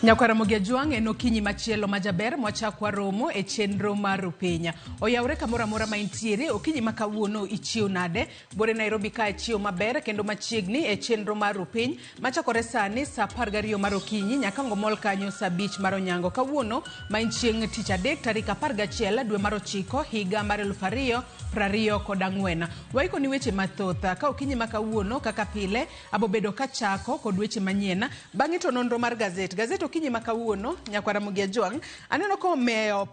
Nyakwara Ramogi Ajwang' en okinyi machielo majaber mwachak waromo e chenro mar Rupiny. Oyawre kamoro amora ma intiere, okinyi ma kawuono ichiew nade? Bore Nairobi ka ichiew maber kendo machiegni e chenro mar Rupiny machakore sani saa 12 mar okinyi nyaka ngomol kanyo saa 5 mar onyango. Kawuono ma en chieng' tich adek tarik 11 dwe mar ochiko higa mar 2024. Waikoni weche mathoth ka okinyi ma kawuono kaka pile abobedo kachako kod weche manyien. Bang'e to nonro mar gazet. Gazet okinyi ma kawuono, nyakwara Ramogi Ajwang', aneno ka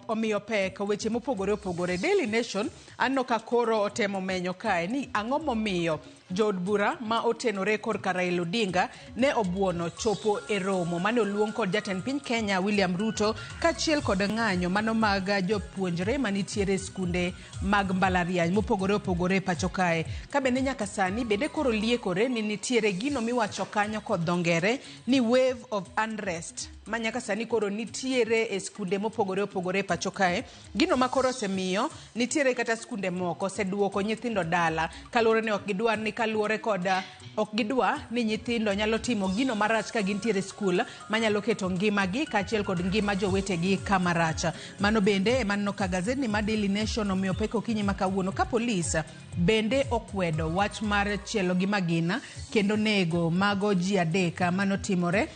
omiyo pek weche mopogore opogore. Daily Nation aneno ka koro otemo menyo kae ni ang'o momiyo jood bura ma otenore korka Raila Odinga ne obuono chopo e romo mane oluong kod jatend piny Kenya William Ruto kaachiel kod ng'anyo mano mag jopuonjre manitiere e skunde mag mbalariany mopogore opogore e pacho kae. Ka bende nyaka sani bende koro liekore ni nitiere gino miwacho kanyo kod dho ngere ni wave of unrest ma nyaka sani koro nitiere e skunde mopogore opogore e pacho kae. Gino ma koro osemiyo nitiere kata skunde moko oseduoko nyithindo dala kaluwore ni ok gidwar ni kaluwore kod ok gidwa ni nyithindo nyalo timo gino marach ka gintiere e skul manyalo keto ngimagi kaachiel kod ngima jowetegi kama rach. Mano bende ema aneno ka gazetni mar Daily Nation omiyo pek okinyi ma kawuono ka polis bende okwedo wach mar chielo gi magina kendo nego mago ji adek manotimore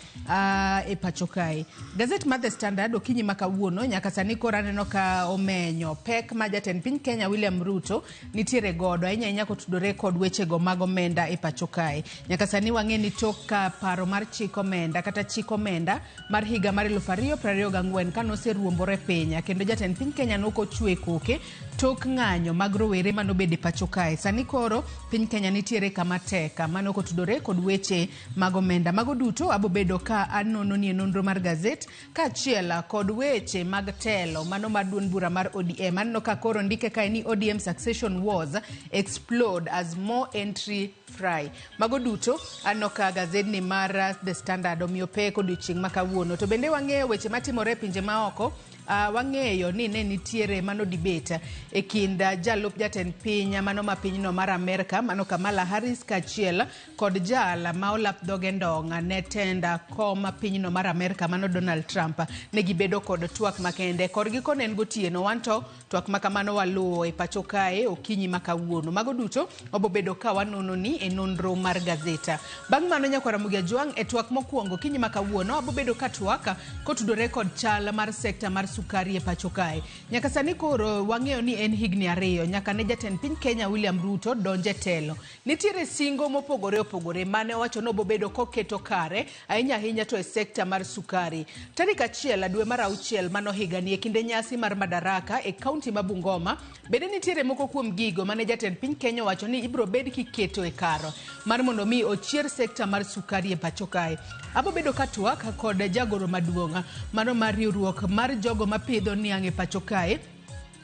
e pacho kae. Gazet mar The Standard okinyi ma kawuono nyaka sani koro aneno ka omenyo pek ma jatend piny Kenya William Ruto nitiere godo ahinya ahinya kotudore kod wechego mag omenda e pacho kae. Nyaka sani wang'e ni tok ka paro mar chik omenda kata chik omenda mar higa mar 2024 kane oseruombore piny kendo jatend piny Kenya nokochwe koke tok ng'anyo mag rowere manobedo e pacho kae. Sani koro piny Kenya nitiere kama tek mano kotudore kod weche mag omenda. Mago duto abobedo ka anono nie nonro mar gazet kaachiel kod weche mag telo mano mar duond bura mar ODM. Aneno ka koro ndike kae ni ODM succession wars explode as more entry fry. Mago duto aneno ka gazedni mar The Standard omiyo pek odiochieng' ma kawuono. To bende wang'eyo weche matimore e pinje maoko. Wang'eyo ni ne nitiere mano debate e kind jalup jatend piny mano ma pinyno mar Amerka mano Kamala Harris kaachiel kod jal ma olap dhoge ndong' ne tend kom pinyno mar Amerka mano Donald Trump. Ne gibedo kod twak makende korgi kone en gotieno wanto twak ma kamano waluwo e pacho kae okinyi ma kawuono. Mago duto wabobedo ka wanono ni e nonro mar gazeta. Bang' mano nyakwara Ramogi Ajwang' e twak mokwongo okinyi ma kawuono wabobedo ka twak kotudore kod chal mar sekta mar sukari e pacho kae. Nyaka sani koro wang'eyo ni en higni 2 nyaka ne jatend piny Kenya William Ruto donje telo. Nitiere singo mopogore opogore mane owacho ni obobedo koketo kare ahinya ahinya to e sekta mar sukari. Tarik 1 dwe mar 6 mano higani e kinde nyasi mar Madaraka e kaunti ma Bungoma, bende nitiere moko kuom gigo mane jatend piny Kenya owacho ni ibiro bed kiketo e kar mar mondo mi ochier sekta mar sukari e pacho kae. Abobedo ka twak kod jagoro maduong' mano mar riwruok mar jogo mapidho niang' e pacho kae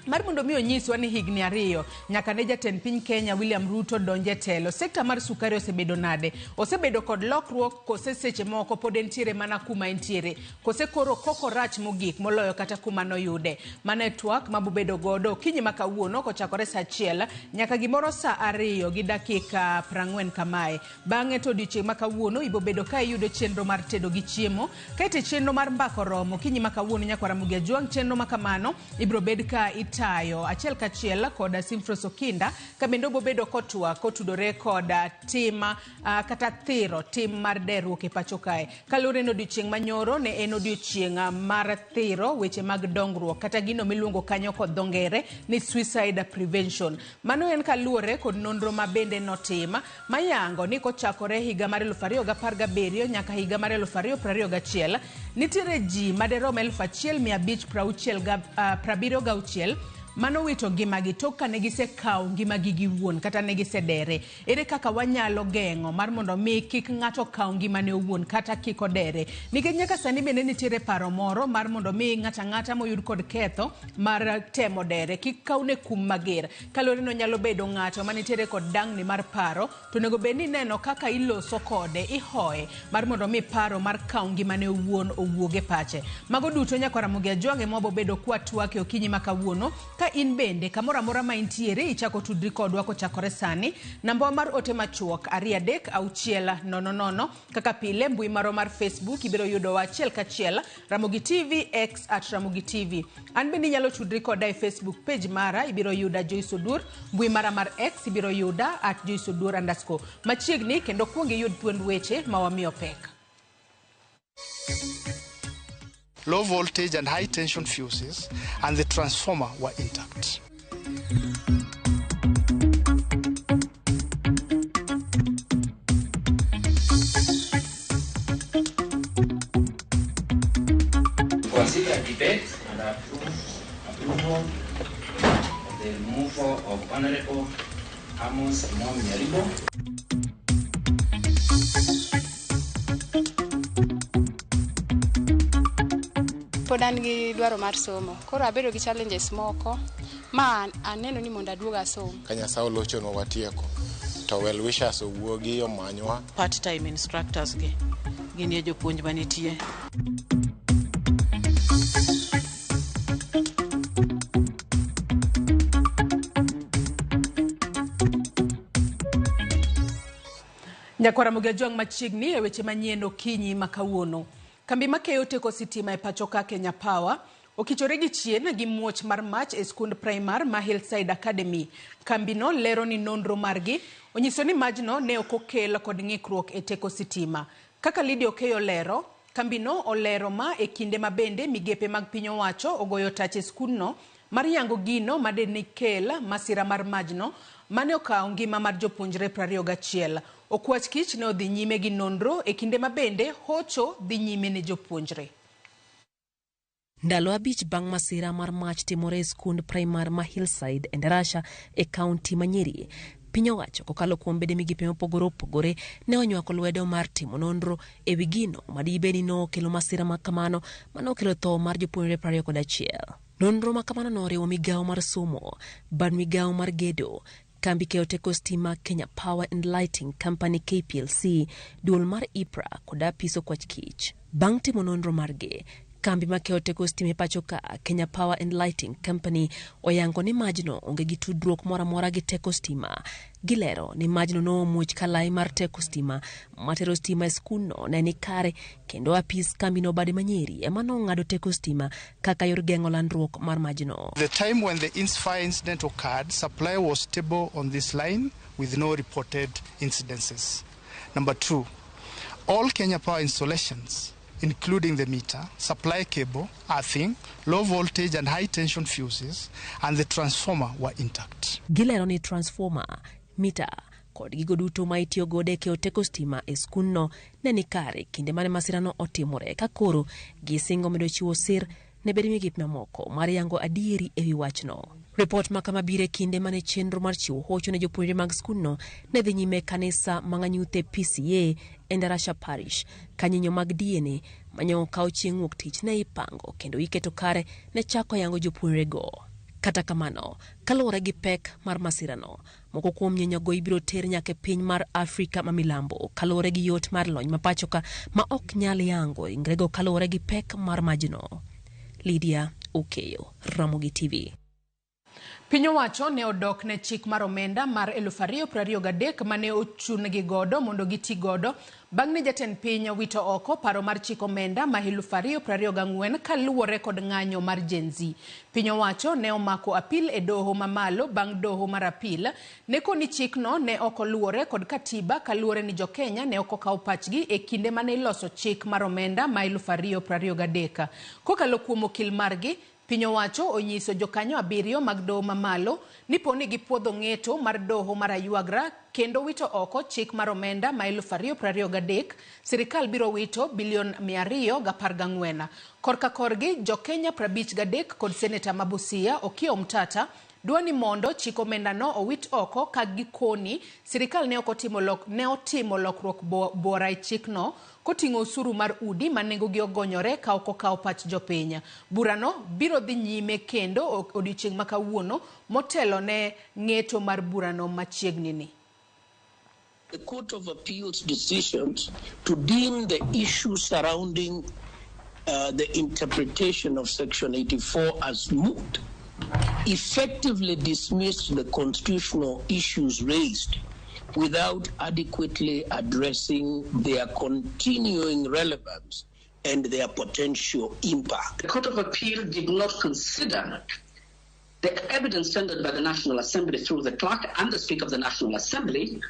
mar mondo mi onyiswa ni higni 2 nyaka ne jatend piny Kenya William Ruto donje telo. Sekta mar sukari osebedo nade? Osebedo kod lokruok kose seche moko pod entiere mana kuma entiere? Kose koro koko rach mogik moloyo kata kuma noyude? Mano e twak mabobedo godo okinyi ma kawuono kochakore saa 1 nyaka gimoro saa 2 gi dakika 40 kamae. Bang'e to odiochieng' ma kawuono ibobedo ka iyudo chenro mar tedo gi chiemo. Kaeto chenro mar mbako romo okinyi ma kawuono nyakwara Ramogi Ajwang' chenro ma kamano ibiro bed ka itayo achiel kachiel kod Simfros Okinda ka bende obobedo kotwak kotudore kod tim kata thiro tim mar derruok e pacho kae. Kaluwore ni odiochieng' manyoro ne en odiochieng' mar thiro weche mag dongruok kata gino miluongo kanyo kod dho ngere ni suicide prevention. Mano en kaluwore kod nonro ma bende notim mayango ni kochakore higa mar 2017 nyaka higa mar 2021 nitiere ji maderom 1576 manowito ngimagi tok kane gisekawo ngimagi giwuon kata ne gisedere. Ere kaka wanyalo geng'o mar mondo mi kik ng'ato kaw ngimane owuon kata kik odere? Nikech nyaka sani bende nitiere paro moro mar mondo mi ng'ato ang'ata moyud kod ketho mar temo dere kik kawne kum mager. Kaluwore ni onyalo bedo ng'ato manitiere kod dang'ni mar paro, to onego bed ni ineno kaka iloso kode, ihoye mar mondo mi paro mar kawo ngimane owuon owuog e pache. Mago duto nyakwara Ramogi Ajwang' ema wabobedo kwatwak e okinyi ma kawuono. Ka Ka in bende kamoro amora ma intiere ichako tudri kodwa kochakore sani, namba mar ote machuok 23600. Kaka pile, mbui marwa mar Facebook ibiro yudowa achiel kachiel, Ramogi TV, X @RamogiTV. An bende inyalo tudri koda e Facebook page mara, ibiro yuda Joyce Oduor. Mbui mara mar X ibiro yuda @JoyceOduor_. Machiegni kendo kuong iyud thuond weche ma wamiyo pek. Low voltage and high tension fuses and the transformer were intact. Consider, debate and approve approval of the removal of Honorable Amos Imam Nyaribo. Pod an gi dwaro mar somo, koro abedo gi challenges moko ma aneno ni mondo aduog asom. Ka Nyasaye olochonwa watieko to well wishers owuogi omanywa. Part time instructors gi gin e jopuonj manitie. Nyakwar Ramogi Ajwang', machiegni e weche manyien okinyi ma kawuono. Kambi makeyo teko sitima e pacho ka, Kenya Power, okichore gi chien gi muoch mar mach e skund primar ma Hillside Academy. Kambino lero ni nonro margi onyiso ni majno ne ok okel kod ng'ikruok e teko sitima. Kaka Lydia Okeyo lero, kambino olero ma e kinde ma bende migepe mag piny owacho ogoyo tach e skundno mar yango gino madeni kel masira mar majno mane okawo ngima mar jopuonjre 21. Okwach Kich ne odhi nyime gi nonro e kinde ma bende hocho dhi nyime ne jopuonjre. Ndalo 5 bang' masira mar mach timore e skund primar ma Hillside e Endarasha e kaunti ma Nyeri, piny owacho kokalo kuom bede migepe mopogore opogore ne onywako lwedo mar timo nonro e wi gino madibed ni nokelo masira ma kamano manokelo tho mar jopuonjre 21. Nonro ma kamano noriwo migawo mar somo, bad migawo mar gedo, kambi keyo teko stima Kenya Power and Lighting Company KPLC, duol mar IPRA kod apis okwach kich. Bang' timo nonro margi, kambi makeyo teko stima e pacho ka, Kenya Power and Lighting Company, oyango ni majno onge gi tudruok moro amora gi teko stima. Gilero ni majno nomuoch ka lai mar teko stima matero stima e skundno ne ni kare, kendo apis kambino bade ma Nyeri ema nong'ado teko stima kaka yor geng'o landruok mar majno. The time when the fire incident occurred, supply was stable on this line with no reported incidences. Number two, all Kenya Power installations, including the meter, supply cable, earthing, low voltage and high tension fuses, and the transformer were intact. Gilero ni transformer, mita kod gigo duto ma itiyo godo e keyo teko stima e skundno ne ni kare kinde mane masirano otimore, ka koro gisingo medo chiwo sir ne bede migepe mamoko mar yango adieri e wi wachno. Ripot ma kama biro e kinde mane chenro mar chiwo hocho ne jopuonjre mag skundno ne dhi nyime e kanisa Mang'anyuthe PCA e Ndarasha Parish, ka nyinyo mag DNA manyo okaw chieng' wuok tich ne ipango kendo iketo kare ne chako yango jopuonjrego. Kata kamano, kaluwore gi pek mar masirano, moko kuom nyinyogo ibiro ter nyaka e piny mar Afrika ma milambo kaluwore gi yot mar lony ma pacho ka ma ok nyal yango ringrego kaluwore gi pek mar majno. Lydia Okeyo, Ramogi TV. Piny owacho ne odok ne chik mar omenda mar 2023 mane ochun-gi godo mondo giti godo bang' ne jatend piny wito oko paro mar chik omenda ma 2024 kaluwore kod ng'anyo mar Gen Z. Piny owacho ne omako apil e doho mamalo bang' doho mar apil ne koni chikno ne ok oluwore kod katiba kaluwore ni jokenya ne ok okawo pachgi e kinde mane iloso chik mar omenda ma 2023. Kokalo kuom okil margi, piny owacho onyiso jokanyo 7 mag doho mamalo ni po ni gipuodho ng'eto mar doho mar Ayuagra kendo wito oko chik mar omenda ma 2023, sirikal biro wito bilion 214. Korka korgi, jokenya 53 kod seneta ma Busia Okiya Omtata dwa ni mondo chik omendano owit oko ka gikoni sirikal ne ok otimo lok, ne otimo lokruok buora e chikno koting'o osuru mar udi ma nengogi ogonyore ka ok okawo pach jopiny. Burano biro dhi nyime kendo odiochieng' ma kawuono motelo ne ng'eto mar burano machiegni ni. The Court of Appeal's decisions to deem the issue surrounding the interpretation of Section 84 as moot Effectively dismissed the constitutional issues raised without adequately addressing their continuing relevance and their potential impact. The Court of Appeal did not consider the evidence tendered by the National Assembly through the clerk and the Speaker of the National Assembly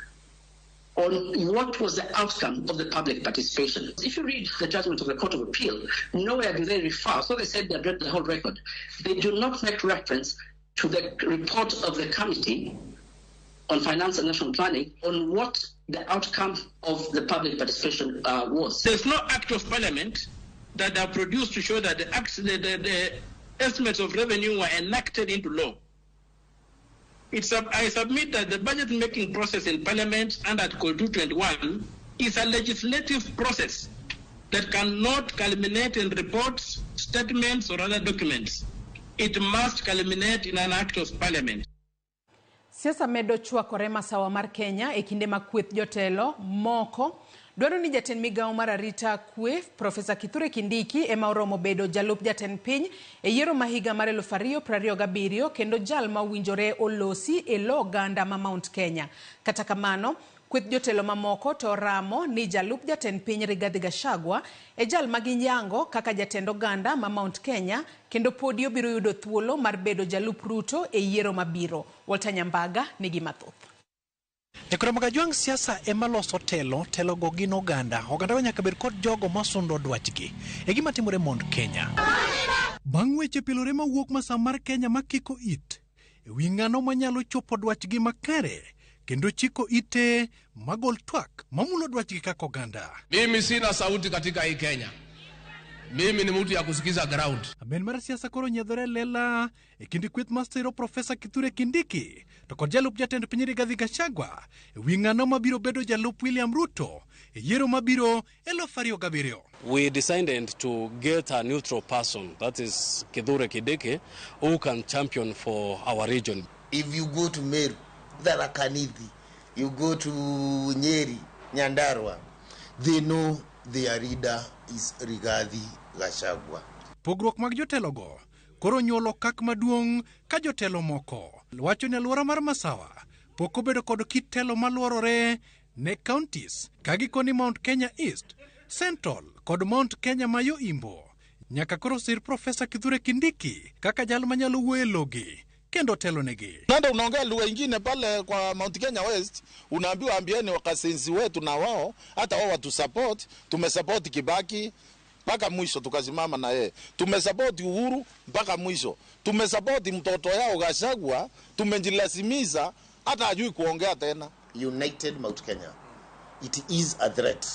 on what was the outcome of the public participation. If you read the judgment of the Court of Appeal, nowhere do they refer, so they said they read the whole record. They do not make reference to the report of the Committee on Finance and National Planning on what the outcome of the public participation was. There's no act of parliament that are produced to show that the estimates of revenue were enacted into law. I submit that the budget-making process in Parliament under Article 221 is a legislative process that cannot culminate in reports, statements, or other documents. It must culminate in an act of Parliament. Siasa medo chwakore masawa mar Kenya e kinde ma kweth jotelo moko dwaro ni jatend migawo mar arita kwe Profesa Kithure Kindiki ema oromo bedo jalup jatend piny e yiero ma higa mar 2027 kendo jal ma owinjore olosi e lo oganda ma Mount Kenya. Kata kamano, kweth jotelo mamoko to oramo ni jalup jatend piny Rigathi Gachagua e jal ma ginyango kaka jatend oganda ma Mount Kenya kendo podi obiro yudo thuolo mar bedo jalup Ruto e yiero mabiro. Walter Nyambaga nigi mathoth. Nyakwar Kajwang', siasa ema loso telo, telogo gin oganda. Oganda nyaka bed kod jogo masundo dwachgi. E gima timore Mount Kenya. Bang' weche pilore mawuok masa mar Kenya makiko it, e wi ng'ano manyalo chopo dwachgi makare, kendo chiko ite magol twak mamulo dwachgi kaka oganda. Mimi sina sauti katika hii Kenya. Mimi ni mtu ya kusikiza ground. Amen mar siasa koro nyiedhore lela e kind kweth masiro Profesa Kithure Kindiki to kod jalup jatend piny Rigathi Gachagua e wi ng'ano mabiro bedo jalup William Ruto e yiero mabiro 2027. We decided to get a neutral person, that is Kithure Kindiki, who can champion for our region. If you go to Meru, Tharaka Nithi, you go to Nyeri, Nyandarua, they know their leader is Rigathi Gachagua. Pogruok mag jotelogo koro nyuolo kak maduong' ka jotelo moko wacho ni alwora mar Masawa pok obedo kod kit telo maluorore ne counties ka gikoni Mount Kenya East, Central kod Mount Kenya ma yo Imbo nyaka koro sir Profesa Kithure Kindiki kaka jal manyalo wuoyo e logi kendo telonegi. Nenda unaongea lugha ingine pale kwa Mount Kenya West, unaambiwa ambieni wakasenzi wetu na wao hata wao watu support. Tumesupport Kibaki mpaka mwisho, tukasimama na yeye. Tumesupport Uhuru mpaka mwisho. Tumesupport mtoto yao Gachagua, tumejilazimiza hata hajui kuongea tena. United Mount Kenya, it is a threat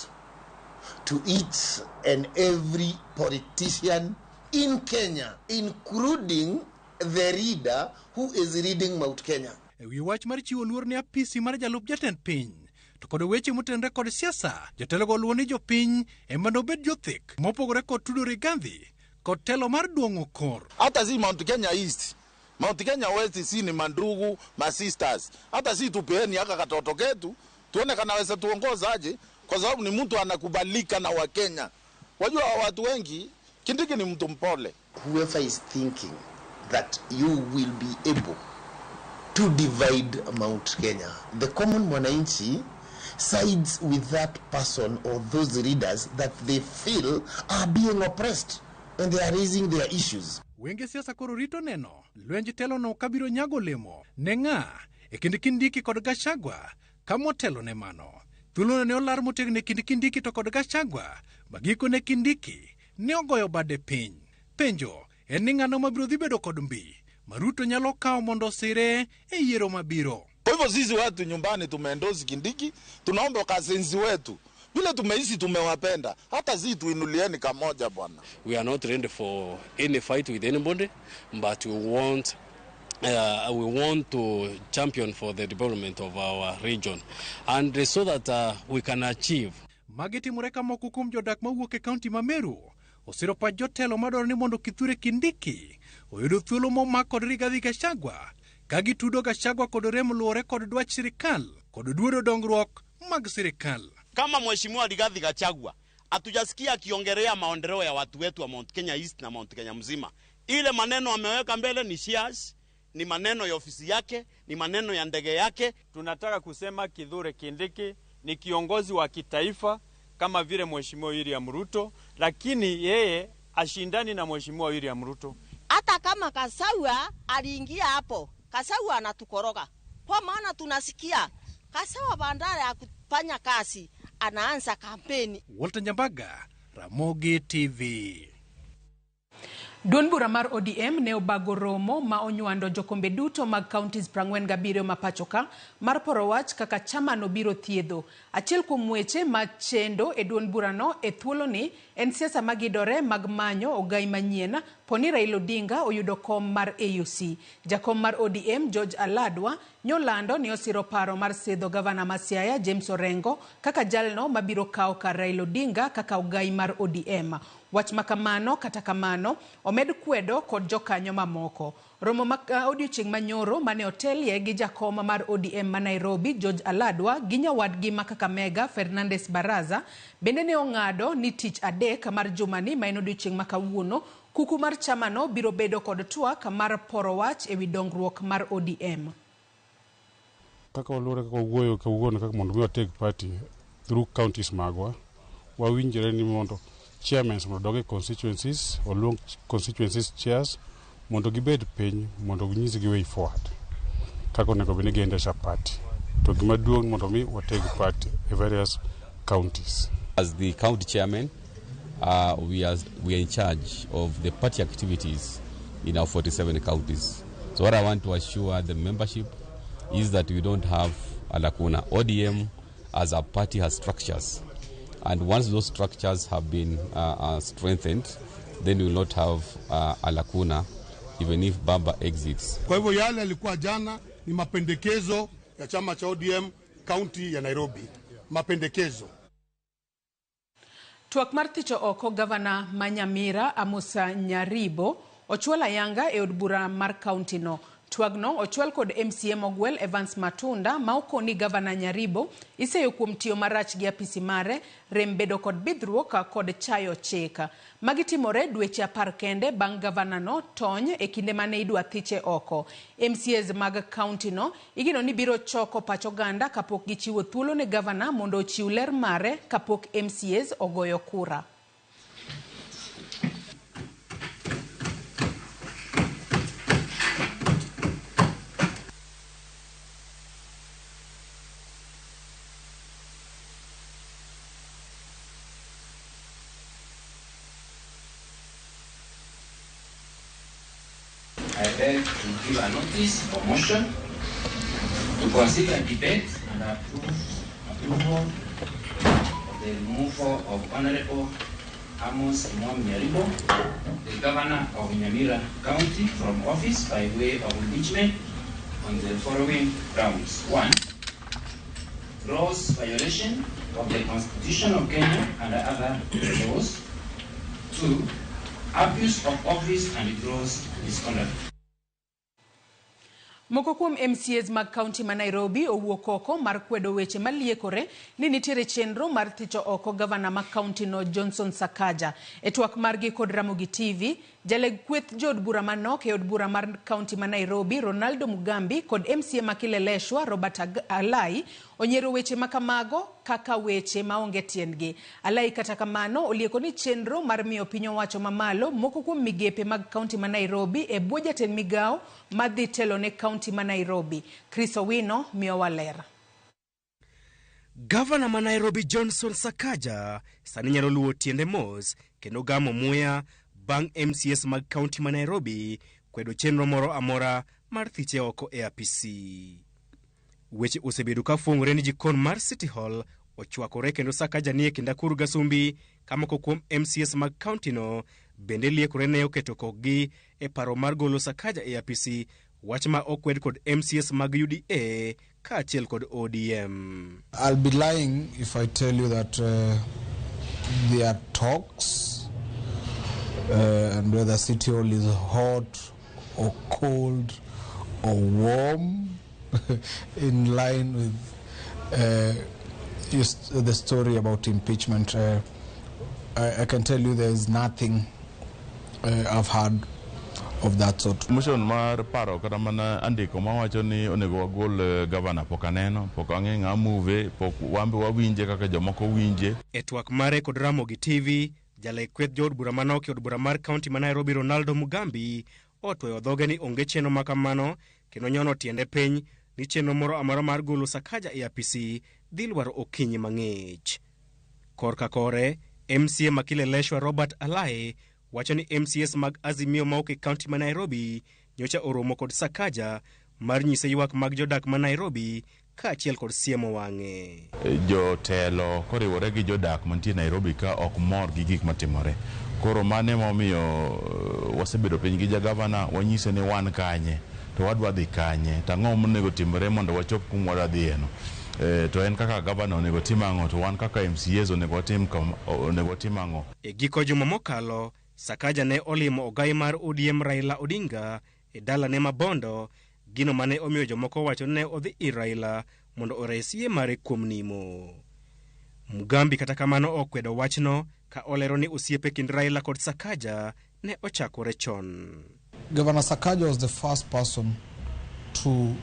to each and every politician in Kenya, including the leader who is leading Mount Kenya. E wi wach mar chiwo luor ne apisi mar jalup jatend piny to kod weche motenore kod siasa, jotelogo luwo ni jopiny ema nobed jothek mopogore kod tudo Rigathi kod telo mar duong'o kor. Hata si Mount Kenya East, Mount Kenya West si ni mandugu, ma sisters. Hata si tupeeni haka katoto ketu tuone kanaweza tuongoza aje, kwa sababu ni mtu anakubalika na Wakenya. Wajua watu wengi, Kindiki ni mtu mpole. Whoever is thinking that you will be able to divide Mount Kenya, the common mwananchi sides with that person or those leaders that they feel are being oppressed and they are raising their issues. Wenge siasa koro rito neno lwenj telono kabiro nyago lemo ne ng'a e kind Kindiki kod Gachagua kamotelo ne mano. Thuolono ne olar motegno e kind Kindiki to kod Gachagua ma gikone Kindiki ne ogoyo bade piny. Penjo en ni ng'ano mabiro dhi bedo kod mbi ma Ruto nyalo kawo mondo osire e yiero mabiro. Kwa hivyo sisi watu nyumbani tumeendozi Kindiki, tunaomba kasenzi wetu vile tumeishi tumewapenda, hata sisi tuinulieni kamoja bwana. We are not ready for any fight with anybody, but we want to champion for the development of our region, and so that we can achieve. Magi timore ka moko kuom jodak mawuok e kaunti ma Meru osiro pach jotelo madwaro ni mondo Kithure Kindiki oyudo thuolo momak kod Rigathi Gachagua ka gitudo Gachagua kod rem luwore kod dwach sirikal kod duodo dongruok mag sirikal. Kama Mheshimiwa Rigathi Gachagua hatujasikia akiongelea maendeleo ya watu wetu wa Mount Kenya East na Mount Kenya mzima. Ile maneno ameweka mbele ni shares, ni maneno ya ofisi yake, ni maneno ya ndege yake. Tunataka kusema Kithure Kindiki ni kiongozi wa kitaifa kama vile Mheshimiwa William Ruto, lakini yeye ashindani na Mheshimiwa William Ruto. Hata kama Kasawa aliingia hapo, Kasawa anatukoroga. Kwa maana tunasikia Kasawa bandara ya kufanya kazi anaanza kampeni. Walter Nyambaga, Ramogi TV. Duond bura mar ODM ne obago romo ma onywando jokombe duto mag counties 47 ma pacho ka mar poro wach kaka chamano biro thiedho. Achiel kuom weche ma chendo e duond burano e thuoloni en siasa magidore mag manyo ogai manyien poni Raila Odinga oyudo kom mar AUC. Jakom mar ODM George Aladwa nyolando ni osiro paro mar sidho gavana ma Siaya James Orengo kaka jalno mabiro kawo kar Raila Odinga kaka ogai mar ODM. Wach makamano kata kamano omed kwedo kod jokanyo mamoko. Romo ma odiochieng' manyoro mane otelie gi jakom mar ODM ma Nairobi George Aladwa gi nyawadgi ma Kakamega Fernandes Baraza bende ne ong'ado ni tich adek mar jumani ma en odiochieng' ma kawuono kuku mar chamano biro bedo kod twak mar poro wach ewi dongruok mar ODM. Kaka waluore kaka wawuoyo kawuono kaka mondo mi wateg party through counties magwa, wawinjore ni mondo chairmen mondo odog e constituencies, oluong constituencies chairs mondo gibed piny mondo ginyisgi way forward kaka onego bed ni giendesha party. To gima duong' mondo mi wateg party e various counties. As the county chairman, we are in charge of the party activities in our 47 counties. So what I want to assure the membership is that we don't have a lacuna. ODM as a party has structures, and once those structures have been strengthened, then we will not have a lacuna even if Baba exits. Kwa hivyo yale yalikuwa jana ni mapendekezo ya chama cha ODM county ya Nairobi. Mapendekezo. Twak mar thicho oko gavana ma Nyamira Amusa Nyaribo ochwal ayanga e od bura mar county no. Twagno ochwal kod MCA Mogwel Evans Matunda ma okoni gavana Nyaribo iseyo kuom tiyo marach gi apisi mare, rem bedo kod bidhruok kod chayo chik. Magi timore dweche 10 kende bang' gavana no tony e kinde mane idwa thiche oko. MCAs mag county no igeno ni biro choko pach oganda kapok gichiwo thuolo ne gavana mondo ochiw ler mare kapok MCAs ogoyo kura. I beg to give a notice or motion to consider debate and approval of the removal of Honorable Amos Kimwam Nyaribo, the Governor of Nyamira County, from office by way of impeachment on the following grounds. 1. Gross violation of the Constitution of Kenya and other laws. 2. Abuse of office and gross misconduct. Moko kuom MCAs mag county ma Nairobi owuok oko mar kwedo weche maliekore ni nitiere chenro mar thicho oko gavana ma county no Johnson Sakaja. E twak margi kod Ramogi TV, jaleg kweth jood bura manok e od bura mar county ma Nairobi Ronaldo Mugambi kod MCA ma Kileleshwa Robert Alai onyiero weche makamago kaka weche maonge tiendgi. Alai kata kamano olieko ni chenro mar miyo piny owacho mamalo moko kuom migepe mag county ma Nairobi e bwo jatend migao madhi telo ne county ma Nairobi. Chris Owino miyowa ler. Gavana ma Nairobi Johnson Sakaja sani nyalo luwo tiende mos kendo gamo muya bang' MCS mag county ma Nairobi kwedo chenro moro amora mar thiche oko e apisi. Weche osebedo ka fwongore ni jikon mar City Hall ochwakore kendo Sakaja nie kind akuru gasumbi ka moko kuom MCS mag county no bende liekore ne oketo kokgi e paro mar golo Sakaja e apisi, wach ma okwed kod MCS mag UDA kaachiel kod ODM. I'll be lying if I tell you that there are talks and whether City Hall is hot or cold or warm in line with the story about impeachment. I can tell you there is nothing I've heard of that sort. Motion mar paro kata mana andiko mawacho ni onego wagol gavana pok aneno, pok ang'e ng'a move, pok wambe wawinje kaka jomoko winje. E twak mare kod Ramogi TV, jalek kweth jood bura manok e od bura mar kaunti ma Nairobi Ronaldo Mugambi otweyo dhoge ni onge chenro ma kamano kendo nyono tiende piny ni chenro moro amora mar golo Sakaja e apisi dhi lwaro okinyi mang'ich. Korka kore, MCA ma Kileleshwa Robert Alai wacho ni MCAs mag Azimio ma ok e kaunti ma Nairobi nyocha oromo kod Sakaja mar nyise ywak mag jodak ma Nairobi kaachiel kod siemo wang'e. Jotelo koriwore gi jodak mantie Nairobi ka ok mor gi gik matimore. Koro mano emomiyo wasebedo piny gi jagavana wanyise ni wan kanye to wadwa dhi kanye to ang'o monego timore mondo wachop kuma wadwa dhiyeno. To en kaka gavana onego tim ang'o to wan kaka MCAs onego watim onego watim ang'o. E giko juma mokalo, Sakaja ne olimo ogai mar ODM Raila Odinga e dalane ma Bondo, gino mane omiyo jomoko wacho ni ne odhi ir Raila mondo ores yie mare kuom nimo. Mugambi kata kamano okwedo wachno ka olero ni osiepe kind Raila kod Sakaja ne ochakore chon. Governor Sakaja was the first person to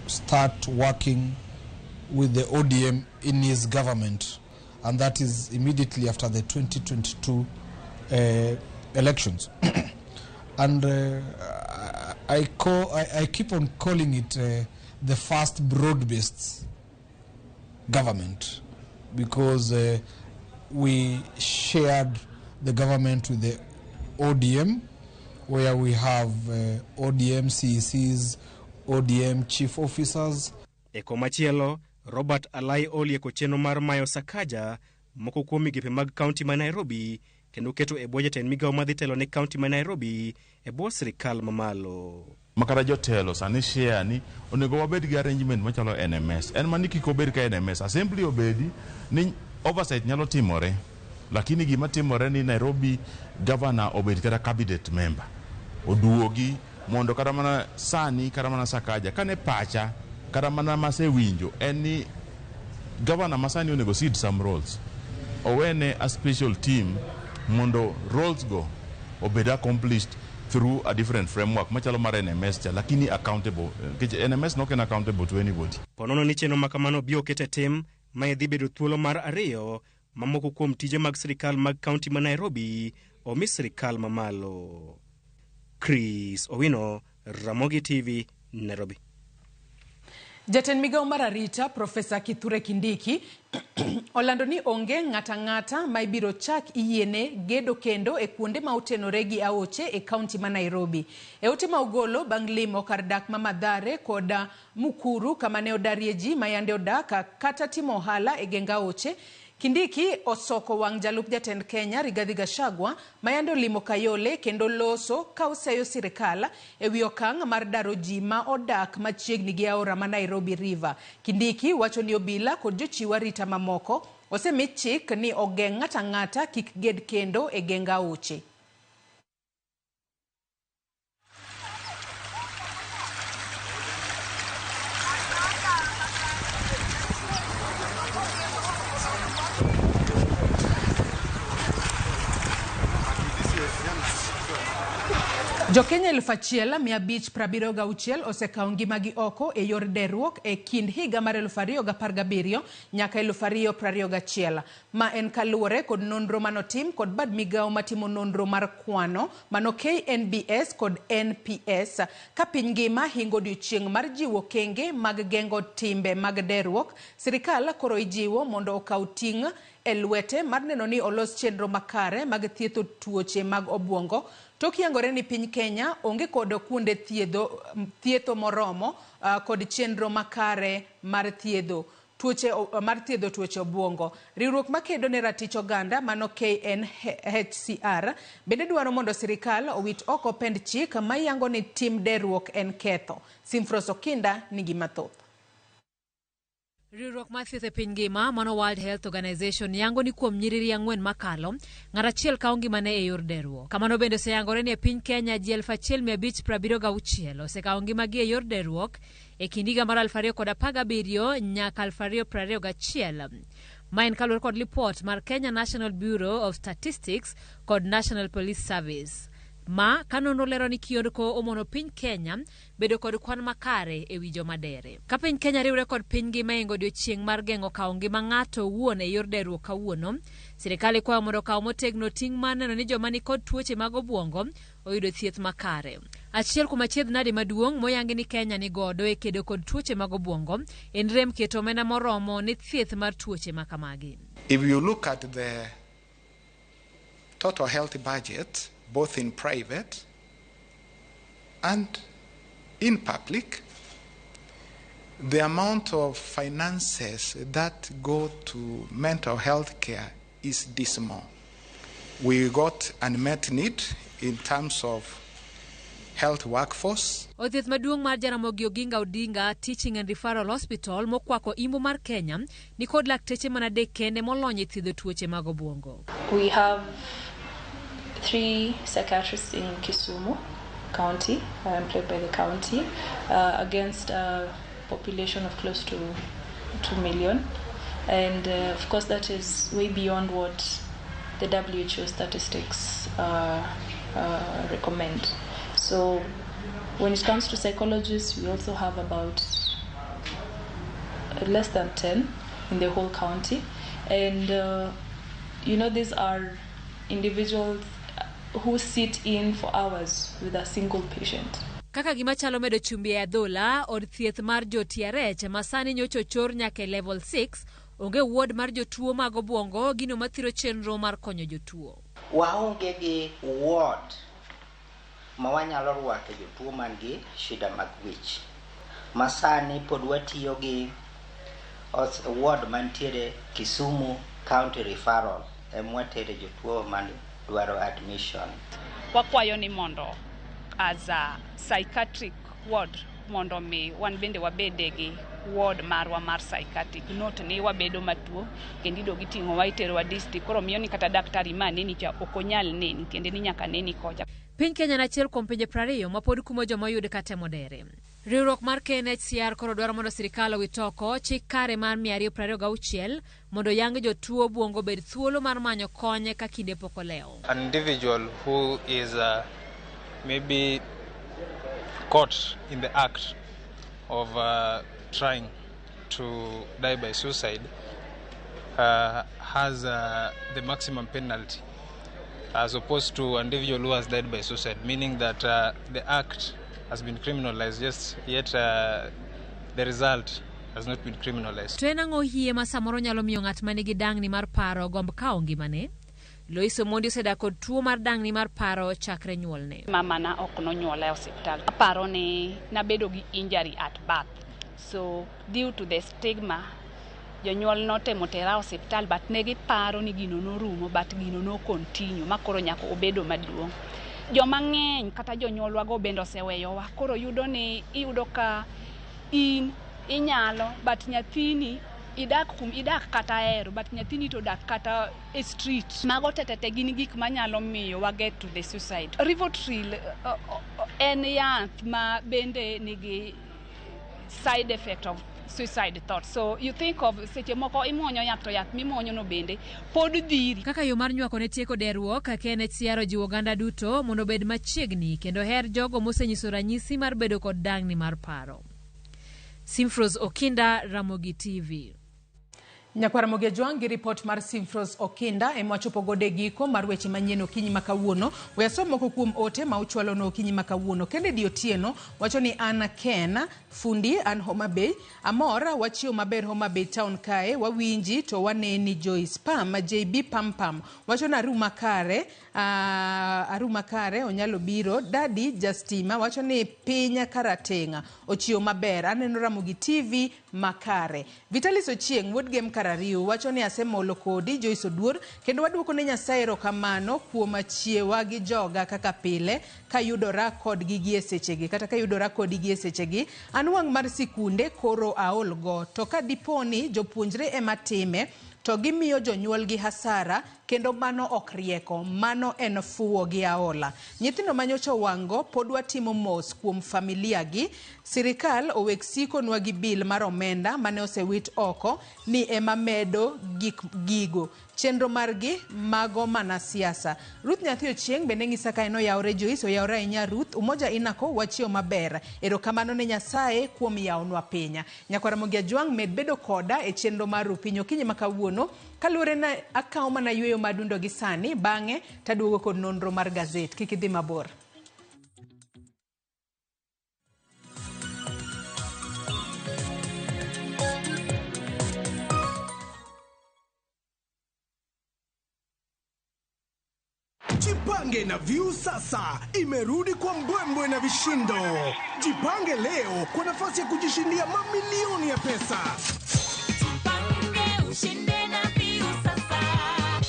start working with the ODM in his government, and that is immediately after the 2022 elections. And I keep on calling it the first broad-based government, because we shared the government with the ODM, where we have ODM CECs, ODM chief officers. E komachielo, Robert Alai olieko chenro mar mayo Sakaja moko kuom migepe mag kaunti ma Nairobi kendo keto e bwo jatend migawo madhi telo ne kaunti ma Nairobi e bwo sirikal mamalo. Makata jotelo sani share ni onego wabed gi arrangement machalo NMS. En mani kik obed ka NMS. Assembly obedi ni oversight nyalo timore, lakini gima timore ni Nairobi governor obed kata cabinet member. Oduogi mondo kata mana sani kata mana Sakaja kane pacha kata mana masewinjo en ni governor masani onego cede some roles. Owene a special team mondo roles go obed accomplished through a different framework machalo mar NMS cha, lakini accountable. Nikech NMS nok en accountable to anybody. Ponono ni chenro ma kamano biro ket e tim, mae dhi bedo thuolo mar ariyo ma moko kuom tije mag sirikal mag kaunti ma Nairobi omi sirikal mamalo. Chris Owino, Ramogi TV, Nairobi. Jatend migawo mar arita Profesa Kithure Kindiki olando ni onge ng'ata ng'ata ma ibiro chak iyiene gedo kendo e kuonde ma otenore gi aoche e kaunti ma Nairobi. E ote ma ogolo bang' limo kar dak ma Mathare kod Mukuru kama ne odarie ji ma yande odak kata timo ohala e geng aoche, Kindiki osoko wang' jalup jatend Kenya Rigathi Gachagua ma yande olimo Kayole kendo loso ka oseyo sirikal e wi okang' mar daro ji ma odak machiegni gi aora ma Nairobi River. Kindiki wacho ni obila kod jochiw arita mamoko osemi chik ni ogeng' ng'ato ang'ata kik ged kendo e geng aoche. Jokenya 1576 osekawo ngimagi oko e yor derruok e kind higa mar 2017 nyaka 2021. Ma en kaluwore kod nonro manotim kod bad migawo matimo nonro mar kwano mano KNBS kod NPS ka piny ngima hingo odiochieng' mar jiwo kenge mag geng'o timbe mag derruok. Sirikal koro ijiwo mondo okaw ting' e lwete mar neno ni olos chenro makare mag thiedho tuoche mag obwongo. Tok yangore ni piny Kenya onge kod kuonde thietho moromo kod chenro makare mar thiedho tuoche obwongo. Riwruok makedo ne ratich oganda mano KNHCR bende dwaro mondo sirikal owit oko pend chik mayango ni tim derruok en ketho. Simfros Okinda nigi mathoth. Riwruok mar thieth e piny ngima mano World Health Organization yango ni kuom nyiriri 4 makalo, ng'at achiel kawo ngimane e yor derruok. Kamano bende oseyangore ni e piny Kenya ji 1576 osekawo ngimagi e yor derruok e kind higa mar 2017 nyaka 2021. Ma en kaluwore kod lipot mar Kenya National Bureau of Statistics kod National Police Service. Ma ka nonro lero ni kiondko omono piny Kenya bedo kod kwan makare e wi joma dere. Ka piny Kenya riwre kod piny ngima e ingo odiochieng' mar geng'o kawo ngima ng'ato owuon e yor derruok kawuono, sirikal ikwayo mondo okaw motegno ting' mar neno ni joma nikod tuoche mag obuongo oyudo thieth makare. Achiel kuom achiedh nade maduong' moyangi ni Kenya ni godo e kedo kod tuoche mag obuongo en rem keto omenda moromo ne thieth mar tuoche ma kamagi. If you look at the total health budget, both in private and in public, the amount of finances that go to mental health care is dismal. We got unmet need in terms of health workforce. Od thieth maduong' mar Jaramogi Oginga Odinga Teaching and Referral Hospital mokwako imbo mar Kenya nikod lakteche mana adek kende molony e thiedho tuoche mag obwongo. We have 3 psychiatrists in Kisumu County, employed by the county, against a population of close to 2 million. And of course that is way beyond what the WHO statistics recommend. So when it comes to psychologists, we also have about less than 10 in the whole county. And these are individuals who sit in for hours with a single patient. Kaka gima chalo medo chumbi e adhola, od thieth mar jo TRH ma sani nyocha ochor nyaka e level 6, onge ward mar jotuo mag obwongo, gino mathiro chenro mar konyo jotuo. Waonge gi ward ma wanyalo rwako jotuo man gi shida mag wich. Ma sani pod watiyo gi ward mantiere Kisumu County Referral ema watere jotuo man dwaro admission. Wakwayo ni mondo as a psychiatric ward mondo mi wan bende wabede gi ward marwa mar psychiatric, not ni wabedo matuo kendo idogi ting'owa iterowa district, koro miyo ni kata daktari ma neni cha ok onyal neni, tiende ni nyaka neni kocha. Piny Kenya en achiel kuom pinje 20 ma pod kumo joma oyud ka temo dere. Riwruok mar KNHCR koro dwaro mondo sirikal owit oko chik kare mar 226 mondo yang jotuo obwongo obed thuolo mar manyo kony ka kinde pok olewo. An individual who is maybe caught in the act of trying to die by suicide has the maximum penalty as opposed to an individual who has died by suicide, meaning that the act has been criminalized, just yet the result has not been criminalized. To en ang'o hie ma samoro nyalo miyo ng'at ma nigi dang'ni mar paro gomb kawo ngimane? Lois Omondi osedak kod tuo mar dang'ni mar paro chakre nyuolne. Mamana ok nonyuola e osiptal. Aparo ni nabedo gi injury at birth. So due to the stigma, jonyuol notemo tera osiptal but ne giparo ni gino norumo but gino no continue ma koro nyaka obedo maduong'. Joma ng'eny kata jonyuolwago bende oseweyowa, koro yudo ni iyudo ka in inyalo but nyathini idak kum idak kata hero but nyathini to dak kata e street. Mago tetete gin gik manyalo miyo wa get to the suicide. Rivotril en yath ma bende nigi side effect of suicide thought. So you think of seche moko imuonyo yath to yath mimuonyo no bende pod dhiri. Kaka yo mar nywako ne tieko derruok, KNHCR ojiwo oganda duto mondo obed machiegni kendo her jogo mosenyiso ranyisi mar bedo kod dang'ni mar paro. Simfros Okinda, Ramogi TV. Nyakwar Ramogi Ajwang' gi ripot mar Simfros Okinda ema wachopo godo e giko mar weche manyien okinyi ma kawuono. We asom moko kuom ote ma uchwalo okinyi ma kawuono. Kennedy Otieno wacho ni an Ken Fundi, an Homa Bay. Amor wachiew maber Homa Bay town kae, wawinji to waneni. Joyce Pam, JB Pam Pam wacho ni aru makare, aru makare onyalo biro. Dadi Justima wacho ni piny Karateng'a ochiew maber, aneno Ramogi TV makare. Vitalis Ochieng' wuod Gem Karariu wacho ni asemolo kodi Joyce Oduor kendo waduoko ne Nyasaye erokamano kuom chiewa gi joga kaka pile kayudora kodgi gi e sechegi kata kayudora kodi gi e sechegi. An wang' mar sikunde koro aol go, to ka dipo ni jopuonjre ema time to gimiyo jonyuolgi hasara. Kendo mano ok rieko, mano en fuwo gi aola. Nyithindo manyocha owang'go pod watimo mos kuom familia gi. Sirikal owek sikonwa gi bill mar omenda mane osewit oko ni ema medo gik gigo. Chenro margi mago mana siasa. Ruth Nyathi Ochieng' bende ng'isa ka en oyawore Joyce, oyawore ahinya Ruth. Umoja Inako wachiew maber. Erokamano ne Nyasaye kuom yawonwa piny. Nyakwar Ramogi Ajwang' med bedo koda e chenro mar Rupiny okinyi ma kawuono. Kaluwore na akawo mana yueyo madundo gi sani, bang'e taduogo kod nonro mar gazet. Kik idhi mabor. Jipange na View sasa imerudi kwa mbwembwe na vishindo. Jipange leo kwa nafasi ya kujishindia mamilioni ya pesa. Ushinde na View sasa.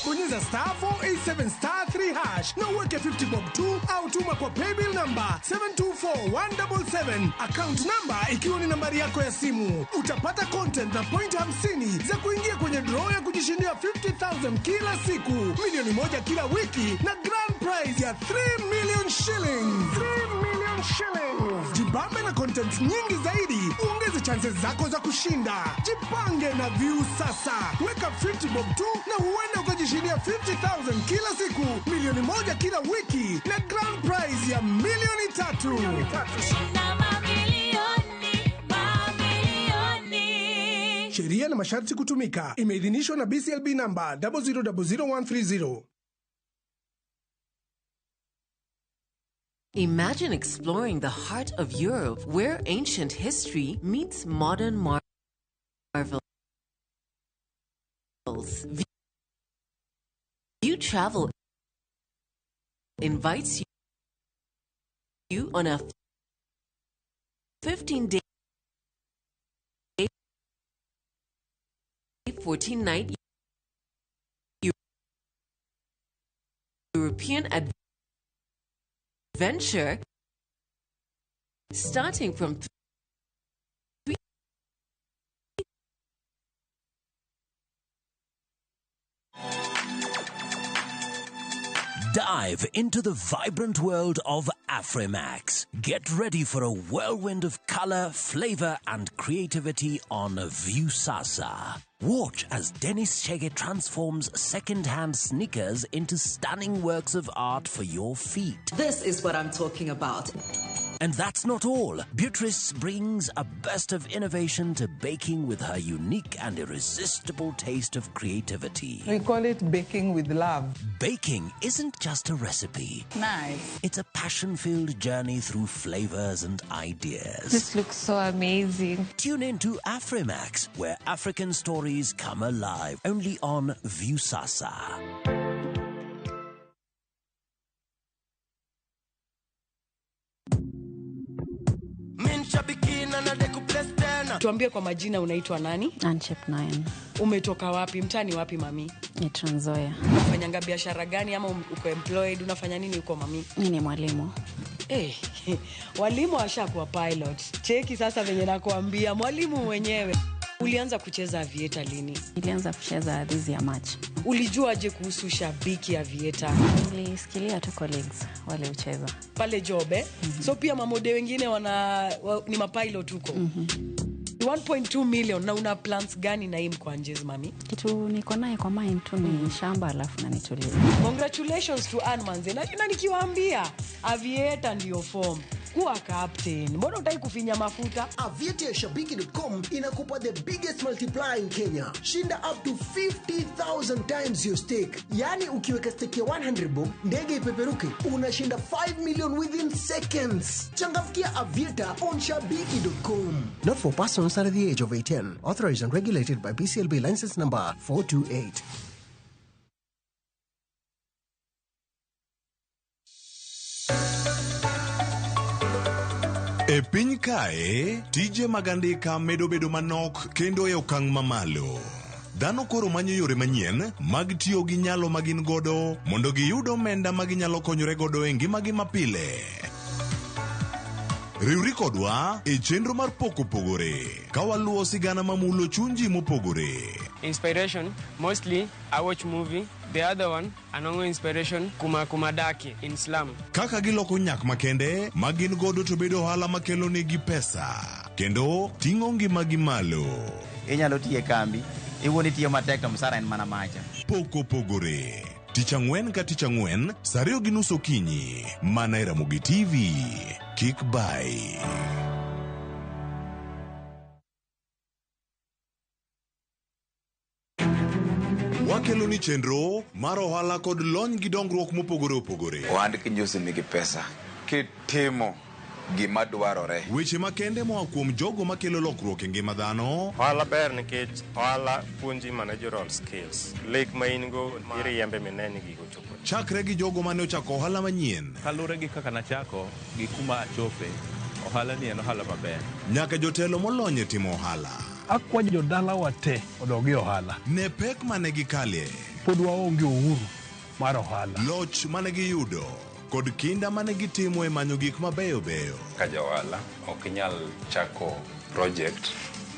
Bonyeza star 487 star 3 hash na uweke 50 bob tu au tuma kwa paybill number 724177, account number ikiwa ni nambari yako ya simu. Utapata content na point 50 za kuingia kwenye draw ya kujishindia 50,000 kila siku, milioni 1 kila wiki na grand prize ya 3 million shillings. 3 million shillings. Jibambe na content nyingi zaidi, uongeze chances zako za kushinda. Jipange na View sasa. Weka 50 bob tu na huenda ukajishindia 50,000 kila siku, milioni 1 kila wiki na grand prize ya milioni 3. Shinda mamilioni, mamilioni. Sheria na masharti kutumika. Imeidhinishwa na BCLB namba 0000130. Imagine exploring the heart of Europe where ancient history meets modern marvels. View Travel invites you on a 15-day, 14-night European adventure starting from 3 Dive into the vibrant world of Afrimax. Get ready for a whirlwind of color, flavor, and creativity on Viusasa. Watch as Dennis Chege transforms second-hand sneakers into stunning works of art for your feet. This is what I'm talking about. And that's not all. Beatrice brings a burst of innovation to baking with her unique and irresistible taste of creativity. We call it baking with love. Baking isn't just a recipe. Nice. It's a passion-filled journey through flavors and ideas. This looks so amazing. Tune in to Afrimax, where African stories come alive, only on Viusasa. Tuambie kwa majina, unaitwa nani? Anchep 9. Umetoka wapi? Mtani wapi mami? Ni Trans Nzoia. Unafanyanga biashara gani ama uko employed? Unafanya nini huko mami? Mi ni mwalimu. Hey, walimu washakuwa pilot. Cheki sasa venye nakuambia, mwalimu mwenyewe. Ulianza kucheza aviator lini? Nilianza kucheza this year March. Ulijuaje kuhusu shabiki aviator? Nilisikilia tu colleagues wale ucheza. Pale job eh? So pia mamode wengine ni mapilot huko. 1.2 million, na una plans gani na hii mkwanjezi mami? Kitu niko naye kwa mind tu ni shamba alafu na nitulie. Congratulations to Ann Manze. Na nikiwaambia aviator ndio form. Kuwa captain. Mbona hutaki kufinya mafuta? Aviator ya shabiki.com inakupa the biggest multiplier in Kenya. Shinda up to 50,000 times your stake. Yaani ukiweka stake ya 100 bob, ndege ipeperuke, unashinda 5 million within seconds. Changamkia Aviator on shabiki.com. Not for persons under the age of 18. Authorized and regulated by BCLB license number 428. E piny kae, tije mag andika medo bedo manok kendo e okang' mamalo. Dhano koro manyo yore manyien mag tiyo gi nyalo ma gin godo mondo giyud omenda ma ginyalo konyore godo e ngimagi mapile. Riwri kodwa e chenro mar Pok Opogore ka waluwo sigana mamulo chuny ji mopogore. Inspiration, mostly I watch movie. The other one, anwang'o inspiration kuma kuma dakie in slum. Kaka giloko nyak makende ma gin godo to bedo ohala makelo negi pesa kendo ting'o ngimagi malo. Inyalo tiyo e kambi, iwuon itiyo matek to msara en mana macha. Pok opogore. Tich ang'wen ka tich ang'wen, saa 2:30 okinyi, mana e Ramogi TV. Kik bai. Wakelo ni chenro mar ohala kod lony gi dongruok mopogore opogore. Ohand kinjusi nigi pesa kitimo gima dwarore. Weche makende moa kuom jogo makelo lokruok e ngima dhano. Ohala ber nikech ohala puonji managerial skills. Lek ma in go iriembe mine ni gigo chopo. Chakre gi jogo mane ochako ohala manyien. Kaluwore gi kaka nachako gi kuma achope, ohala ni en ohala maber. Nyaka jotelo molony e timo ohala. Akwayo jodalawa te odog e ohala. Ne pek mane gikalie. Pod waonge uhuru mar ohala. Loch mane giyudo kod kinda mane gitimo e manyo gik mabeyo beyo. Ka ja ohala ok inyal chako project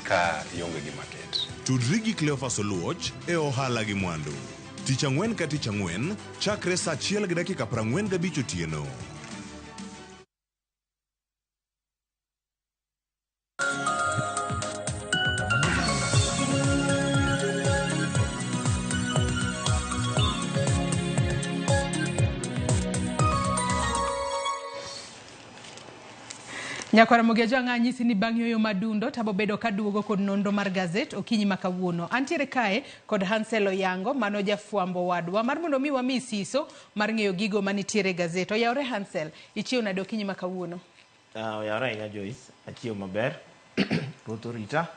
ka ionge gi market. Tudri gi Cleophas Oluoch e ohala gi mwandu. Tich ang'wen ka tich ang'wen, chakre saa 1:45 otieno. Nyakwara Mogejo ang'a nyisi ni bang' yoyo madundo tabo bedo kaduogo kod nonro mar gazet okinyi ma kawuono. Antiere kae kod Hansel Oyango mano jafwambo wadwa mar mondo mi wami siso mar ng'eyo gigo manitiere e gazet. Oyawre Hansel, ichiew nade okinyi ma kawuono? Oyawre ahinya Joyce, achiew maber. Ruoth orita.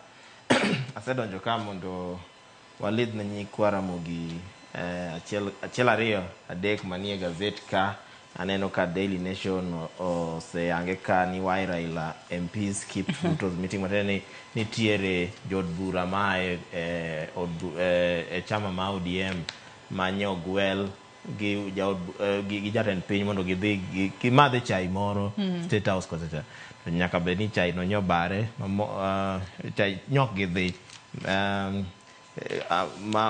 Asedonjo ka mondo walidh ne nyikwa Ramogi achiel ariyo adek manie gazet ka. Aneno ka Daily Nation oseyange ka ni why Raila MPs skipped Ruto's meeting. Matiende ni nitiere jood bura ma e chama ma ODM manyo gwel gi gi jatend piny mondo gidhi gimadhe chai moro State House kocha cha. To nyaka bed ni chai no nyobare chai nyok gidhi.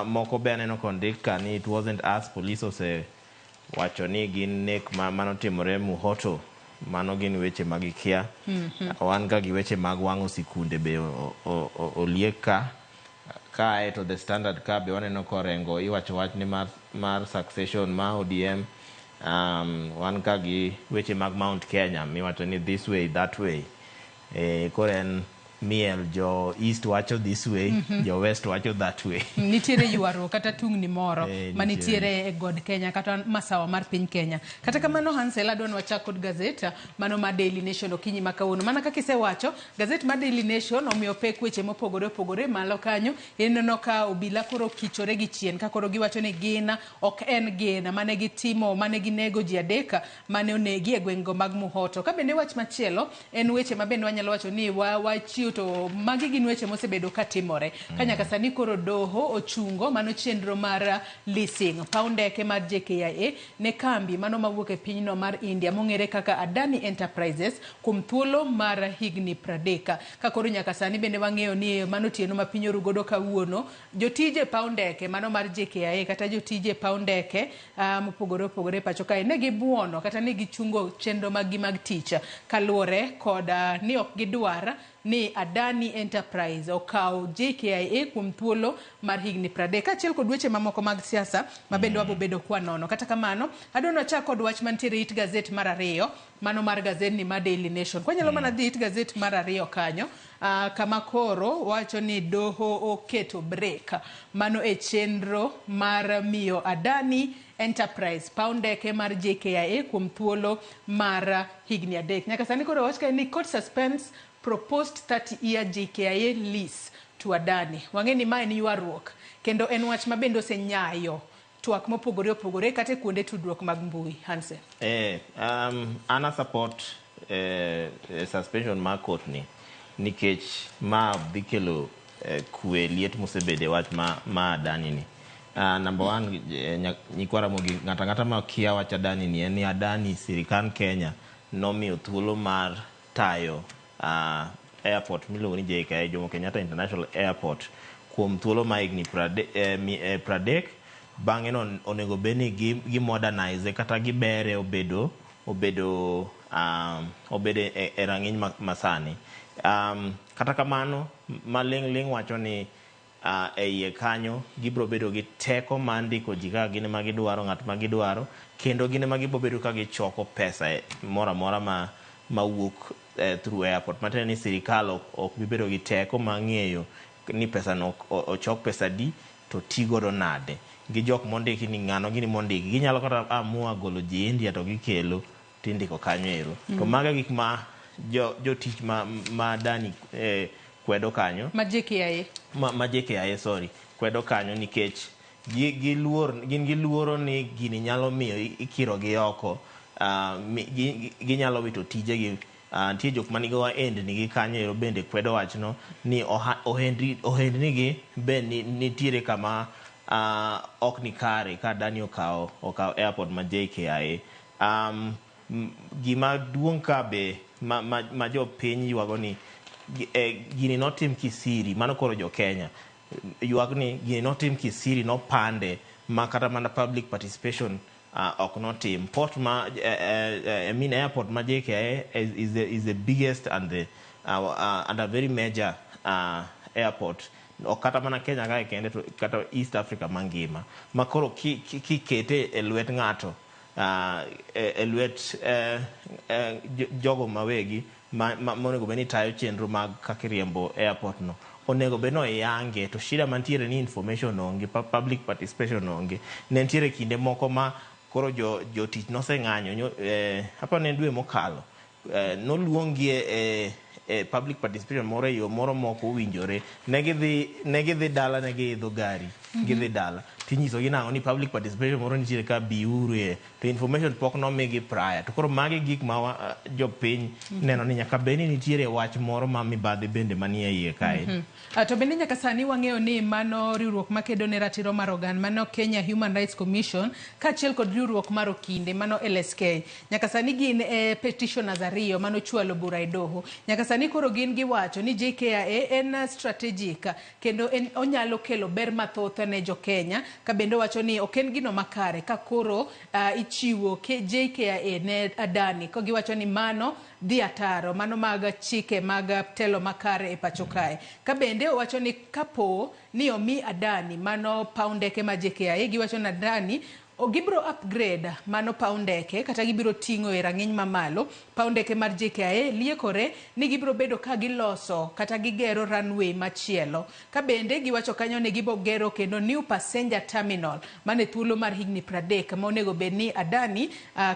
Moko be aneno kondik ka ni it wasn't us, police ose wacho ni gin nek manotimore Muhoto, mano gin weche mag ikia. Wan ga gi weche mag wang'o sikunde be oliek ka. Kae to The Standard ka be waneno korengo iwacho wach ni mar succession ma ODM. Wan ka gi weche mag Mount Kenya miwacho ni this way that way. Koro en miel jo East wacho this way, jo West wacho that way. Nitiere ywaruok kata tungni moro manitiere e god Kenya kata masawa mar piny Kenya. Kata kamano Hansel, adwa ni wachak kod gazet mano ma Daily Nation okinyi ma kawuono. Mana kaka isewacho, gazet mar Daily Nation omiyo pek weche mopogore opogore malo kanyo. Ineno ka obila koro kichore gi chien ka koro giwacho ni gin ok en gin mane gitimo mane ginego ji adek mane onegi e gweng'go mag Muhoto. Ka bende wach machielo en weche ma bende wanyalo wacho ni wachiwo to magi gin weche mosebedo katimore. Ka nyaka sani koro doho ochungo mano chenro mar leasing paw ndeke mar JKIA ne kambi mano mawuok e pinyno mar India mong'ere kaka Adani Enterprises kuom thuolo mar higni 30. Ka koro nyaka sani bende wang'eyo ni mano tieno ma piny oru godo kawuono jotije paw ndeke mano mar JKIA kata jotije paw ndeke mopogore opogore pacho kae ne gibuono kata ne gichungo chenro mag gi mag tich kaluwore kod ni ok gidwar ni Adani Enterprise okaw JKIA kuom thuolo mar higni 30 kaachiel kod weche mamoko mag siasa ma bende wabobedo kwa nono. Kata kamano adwa ni wachak kod wach mantiere it gazet mar ariyo mano mar gazetni mar Daily Nation. Kwanyalo mana dhi it gazet mar ariyo kanyo kama koro wacho ni doho oketo break mano e chenro mar miyo Adani Enterprise paw ndeke mar JKIA kuom thuolo mar higni 3. Nyaka sani koro wach kae ni court suspense proposed 30-year JKIA lease to Adani. Wang'e ni ma en ywaruok kendo en wach ma bende osenyayo twak mopogore opogore kata e kuonde tudruok mag mbui. Hansen. Ana support suspension mar court ni nikech ma dhi kelo kwe liet mosebede wach ma Adani ni. Number one, nyikwa Ramogi ng'ato ang'ata ma kia wach Adani ni en ni Adani sirikand Kenya nomiyo thuolo mar tayo airport miluongo ni JKIA, Jomo Kenyatta International Airport, kuom thuolo ma higni 30. Bang'e no onego bed ni gi modernize kata gibere obedo obedo obedo e rang'iny masani. Kata kamano, maling' ling' wacho ni e iye kanyo gibiro bedo gi teko mar ndiko ji kaka gin ema gidwaro, ng'at ma gidwaro, kendo gin ema gibiro bedo ka gichoko pesa moro amora ma mawuok through airport. Matiende ni sirikal ok bi bedo gi teko mar ng'eyo ni pesa no ochok pesa di to ti godo nade. Gi jok mondiki ni ng'ano gini mondiki. Ginyalo kata amua golo ji India to gikelo tindiko kanyo ero. To mago e gik ma jotich ma Adani kwedo kanyo. Ma JKIA. Ma JKIA, sorry, kwedo kanyo nikech gin gi luoro ni gini nyalo miyo ikiro gi oko, ginyalo wito tijegi. Nitie jok manigi ohendni gi kanyo ero bende kwedo wachno ni ohendni gi be nitiere kama ok ni kare ka Adani okawo airport ma JKIA. Gima duong' ka be ma jopiny ywago ni gini notim kisiri, mano koro jo Kenya ywak ni gini notim kisiri, nopande ma kata mana public participation ok notim. Port ma I mean airport ma JKIA is the biggest and a very major airport, ok kata mana Kenya kae kende to kata East Africa mangima, ma koro kikete e lwet ng'ato, e lwet jogo mawegi monego bed ni tayo chenro mag kaka iriembo airport no, onego bed ni oyange. To shida mantiere ni information onge, public participation onge. Ne nitiere kinde moko ma koro jotich noseng'anyo, aparo ni en dwe mokalo, noluongi e public participation moro e yo moro mok owinjore. Ne gidhi dala, ne giidho gari gidhi dala, tinyisogi nang'o ni public participation moro nitiere ka, biuru e to information pok nomigi prior. To koro magi gik ma jopiny neno ni nyaka bed ni nitiere wach moro ma mibadhi bende manie iye kae. To bende nyaka sani wang'eyo ni mano riwruok makedo ne ratiro mar oganda, mano Kenya Human Rights Commission, kaachiel kod riwruok mar okinde, mano LSK, nyaka sani gin e petitioners ariyo manochwalo bura e doho. Nyaka sani koro gin giwacho ni JKIA en strategic kendo en onyalo kelo ber mathoth ne jo Kenya, ka bende wacho ni ok en gino makare ka koro ichiwo JKIA ne Adani, ka giwacho ni mano dhi ataro mano mag chike mag telo makare e pacho kae. Ka bende owacho ni kapo ni omi Adani mano paw ndeke ma JKIA, giwacho ni Adani gibiro upgrade mano paw ndeke kata gibiro ting'o e rang'iny mamalo paw ndeke mar JKIA, liekore ni gibiro bedo ka giloso kata gigero runway machielo. Ka bende giwacho kanyo ni gibo gero kendo new passenger terminal mane thuolo mar higni 30 ma onego bed ni Adani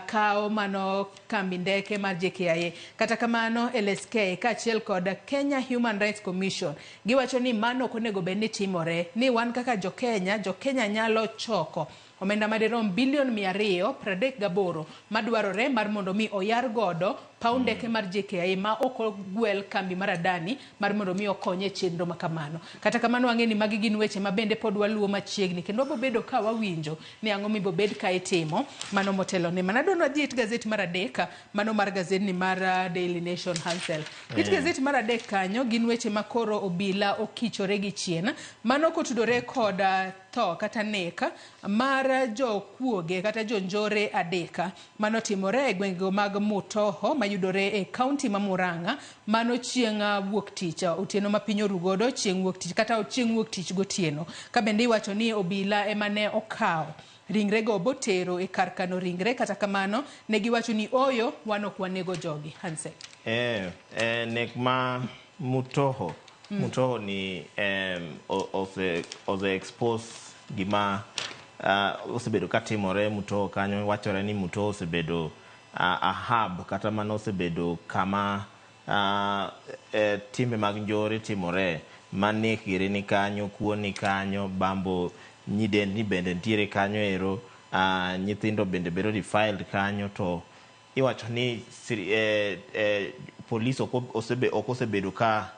kawo mano kambi ndeke mar JKIA. Kata kamano, LSK kaachiel kod Kenya Human Rights Commission giwacho ni mano ok onego bed ni timore, ni wan kaka jo Kenya, jo Kenya nyalo choko omenda madirom bilion 238 madwarore mar mondo mi oyar godo paw ndeke mar JKIA ma ok ogwel kambi mar Adani mar mondo mi okony e chenro ma kamano. Kata kamano, wang'e ni magi gin weche ma bende pod waluwo machiegni kendo wabobedo ka wawinjo ni ang'o mibobed ka itimo mano motelo ne mana. Adwa ni wadhi it gazet mar adek, mano mar gazetni mar Daily Nation, Hansel. It gazet mar adek kanyo gin weche ma koro obila okichore gi chien mano kotudore kod tho kata nek mar jokuoge kata jonjore adek manotimore e gwengego mag Mutoho mayudore e kaunti ma Murang'a mano chieng' wuok tich, otieno ma piny oru godo chieng' wuok tich kata chieng' wuok tich gotieno. Ka bende iwacho ni obila ema ne okawo ringrego botero e kar kano ringre. Kata kamano, ne giwacho ni oyo, wan ok wanego jogi, Hansel. Nek ma Mutoho Mutoho ni ose expose gima osebedo katimore Mutoho kanyo. Wachore ni Mutoho osebedo a hub kata mana osebedo kama timbe mag njore timore, ma nek giri ni kanyo, kuo ni kanyo, bambo nyidendni bende nitiere kanyo ero, nyithindo bende bedo defiled kanyo. To iwacho ni police ok osebedo ka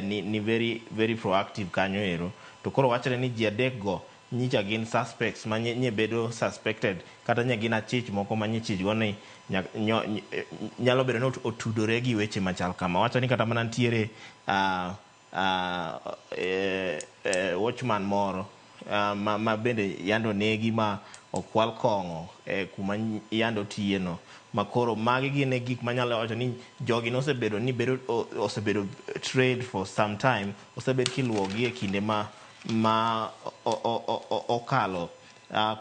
ni very very proactive kanyo ero. To koro wachore ni ji adek go nyicha gin suspects ma nye bedo suspected kata nye gin achich moko ma nyichich go ni nyalo bedo ni otudore gi weche machal kama. Wacho ni kata mana nitiere watchman moro ma bende yando negi ma okwal kong'o e kuma yando tiyeno. Makoro magi gin e gik manyalo wacho ni jogi nosebedo ni bedo osebedo trade for some time, osebed kiluwogi e kinde ma okalo.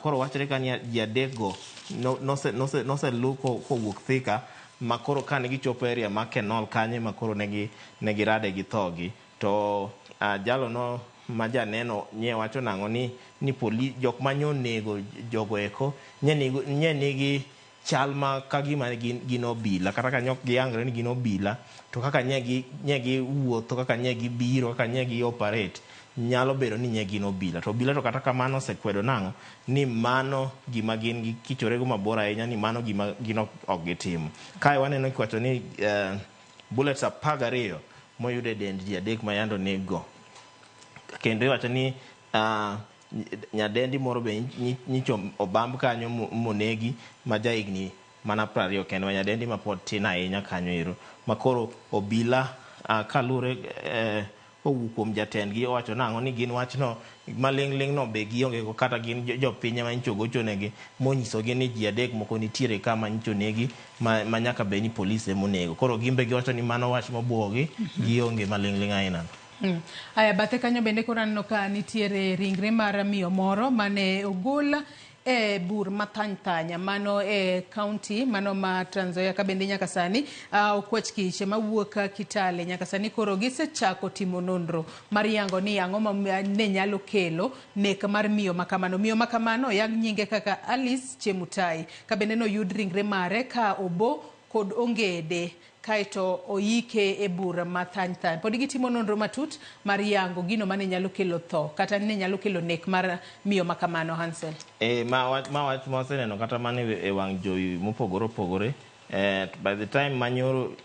Koro wachre ka ni ji adekgo noselu kowuok Thika, ma koro kane gichopo area ma Kenol kanyo ma koro negi girade gi thogi. To jalo no ma janeno nye wacho nang'o ni poli jok manyo nego jogo eko nye nigi chal ma kagima gin obila, kata ka nyok giyangre ni gin obila, to kaka nye gi wuotho, kaka nye gi biro, kaka nye gi operate, nyalo bedo ni nye gin obila. To obila to kata kamano osekwedo nang'o ni mano gima gin gikichorego mabor ahinya, ni mano gima gin ok gitimo. Kae waneno kiwacho ni bullets 12 moyud e dend ji adek ma yando nego. Kendo iwacho ni nyadendi moro be nyicho obamb kanyo monegi, ma jahigni mana 20 kende, ma nyadendi ma pod tin ahinya kanyo ero. Makoro obila kalure kowuok kuom jatendgi owacho nang'o ni gin wachno maling'ling' no be gionge go, kata gin jopiny ema nyicho gochonegi monyisogi ni ji adek moko nitiere ka ma nyicho negi ma nyaka bed ni polis emonego. Koro gin be giwacho ni mano wach mobuogi, gionge maling'ling' aina. Aya, bathe kanyo bende koro aneno ka nitiere ringre mar miyo moro mane ogol e bur mathany thanya mano e kaunti mano ma Trans Nzoia, ka bende nyaka sani okwach kich mawuok Kitale nyaka sani koro gisechako timo nonro mar yango ni ang'o ma ne nyalo kelo nek mar miyo makamano. Miyo makamano oyang nyinge kaka Alice Chemutai, ka bende noyud ringre mare ka obo kod ongede kaeto oike e bur mathany thany. Pod gitimo nonro matut mar yango gino mane nyalo kelo tho kata ne nyalo kelo nek mar miyo makamano. Hansel. Ma wach mawaseneno kata mana e wang' jowi mopogore opogore. By the time ma nyoro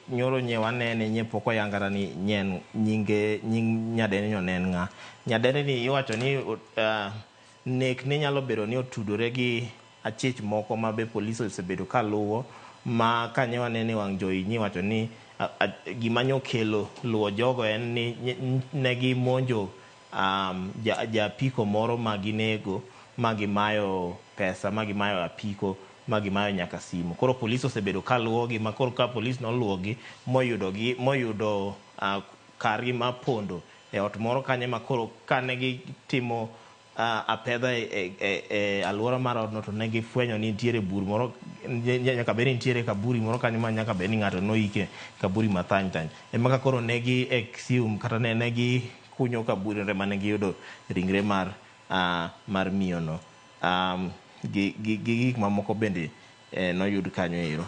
nye wanene, nye pok oyang kata ni nyen nyinge nying nyadendi no ne en ng'a. Nyadendi ni iwacho ni nek ne nyalo bedo ni otudore gi achich moko ma be polis osebedo ka luwo, ma kanye wanene wang' jowi nyiwacho ni gima nyokelo luwo jogo en ni ne gimonjo japiko moro ma ginego, ma gimayo pesa, ma gimayo apiko, ma gimayo nyaka simu. Koro polis osebedo ka luwogi, ma koro ka polis noluwogi moyudogi, moyudo kargi ma pondo e ot moro kanyo, ma koro kane gitimo apedha e alwora mar odno, to ne gifwenyo ni nitiere bur moro, nyaka bed ni nitiere kaburi moro kanyo ma nyaka bed ni ng'ato noike kaburi mathany thany. Ema ka koro ne gi exhume kata ne gikunyo kaburi ema ne giyudo ringre mar miyono. Gi gik mamoko bende noyud kanyo ero.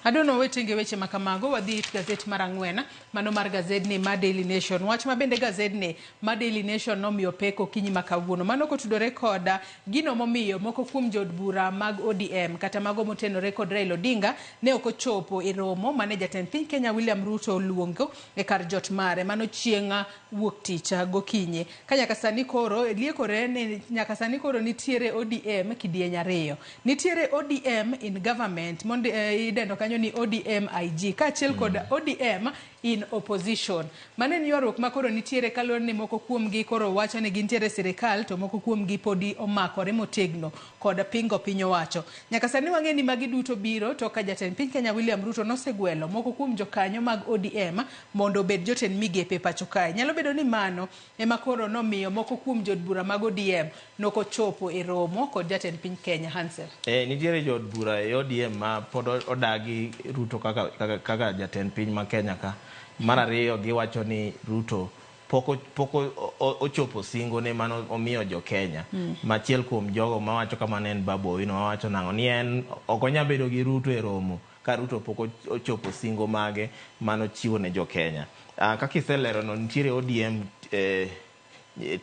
Adono wetenge weche makamago wadhi it gazet mar 4 mano mar gazedni ma Daily Nation. Wach ma bende gazedni ma Daily Nation nomiyo pek okinyi ma kawuono mano kotudore kod gino momiyo moko kuom jood bura mag ODM kata mago motenore kod Raila Odinga ne ok ochopo e romo mane jatend piny Kenya William Ruto oluongo e kar jot mare mano chieng' wuok tich gokinyi. Ka nyaka sani koro liekore ni nyaka sani koro nitiere ODM kidieny ariyo. Nitiere ODM in government mondo idendo kanyo ni ODM IG kaachiel kod ODM in opposition. Mano en ywaruok ma koro nitiere kaluwore ni moko kuomgi koro wacho ni gintiere e sirikal to moko kuomgi podi omakore motegno kod pingo piny owacho. Nyaka sani wang'e ni magi duto biro to ka jatend piny Kenya William Ruto nosegwelo moko kuom jokanyo mag ODM mondo obed jotend migepe pacho kae. Nyalo bedo ni mano ema koro nomiyo moko kuom jood bura mag ODM nokochopo e romo kod jatend piny Kenya. Hansel. Nitiere jood bura e ODM ma pod odagi Ruto kaka jatend piny ma Kenya ka. Mar ariyo giwacho ni Ruto pok ochopo singo ne mano omiyo jo Kenya. Machiel kuom jogo mawacho kamano en Babu Owino, mawacho nang'o ni en ok onyal bedo gi Ruto e romo ka Ruto pok ochopo singo mage manochiwo ne jo Kenya. Kaka iselero no, nitiere ODM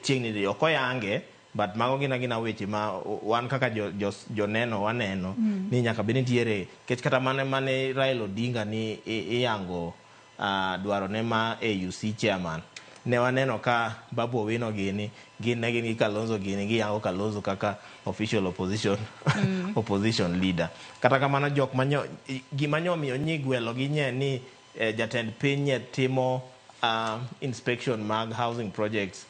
chiegni ok oyange, but mago gin agina weche ma wan kaka joneno waneno ni nyaka bed nitiere, nikech kata mane Raila Odinga ni iyango dwarone ma AUC chairman, ne waneno ka Babu Owino gini gin ne gin gi Kalonzo gini giyango Kalonzo kaka official opposition opposition leader. Kata kamano jok manyo gima nyomiyo nyigwelo gi nye ni jatend piny nye timo inspection mag housing projects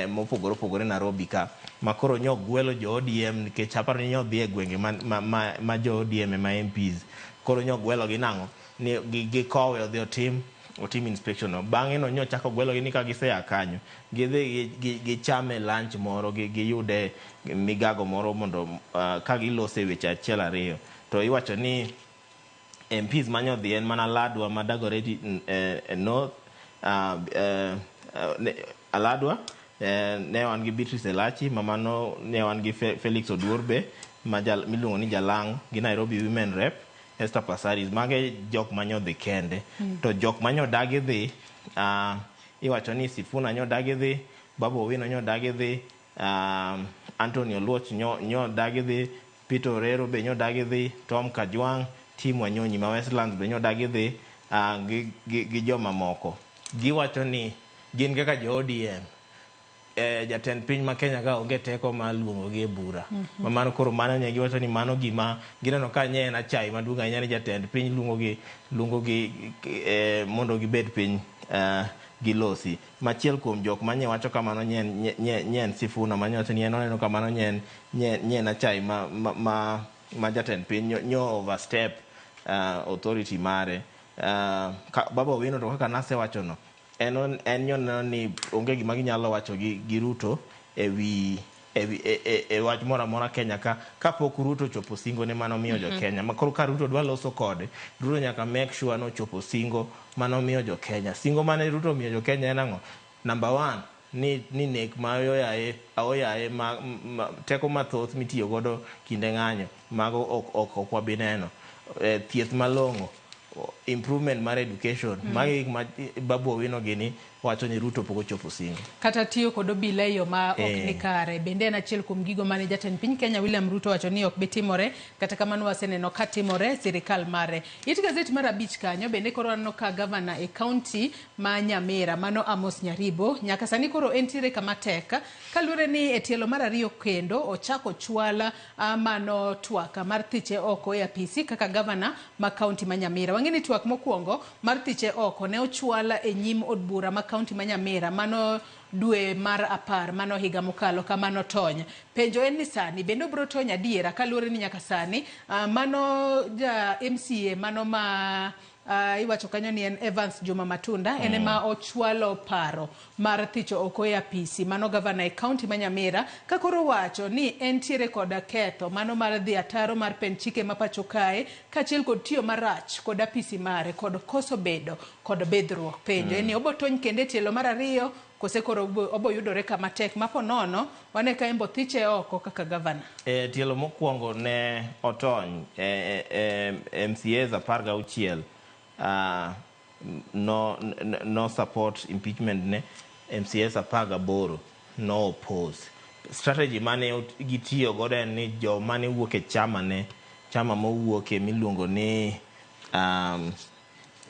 mopogore opogore Nairobi ka makoro nyo gwelo jo ODM nikech aparo ni nyo dhi e gwenge ma jo ODM ema MPs koro nyo gwelo gi nang'o ni gikowe odhi otim inspection no. Bang'e no nyo chako gwelo gi ni ka gisea kanyo gidhi gichame lunch moro, giyude migago moro mondo ka gilose weche achiel ariyo. To iwacho ni MPs manyo dhi en mana Ladwa ma Dagoretti North, Aladwa ne wan gi Beatrice Elachi, mamano ne wan gi Felix Oduor be miluongo ni Jalang' gi Nairobi Women Rep Esther Passaris. Mage jok manyo dhi kende. To jok manyo dagi dhi, iwacho ni Sifuna nyo dagi dhi, Babu Owino nyo dagi dhi, Anthony Oluoch nyo dagi dhi, Peter Orero be nyo dagi dhi, Tom Kajwang', Tim Wanyonyi ma Westlands be nyo dagi dhi, gi joma moko. Giwacho ni gin kaka jo ODM, jatend piny ma Kenya ka onge teko mar luongo gi e bura. Mano koro mano ne giwacho ni mano gima gineno ka nye en achai maduong' ahinya ni jatend piny luongo gi mondo gibed piny gilosi. Machiel kuom jok manye wacho kamano nye en Sifuna manye wacho ni en oneno kamano nye en achai ma jatend piny nyo overstep authority mare. Baba Owino to kaka nasewacho no, en nyo neno ni onge gima ginyalo wacho gi Ruto e wi e wach moro amora Kenya ka kapok Ruto ochopo singo ne manomiyo jo Kenya. Ma koro ka Ruto dwa loso kode, Ruto nyaka make sure nochopo singo manomiyo jo Kenya. Singo mane Ruto omiyo jo Kenya en ang'o? Number one, ni nek ma oyaye ma teko mathoth mitiyo godo kinde ng'anyo mago ok wabi neno. Thieth malong'o, improvement mar education, magi gik ma Babu Owino gini wacho ni Ruto pok ochopo singo. Kata tiyo kod obila e yo ma ok ni kare bende en achiel kuom gigo mane jatend piny Kenya William Ruto wacho ni ok bi timore. Kata kamano waseneno ka timore sirikal mare. It gazet mar 5 kanyo bende koro waneno ka gavana e kaunti ma Nyamira mano Amos Nyaribo nyaka sani koro entiere kama tek kaluwore ni e tielo mar 2 kendo ochako chwala mano twak mar thiche oko e apisi kaka gavana ma kaunti ma Nyamira. Wang'e ni twak mokwongo mar thiche oko ne ochwala e nyim od bura ma kaunti ma Nyamira mano dwe mar 10 mano higa mokalo kamano tony. Penjo en ni sani bende obiro tony adiera kaluwore ni nyaka sani mano ja MCA mano ma iwacho kanyo ni en Evans Juma Matunda en ema ochwalo paro mar thicho oko e apisi mano gavana e kaunti ma Nyamira ka koro wacho ni entiere koda ketho mano mar dhi ataro mar pend chike ma pacho kae kaachiel kod tiyo marach kod apisi mare kod koso bedo kod bidhruok. Penjo en ni obo tony kendo e tielo mar 2 kose koro obo yudore kama tek mapo nono wane ka embo thiche oko kaka gavana. Tielo mokwongo ne otony MCAs 16 no support impeachment ne MCAs 18 no oppose. Strategy mane gitiyo godo en ni joma ne wuok e chama ne chama mowuok e miluongo ni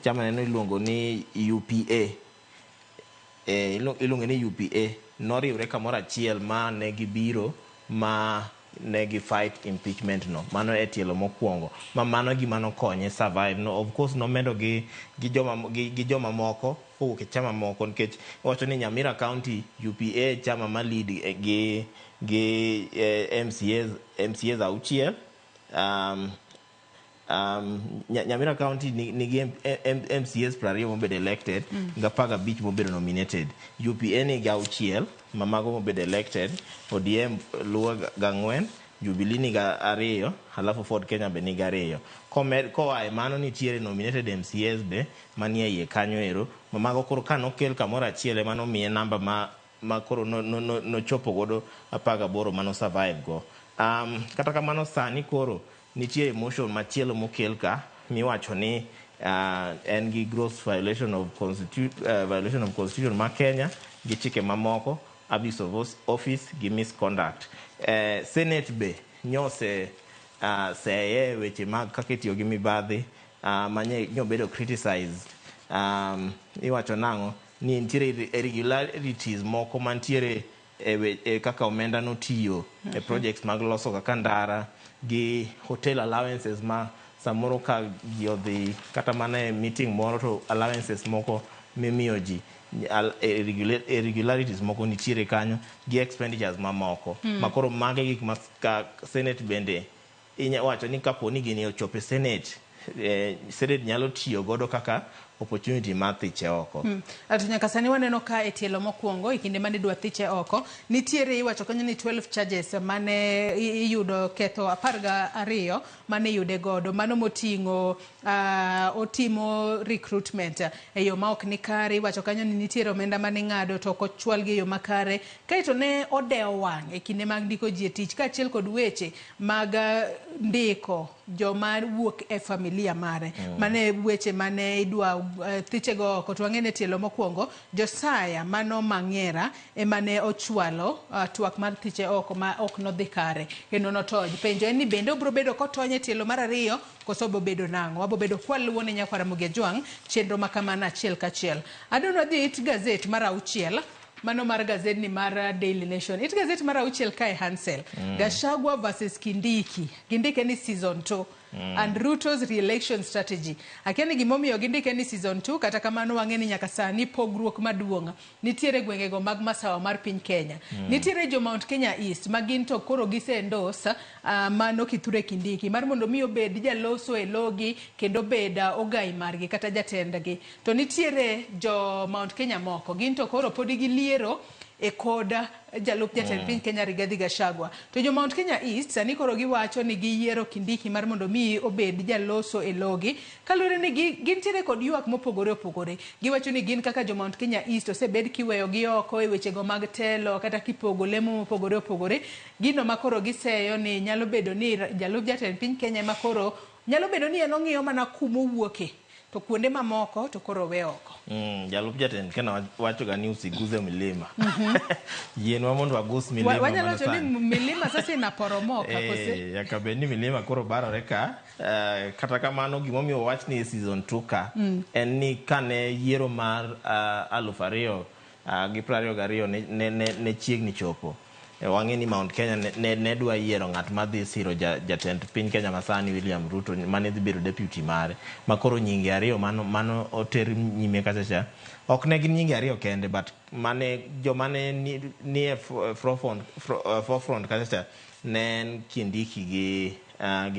chama ne iluongo ni UPA, iluongo ni UPA noriwre kamoro achiel ma ne gibiro ma ne gi fight impeachment no. Mano e tielo mokwongo ma mano gima nokonye survive no. Of course nomedo gi joma moko kowuok e chama moko nikech wacho ni Nyamira County UPA chama ma lead gi MCAs 6. Nyamira County nigi MCAs 20 mobedo elected gi 15 mobedo nominated. UPA nigi 6 mamago mobedo elected, ODM luwo gi 4, Jubilee nigi 2, halafu Ford Kenya be nigi 2. Koa e mano nitiere nominated MCAs be manie iye kanyo ero mamago koro kanokel kamoro achiel ema nomiye namba ma koro nochopo godo 18 mano survive go. Kata kamano sani koro nitie motion machielo mokel ka miwacho ni en gi gross violation of constitution ma Kenya gi chike mamoko, abuse of office gi misconduct. Senate be nyose seye weche mag kaka itiyo gi mibadhi manye nyobedo criticized. Iwacho nang'o ni nitiere irregularities moko mantiere e kaka omenda notiyo e projects mag loso kaka ndara gi hotel allowances ma samoro ka ji odhi kata mana e meeting moro to allowances moko mimiyo ji Irregularities moko nitiere kanyo gi expenditures mamoko. Ma koro mage gik ma ka Senate bende inya wacho ni kapo ni gini ochopo e Senate, Senate nyalo tiyo godo kaka opportunity mar thiche oko. To nyaka sani waneno ka e tielo mokwongo e kinde mane idwa thiche oko, nitiere iwacho kanyo ni 12 charges mane iyudo ketho 12 mane iyude godo. Mano moting'o otimo recruitment e yo ma ok ni kare. Iwacho kanyo ni nitiere omenda mane ing'ado to ok ochwalgi e yo makare. Kaeto ne odewo wang' e kinde mag ndiko ji e tich kaachiel kod weche mag ndiko joma wuok e familia mare. Mane weche mane idwa thichego oko. To wang'e ni tielo mokwongo Josiah mano Mang'era ema ne ochwalo twak mar thiche oko ma ok nodhi kare kendo notony. Penjo en ni bende obiro bedo kotony e tielo mar ariyo koso obiro bedo nang'o? Wabiro bedo kwaluwo ne nyakwara Ramogi Ajwang' chenro ma kamano achiel kachiel. Adwaro dhi it gazet mar 6. Mano mar gazet ni mar Daily Nation. It gazet mar 6 kae Hansel. Gachagua versus Kindiki. Gindike ni season 2. And Ruto's re-election strategy. Akia ni gimomiyo gindike ni season 2, kata kamano wang'e ni nyaka sani pogruok maduong' nitiere gwengego mag masawa mar piny Kenya. Nitiere jo Mount Kenya East ma gin to koro gise endorse mano Kithure Kindiki mar mondo mi obed jaloso e logi kendo obed ogai margi kata jatendgi. To nitiere jo Mount Kenya moko gin to koro podi giliero e kod jalup jatend piny Kenya Rigathi Gachagua. To jo Mount Kenya East sani koro giwacho ni giyiero Kindiki mar mondo mi obed jaloso e logi kaluwore ni gintiere kod ywak mopogore opogore. Giwacho ni gin kaka jo Mount Kenya East osebed kiweyo gi oko e wechego mag telo kata kipogo lemo mopogore opogore. Gino ma koro giseyo ni nyalo bedo ni jalup jatend piny Kenya ema koro nyalo bedo ni en ong'iyo mana kumowuoke to kuonde mamoko to koro we oko. Jalup jatend Kenya wacho ga ni usiguze milima. Yienwa mondo wagus milima. Wanyalo wacho ni milima sasa inaporomoka kose. Nyaka bed ni milima koro barore ka. Kata kamano gimomiyo wach ni season 2 ka en ni kane yiero mar 2022 ne chiegni chopo. Wang'e ni Mount Kenya ne dwa yiero ng'at madhi siro jatend piny Kenya masani William Ruto mane dhi bedo deputy mare ma koro nyinge ariyo mano oter nyime kacha cha ok ne gin nyinge ariyo kende but mane joma ne ni e forefront kacha cha ne en Kindiki gi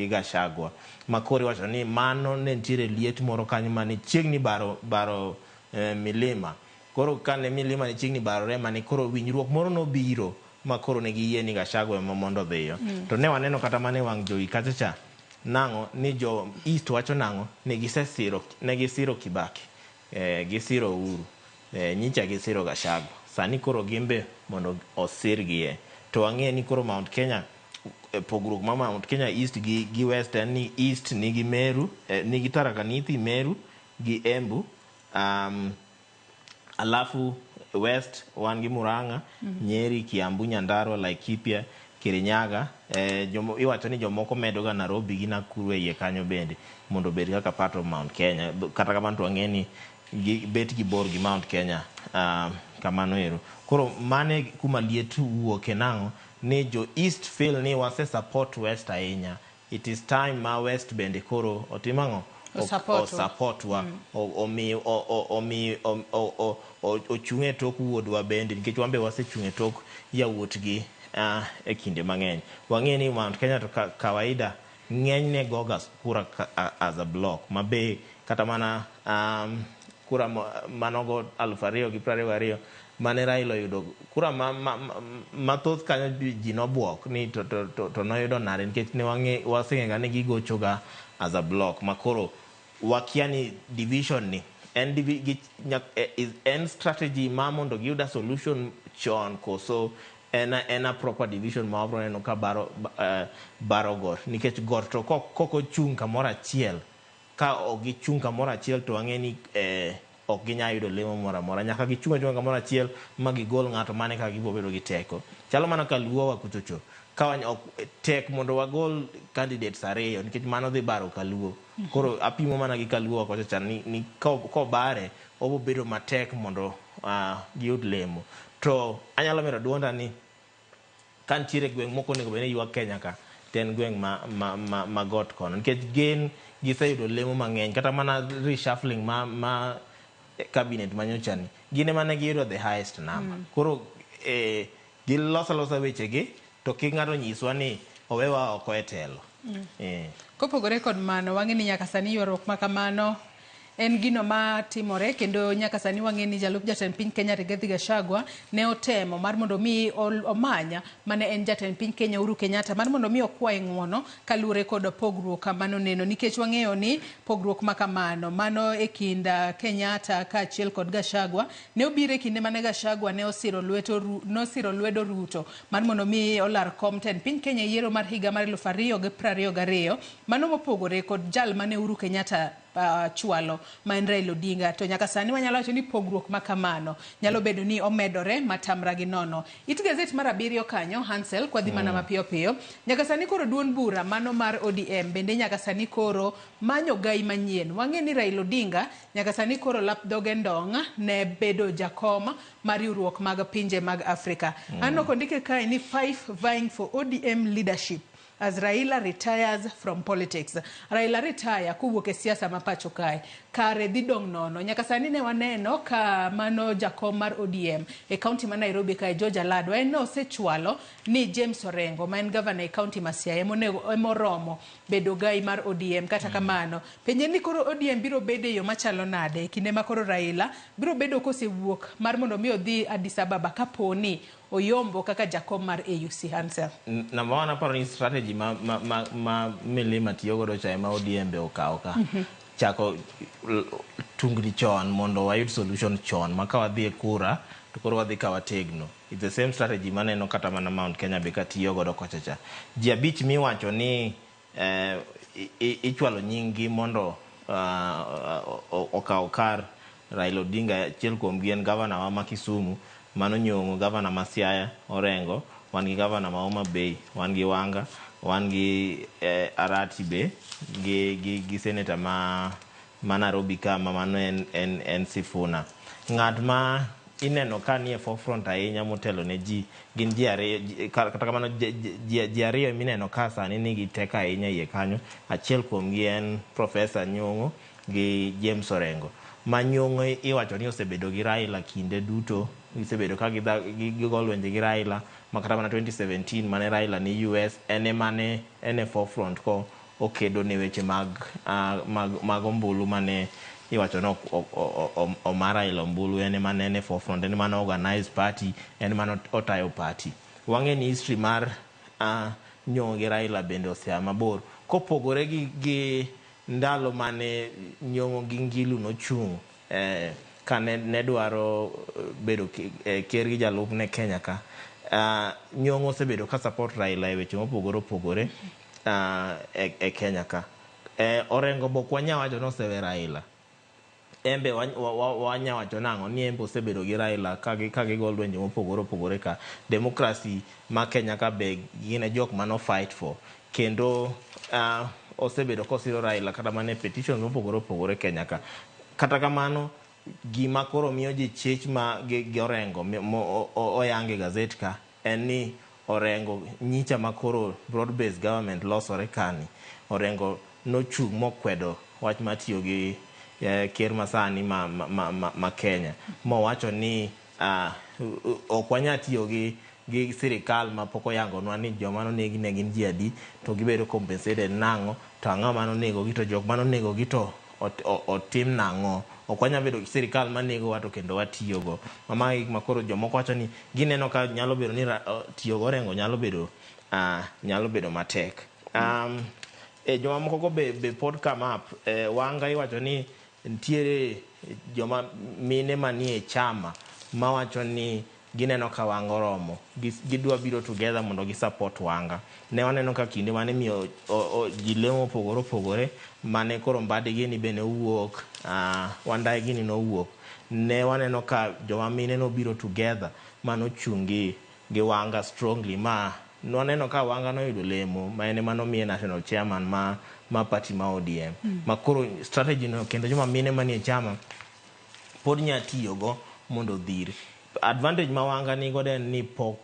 Gachagua ma koro iwacho ni mano ne nitiere liet moro kanyo mane chiegni baro milima. Koro kane milima ne chiegni barore mane koro winjruok moro nobiro ma koro ne giyie ni Gachagua ema mondo odhiyo. To ne waneno kata mane wang' jowi kacha cha nang'o ni jo East wacho nang'o ne gisiro Kibaki, gisiro Uhuru, nyicha gisiro Gachagua. Sani koro gimbe mondo osirgie. To wang'e ni koro Mount Kenya pogruok ma Mount Kenya East gi West en ni East nigi Meru, nigi Tharaka Nithi, Meru gi Embu, alafu West wan gi Murang'a, Nyeri, Kiambu, Nyandarua, Laikipia, Kirinyaga. Iwacho ni jomoko medo ga Nairobi gi Nakuru e iye kanyo bende mondo obed kaka part of Mount Kenya. Kata kamano to wang'e ni bet gi bor gi Mount Kenya kamano ero. Koro mane kuma liet wuoke nang'o ni jo East feel ni wase support West ahinya. It is time ma West bende koro otim ang'o? Osupport wa, omi ochung' e tok wuodwa bende nikech wan be wasechung' e tok yawuotgi e kinde mang'eny. Wang'e ni Mount Kenya to kawaida ng'enyne goga kura as a block ma be kata mana kura manogo 2022 mane Raila oyudo kura mathoth kanyo ji nobuok ni to noyudo nade nikech ne waseng'e ni gigochoga as a block ma koro wakia ni division ni en strategy ma mondo giyud a solution chon koso en a proper division ma wabro neno ka baro got nikech got to kok ochung' kamoro achiel ka ok gichung' kamoro achiel to wang'e ni ok ginyal yudo lemo moro amora. Nyaka gichung' achung'a kamoro achiel ma gigol ng'ato mane kaka gibiro bedo gi teko. Chalo mana ka Luo wa kuchocho ka tek mondo wagol candidates ariyo nikech mano dhi baro Kaluo. Koro apimo mana gi Kaluo kocha cha ni kobare obo bedo matek mondo giyud lemo. To anyalo medo duonda ni ka nitiere gweng' moko onego bed ni ywak Kenya ka to en gweng' ma got kono nikech gin giseyudo lemo mang'eny kata mana reshuffling ma cabinet manyocha ni gin ema ne giyudo the highest number. Koro giloso alosa wechegi to kik ng'ato nyiswa ni owewa oko e telo. Kopogore kod mano, wang'e ni nyaka sani ywaruok ma kamano en gino ma timore, kendo nyaka sani wang'e ni jalup jatend piny Kenya Rigathi Gachagua ne otemo mar mondo mi omanya mane en jatend piny Kenya Uhuru Kenyatta mar mondo mi okwaye ng'uono kaluwore kod pogruok manoneno, nikech wang'eyo ni pogruok ma kamano mano e kind Kenyatta kaachiel kod Gachagua ne obiro e kinde mane Gachagua ne osiro lwedo Ruto mar mondo mi olar kom tend piny Kenya e yiero mar higa mar 2022, mano mopogore kod jal mane Uhuru Kenyatta chwalo ma en Raila Odinga. To nyaka sani wanyalo wacho ni pogruok ma kamano nyalo bedo ni omedore matamra gi nono. It gazet mar 7 kanyo, Hansel, kwa dhi mana mapiyo piyo, nyaka sani koro duond bura mano mar ODM bende nyaka sani koro manyo gai manyien. Wang'e ni Raila Odinga nyaka sani koro lap dhoge ndong' ne bedo jakom mar riwruok mag pinje mag Afrika. Aneno kondike kae ni 5 vying for ODM leadership as Raila retires from politics. Raila retire kowuok e siasa ma pacho kae, kare dhi dong' nono. Nyaka sani ne waneno ka mano jakom mar ODM e kaunti ma Nairobi kae George Aladwa en osechwalo ni James Orengo ma en gavana e kaunti ma Siaya emoromo bedo gai mar ODM. Kata kamano, penje ni koro ODM biro bedo e yo machalo nade e kinde ma koro Raila biro bedo kosewuok mar mondo mi odhi Addis Ababa kaponi oyombo kaka jakom mar AUC. Hansel. Number one, aparo ni strategy ma Milima tiyo godo cha ema ODM be okawo ka. Chako tungni chon mondo wayud solution chon ma ka wadhi e kura to koro wadhi ka wategno. It's the same strategy maneno kata mana Mount Kenya be katiyo godo kocha cha. Ji 5 miwacho ni ichwalo nying-gi mondo okaw kar Raila Odinga. Achiel kuomgi en gavana wa ma Kisumu, mano Nyong'o, gavana ma Siaya Orengo, wan gi gavana ma Homa Bay, wan gi Wanga, wan gi Arati be, gi senator ma Nairobi ka ma mano en Sifuna. Ng'at ma ineno ka nie forefront ahinya motelo ne ji gin ji ariyo, kata kamano ji ariyo mineno ka sani nigi teko ahinya iye kanyo. Achiel kuomgi en Professor Nyong'o gi James Orengo. Ma Nyong'o iwacho ni osebedo gi Raila kinde duto, gisebedo ka gigo lwenje gi Raila ma kata mana 2017 mane Raila ni US en ema ne en e forefront ko okedo ne weche mag ombulu mane iwacho ni oma Raila ombulu, en ema ne en e forefront, en ema ne organize party, en ema ne otayo party. Wang'e ni history mar Nyong'o gi Raila bende osea mabor kopogore gi ndalo mane Nyong'o gi Ngilu nochung' ka ne dwaro bedo ker gi jalupne Kenya ka. Nyong'o osebedo ka support Raila e weche mopogore opogore e Kenya ka. Orengo bok wanya wacho ni osewe Raila. Embe wanya wacho nang'o ni embe osebedo gi Raila ka gigo lwenje mopogore opogore ka. Democracy ma Kenya ka be gin e jok mano fight for. Kendo osebedo kosiro Raila kata mana e petitions mopogore opogore Kenya ka. Kata kamano, gima koro miyo ji chich ma gi Orengo oyange gazet ka en ni Orengo nyicha ma koro broad based government losore kani, Orengo nochung' mokwedo wach mar tiyo gi ker masani ma Kenya, mowacho ni ok wanyal tiyo gi sirikal ma pok oyangonwa ni joma nonegi ne gin ji adi, to gibedo compensated nang'o, to ang'o manonegogi, to jok manonegogi to otim nang'o. Ok wanyal bedo gi sirikal manegowa to kendo watiyogo. Ma gik ma koro jomoko wacho ni gineno ka nyalo bedo ni tiyo go Orengo nyalo bedo matek. Joma moko go be pod come up. Wanga iwacho ni nitiere joma mine manie chama mawacho ni gineno ka Wanga oromo, gidwa biro together mondo gi support Wanga. Ne waneno ka kinde mane miyo ji lemo mopogore opogore mane koro Mbadi gini bende owuok, Wandayi gini nowuok. Ne waneno ka joma mine nobiro together manochung' gi Wanga strongly, ma nwaneno ka Wanga noyudo lemo ma en ema nomiye national chairman ma party ma ODM. Ma koro strategy no kendo joma mine manie chama pod nya tiyogo mondo odhir. Advantage ma Wanga nigodo en ni pok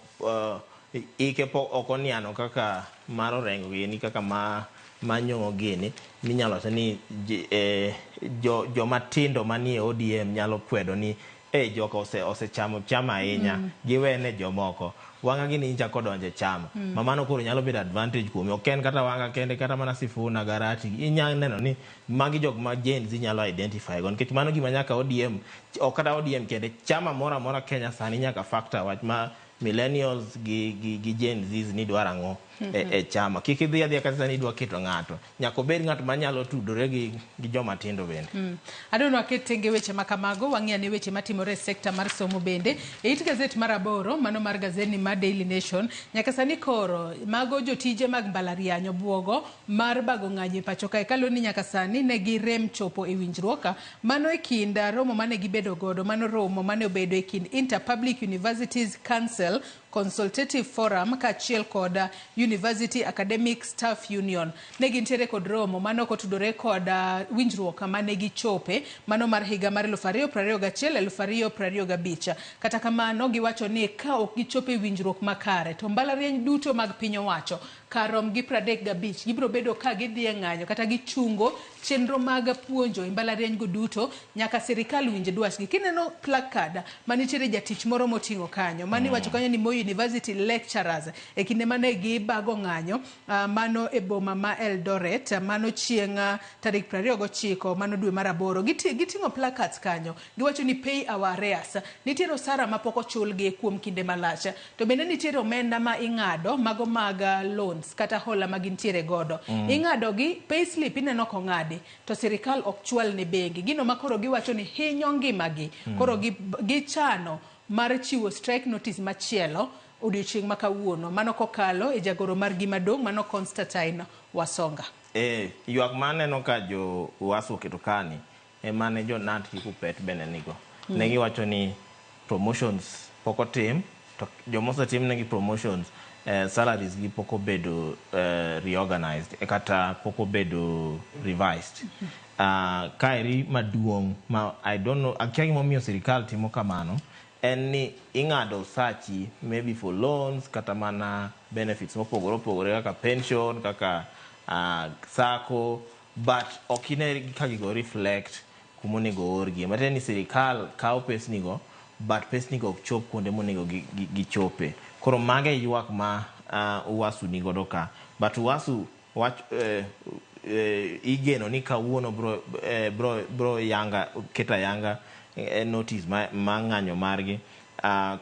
ike pok ok oniano kaka mar Orengo gini kaka ma manyong'o gini minyalo wacho ni joma tindo manie ODM nyalo kwedo ni joka osechamo chama ahinya, giwene jomoko. Wanga gini chako donje chama. Mamano koro nyalo bedo advantage kuome. Ok en kata Wanga kende, kata mana Sifuna, Garati. Inyalo neno ni magi jok ma Gen Z nyalo identify go. Nikech mano gima nyaka ODM, ok kata ODM kende, chama moro amora Kenya sani nyaka factor wach ma millennials gi Gen Zs ni dwaro ang'o e chama. Kik idhi adhiya kata ni idwa keto ng'ato. Nyaka obed ng'at manyalo tudore gi joma tindo bende. Adwa waket tenge weche ma kamago, wang'i ane weche matimore e sekta mar somo bende. E it gazet mar 8, mano mar gazeti mar Daily Nation, nyaka sani koro mago jotije mag mbalariany obuogo mar bago ng'anyo e pacho kae, kaluwore ni nyaka sani ne girem chopo e winjruok. Mano e kind romo mane gibedo godo, mano romo mane obedo e kind Inter-Public Universities Council Consultative Forum kaachiel kod University Academic Staff Union. Ne gintiere kod romo mano kotudore kod winjruok mane gichope mano mar higa mar 2021 2025. Kata kamano giwacho ni ka ok gichope winjruok makare to mbalariany duto mag piny owacho karom gi 35 gibiro bedo ka gidhi e ng'anyo kata gichungo chenro mag puonjo e mbalariany go duto nyaka sirikal winj dwachgi. Kineno placard manitiere jatich moro moting'o kanyo mani wacho kanyo ni Moi University lecturers e kinde mane gibago ng'anyo mano e boma ma Eldoret, mano chieng' tarik 29 mano dwe mar 8. Giting'o placards kanyo giwacho ni pay our arrears. Nitiere osara mapok ochulgi kuom kinde malach, to bende nitiere omenda ma ing'ado mago mag loans kata hola ma gintiere godo. Ing'ado gi payslip ineno kong'adi to sirikal ok chwal ne bengi. Gino ma koro giwacho ni hinyo ngimagi. Koro gichano mar chiwo strike notice machielo odiochieng' ma kawuono, mano kokalo e jagoro mar gima dong' mano Constantine Wasonga. Ywak maneno ka jo UASU oketo kani emane jo KNUT gi KUPPET bende nigo. Ne giwacho ni promotions pok otim, to jomosetim negi promotions, salaries gi pok obedo reorganized kata pok obedo revised. Kaeri maduong' ma I don't know, akia gimomiyo sirikal timo kamano, en ni ing'ado sachi maybe for loans kata mana benefits mopogore opogore kaka pension, kaka SACCO, but ok ine ka gigo reflect kumonego oorgie. Matiende ni sirikal kawo pesnigo, but pesnigo ok chop kuonde monego gichope. Koro mago e ywak ma UASU nigodo ka. But UASU wach igeno ni kawuono bro yanga keta yanga notice ma ng'anyo margi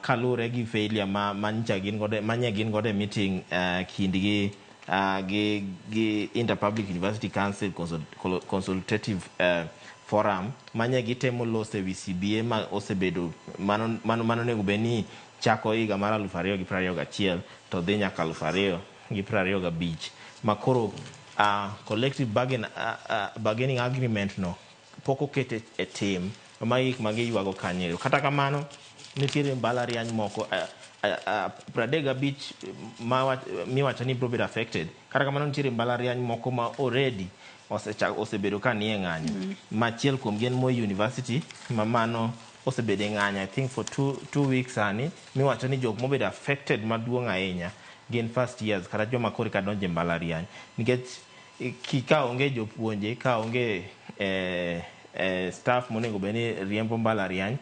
kaluwore gi failure ma nyicha gin godo manye gin godo e meeting kindgi gi Inter-Public University Council Consultative Forum manye gitemo loso e wi CBA ma osebedo mano onego bed ni chako higa mar 2021 to dhi nyaka 2025 ma koro collective bargaining agreement no pok okete e tim ma gik ma giywago kanyo. Kata kamano nitiere mbalariany moko 35 miwacho ni biro bedo affected. Kata kamano nitiere mbalariany moko ma already osebedo ka nie ng'anyo. Machiel kuom gi en Moi University ma mano osebedo e ng'anyo I think for two weeks sani, miwacho ni jok mobedo affected maduong' ahinya gin first years kata joma koro eka donjo e mbalariany, nikech ka onge jopuonje, ka onge staff monego bed ni riembo mbalariany,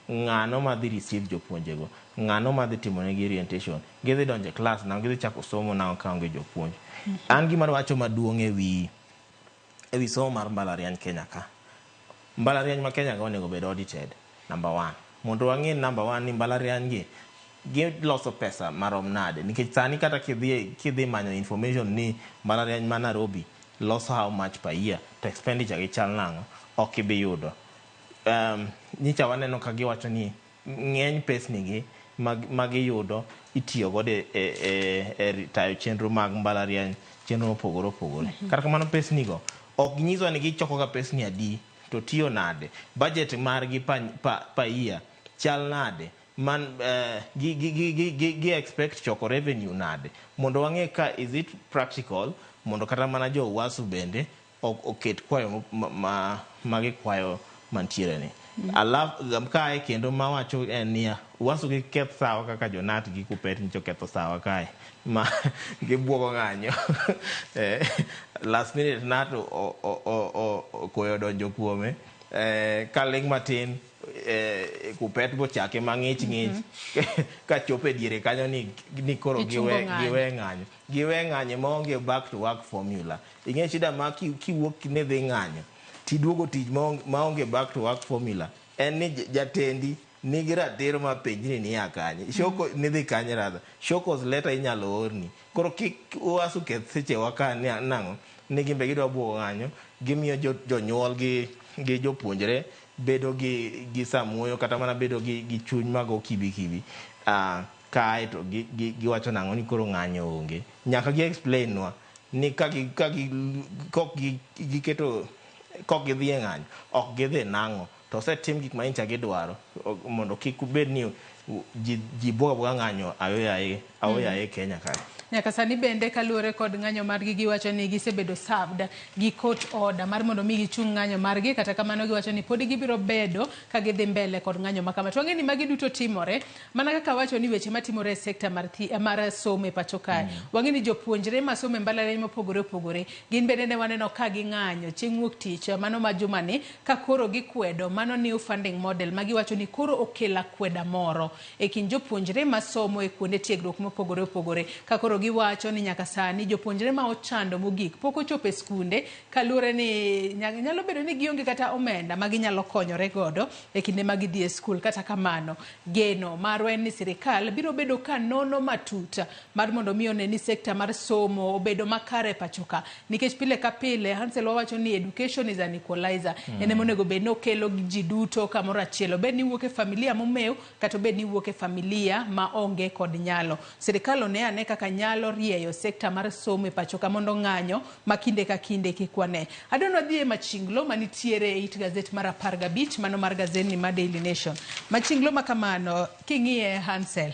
ng'ano madhi receive jopuonjego, ng'ano madhi timo negi orientation, gidhi donjo e class nang'o, gidhi chako somo nang'o ka onge jopuonj. An gima adwacho maduong' ewi somo mar mbalariany Kenya ka. Mbalariany ma Kenya ka onego bed audited, number 1. Mondo wang'e number 1 ni mbalariany gi giloso pesa marom nade, nikech sani kata kidhi manyo information ni mbalariany ma Nairobi loso how much per year to expenditure gi chal nang'o, ok ibi yudo. Nyicha waneno ka giwacho ni ng'eny pesni gi ma giyudo itiyo godo e tayo chenro mag mbalariany, chenro mopogore opogore. Kata kamano pesni go ok nyiswa ni gichoko ga pesni adi to tiyo nade, budget margi pa year chal nade, man gi expect choko revenue nade, mondo wang'e ka is it practical mondo kata mana jo UASU bende oket kwayo ma gikwayo mantiere ni. Alafu kae kendo mawacho en niya, Uasu kik keth sawa kaka jonat gi kupet nyicho ketho sawa kae ma gibuogo ng'anyo. Last minute nat koyo donjo kuome, kaling' matin, kupet bochake mang'ich ng'ich kachopo e diere kanyo ni koro giwe ng'anyo, giwe ng'anyo maonge back to work formula. Ing'e shida ma kiwuok ne dhi ng'anyo tiduogo tich maonge back to work formula en ni jatendi nigi ratiro ma penjni ni ya kanye shoko nidhi kanye rather show cause letter inyalo orni. Koro kik Uasu keth sechewa ka nang'o ni gimbe gidwa buogo ng'anyo, gimiyo jonyuol gi jopuonjre bedo gi samuoyo kata mana bedo gi chuny mago kibi kibi. Kae to giwacho nang'o ni koro ng'anyo onge. Nyaka gi explain nwa ni ka kok giketo kok gidhi e ng'anyo ok gidhi nang'o to osetim gik ma incha gidwaro mondo kik ubed ni ji buoga ng'anyo ayoyaye Kenya kae. Nyaka sani bende kaluwore kod ng'anyo margi giwacho ni gisebedo served gi court order mar mondo mi gichung ng'anyo margi, kata kamano giwacho ni podi gibiro bedo ka gidhi mbele kod ng'anyo makama. To wang'e ni magi duto timore mana kaka wacho ni weche matimore e sekta mar somo e pacho kae. Wang'e ni jopuonjre masomo e mbalariany mopogore opogore gin bende ne waneno ka ging'anyo chieng' wuok tich mano ma jumani ka koro gikwedo mano new funding model ma giwacho ni koro okelo akweda moro e kind jopuonjre masomo e kuonde tiegruok mopogore opogore, ka koro giwacho ni nyaka sani jopuonjre ma ochando mogik pok ochopo e skunde kaluwore ni nyalo bedo ni gionge kata omenda ma ginyalo konyore godo e kinde ma gidhi e skul. Kata kamano geno marwa en ni sirikal biro bedo ka nono matut mar mondo mi one ni sekta mar somo obedo makare pacho ka, nikech pile ka pile Hansel wawacho ni education is an equalizer. En ema onego bed ni okelo ji duto kamoro achiel, obed ni iwuok e familia momew kata obed ni iwuok e familia ma onge kod nyalo. Sirikal one ane kaka nyalo rieyo sekta mar somo e pacho ka mondo ng'anyo ma kinde ka kinde kik wane. Adwa dhi e machinglo manitiere e it gazet mar 15 mano mar gazetni mar Daily Nation. Machinglo ma kamano king'iye Hansel,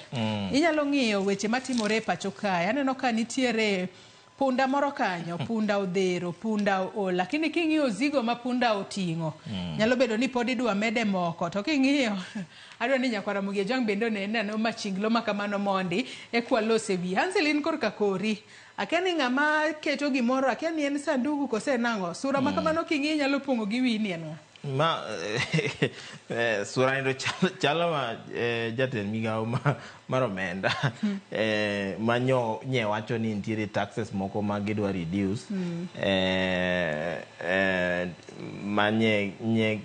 inyalo ng'iyo weche matimore e pacho kae. Aneno ka nitiere punda moro kanyo, punda odhero, punda ool, lakini king'iyo ozigo ma punda oting'o nyalo bedo ni pod idwa mede moko. To king'iyo adwa ni nyakwara Ramogi Ojwang' bende onene ane machinglo ma kamano mondi eka walos e wiye. Hansel in korka kori, akia ni ng'ama keto gimoro, akia ni en sanduku kose nang'o, sura ma kamano king'iyo nyalo pong'o gi wiyi ni en ng'a? Ma sura ni to chalo ma jatend migawo mar omenda ma nye wacho ni nitiere taxes moko ma gidwa reduce, ma nye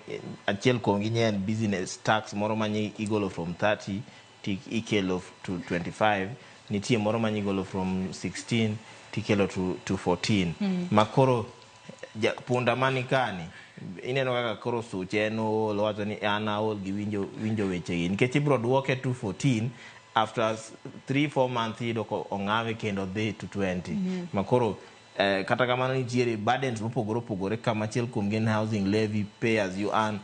achiel kuomgi nye en business tax moro ma nye igolo from 30 to ikelo to 25, nitie moro ma nye igolo from 16 to ikelo to 14. Ma koro punda mani kani ineno kaka koro suche en ool, owacho ni an aol gi winjo wechegi nikech ibiro duoke to 14 after 3-4 months iyudo ko ong'awe kendo dhi to 20. Ma koro kata kamano nitiere burdens mopogore opogore kama achiel kuom gin housing levy, pay as you earn.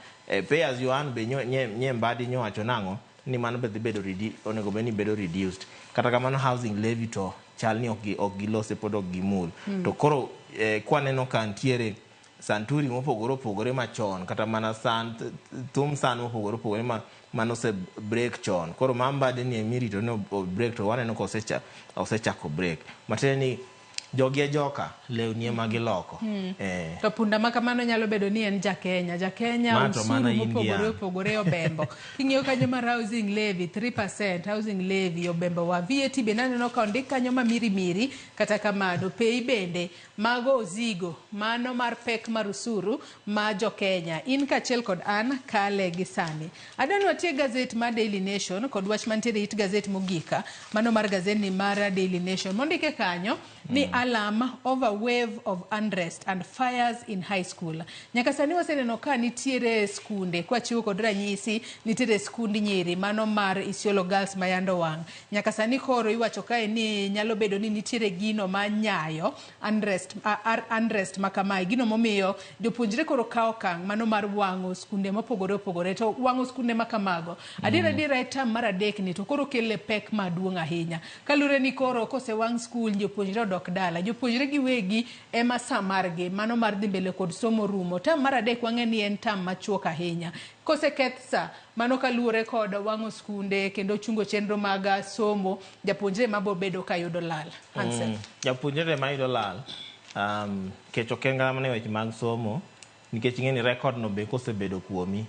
Pay as you earn be nye Mbadi nyowacho nang'o ni mano be dhi bedo onego bed ni bedo reduced. Kata kamano housing levy to chal ni ok gilose pod ok gimul. To koro kwaneno ka nitiere santuri mopogore opogore machon kata mana san thum san mopogore opogore ma manose break chon. Koro ma Mbadi ni emirito ni break to waneno ka osechako break. Matiende ni jogi e joka lewni ema giloko. To punda ma kamano nyalo bedo ni en Jakenya. Jakenya osuru mopogore opogore obembo. King'iyo kanyo mar housing levy 3% housing levy obembo wa. VAT bende aneno ka ondik kanyo ma mirimiri, kata kamano pei bende mago ozigo mano mar pek mar osuru ma Jokenya in kaachiel kod an kale gi sani. Adwa ni watie gazet mar Daily Nation kod wach mantiere it gazet mogika mano mar gazetni mar Daily Nation mondike kanyo ni alarm over wave of unrest and fires in high school. Nyaka sani waseneno ka nitiere skunde kwachiwo kod ranyisi nitiere skund nyiri mano mar Isiolo Girls mayando wang'. Nyaka sani koro iwacho kae ni nyalo bedo ni nitiere gino ma nyayo unrest makamae, gino momiyo jopuonjre koro kawo okang' mano mar wang'o skunde mopogore opogore. To wang'o skunde makamago adiera adiera e tam mar 3 ni to koro kele pek maduong' ahinya kaluwore ni koro kosewang' skul jopuonjre odok dala. dala. Jopuonjre giwegi ema sa margi mano mar dhi mbele kod somo rumo. Tam mar adek wang'e ni en tam machuok ahinya. Koseketh sa mano kaluwore kod wang'o skunde kendo chungo chenro mag somo, japuonjre ema biro bedo ka yudo lal. Hansel. Japuonjre ema yudo lal kech ok en kata mana e weche mag somo nikech ing'e ni record no be kosebedo kuomi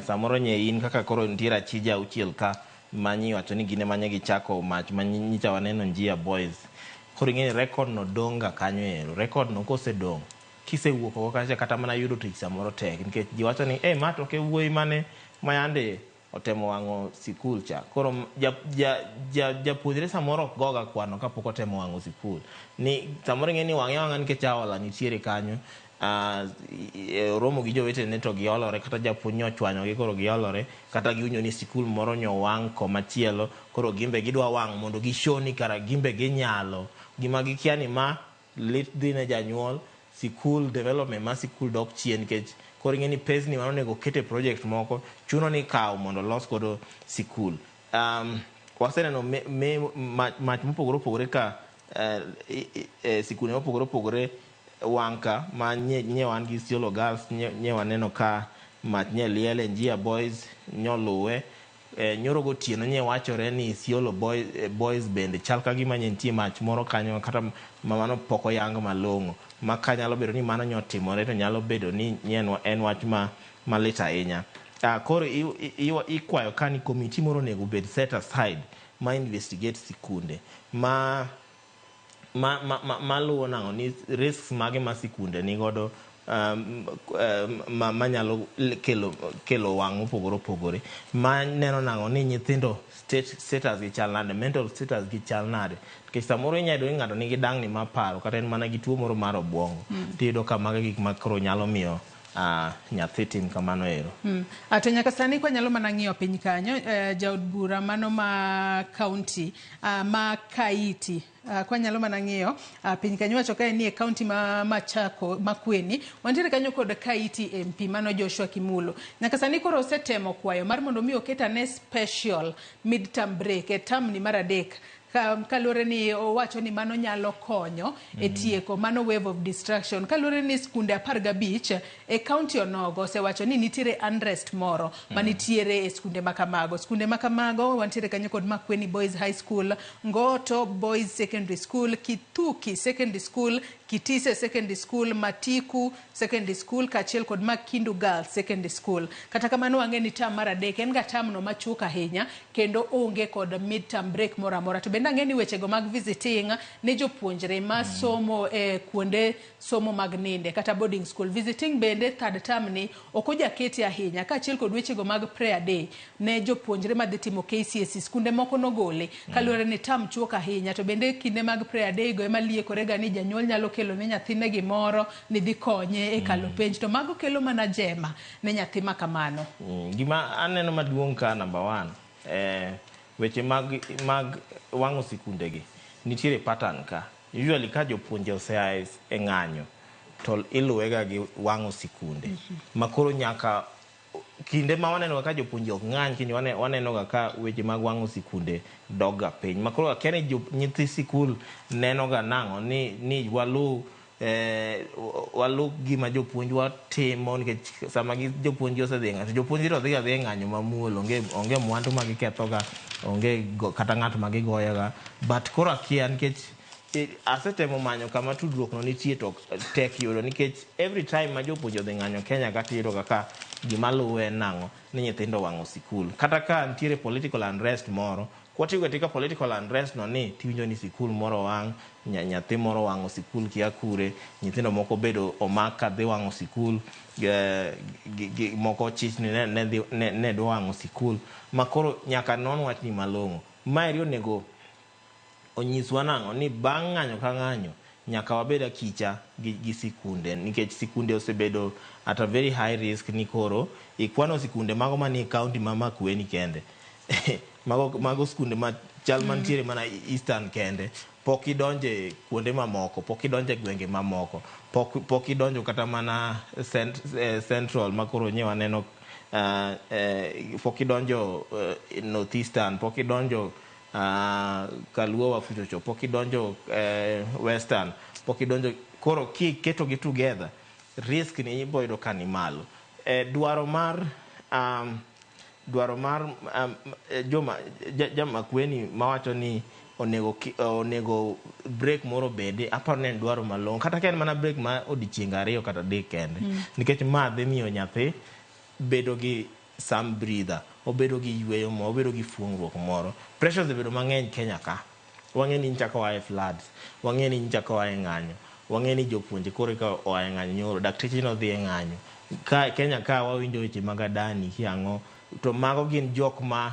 samoro nye in kaka koro nitiere achije auchiel ka manyi wacho ni gin ema ne gichako mach ma nyicha waneno Njia Boys. Koro ing'e ni record no dong' ga kanyo ero. Record no kosedong' kisewuok oko kacha kata mana yudo tich samoro tek nikech ji wacho ni ma to ok e wuoyi mane mayande otemo wang'o sikul cha. Koro japuonjre samoro ok goga kwano kapok otemo wang'o sikul. Ni samoro ing'e ni wang'e awang'a nikech aola nitiere kanyo. Romo gi jowetene to giolore kata japuonj nyochwanyogi koro giolore kata giwinjo ni sikul moro nyowang' komachielo koro gimbe gidwa wang' mondo gishow ni kara gimbe ginyalo. Gima gikia ni ma lit dhi ne janyuol sikul development mar sikul dok chien nikech koro ing'e ni pesni mane onego oket e project moko chuno ni ikawo mondo olos godo sikul. Waseneno mach mopogore opogore ka sikunde mopogore opogore wang' ka ma nye wan gi Isiolo Girls nye waneno ka mach nye liel e Njia Boys nyoluwe. Nyoro gotieno nye wachore ni Isiolo Boys bende chal ka gima nye nitie mach moro kanyo kata ma mano pok oyang malong'o ma ka nyalo bedo ni mano nyotimore to nyalo bedo ni en wach malit ahinya. Koro ikwayo ka ni committee moro onego obed set aside ma investigate sikunde ma maluwo nang'o ni risks mage ma sikunde nigodo manyalo kelo wang' mopogore opogore ma neno nang'o ni nyithindo status gi chal nade, mental status gi chal nade nikech samoro inyalo yudo ni ng'ato nigi dangni mar paro kata en mana gi tuo moro mar obuongo tiyudo ka mago gik ma koro nyalo miyo nyathi tim kamano ero. To nyaka sani kwanyalo mana ng'iyo piny kanyo jaod bura mano ma county ma Kaiti kwanyalo mana ng'iyo piny kanyo wacho kae ni e county ma Machako Makueni wantiere kanyo kod Kaiti MP mano Joshua Kimulo. Nyaka sani koro osetemo kwayo mar mondo mi oket ane special mid-term break e term ni mar adek kaluwore ni owacho ni mano nyalo konyo e tieko mano wave of destruction. Kaluwore ni skunde 15 e county onogo osewacho ni nitiere unrest moro manitiere e skunde makamago. Skunde makamago wantiere kanyo kod Makueni Boys High School, Ngoto Boys Secondary School, Kithuki Secondary School, Kitise Secondary School, Matiku Secondary School kaachiel kod Makindu Girls Secondary School. Kata kamano wang'e ni term mar adek en ga term no machuok ahinya kendo onge kod mid-term break moro amora. To bende ang'e ni wechego mag visiting ne jopuonjre ma somo e kuonde somo mag ninde kata boarding school. Visiting bende third term ni ok ojaketi ahinya kaachiel kod wechego mag prayer day ne jopuonjre madhi timo KCSE. Skunde moko nogole kaluwore ni term chuok ahinya to bende kinde mag prayer day go ema liekore ga ni janyuol nyalo kelo ne nyathine gimoro ni dhi konye e kalo penj to mago kelo mana jema ne nyathi ma kamano. Gima aneno maduong' ka number 1 weche mag wang'o sikunde gi nitiere pattern ka. Usually ka jopuonje osea e ng'anyo to iluwega gi wang'o sikunde. Ma koro nyaka kinde ma waneno ka jopuonje ok ng'any kinde waneno ga ka weche mag wang'o sikunde dok ga piny. Ma koro akia ni nyithi sikul neno ga nang'o ni walu gima jopuonjwa timo nikech sama jopuonj osedhi ng'anyo jopuonj to dhi adhiya ng'anyo mamuol onge mwandu ma gikethoga onge kata ng'at ma gigoyoga but koro akia nikech asetemo manyo kama tudruok no nitie to tek yudo nikech every time ma jopuonj odhi ng'anyo Kenya kata iyudo kaka gima luwe en nang'o ni nyithindo wang'o sikul kata ka nitiere political unrest moro kwatiyo katika political unrest no ni tiwinjo ni sikul moro wang' nyathi moro wang'o sikul kia kure nyithindo moko bedo omak ka dhi wang'o sikul moko chich ni ne dwa wang'o sikul ma koro nyaka non wachni malong'o. Maeri onego onyiswa nang'o ni bang' ng'anyo ka ng'anyo nyaka wabed akicha gi sikunde nikech sikunde osebedo at a very high risk ni koro ikwano sikunde mago manie county ma Makueni kende mago skunde ma chal mantiere mana Eastern kende pok idonje kuonde mamoko pok idonje gwenge mamoko pok idonjo kata mana Central makoro nye waneno pok idonjo Northeastern pok idonjo Kaluowa kuchocho, pok idonjo Western, pok idonjo. Koro kiketogi together, risk ni ibo yudo ka ni malo. Dwaro mar joma jamakweni mawacho ni onego break moro bede, aparo ni en dwaro malong'o, kata ka en mana break ma odiochieng' 2 kata 3 kende. Nikech ma dhi miyo nyathi bedo gi some breather, obedo gi yweyo moro, obedo gi fuong'ruok moro. Pressure osebedo mang'eny Kenya ka. Wang'e ni nyicha koa e floods, wang'e ni nyicha koa e ng'anyo, wang'e ni jopuonje koro eka oa e ng'anyo nyoro, dakteche nodhi e ng'anyo ka. Kenya ka wawinjo weche mag Adani kiang'o, to mago gin jok ma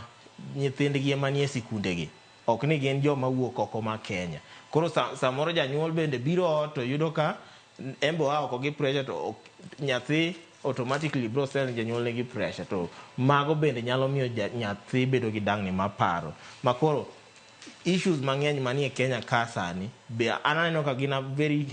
nyithindgi ema nie sikundegi, ok ni gin joma wuok oko ma Kenya. Koro samoro janyuol bende biro ot to yudo ka en be oa oko gi pressure, to nyathi automatically bro send janyuol nigi pressure, to mago bende nyalo miyo nyathi bedo gi dangni mar paro. Ma koro issues mang'eny manie Kenya ka sani be an aneno ka gin a very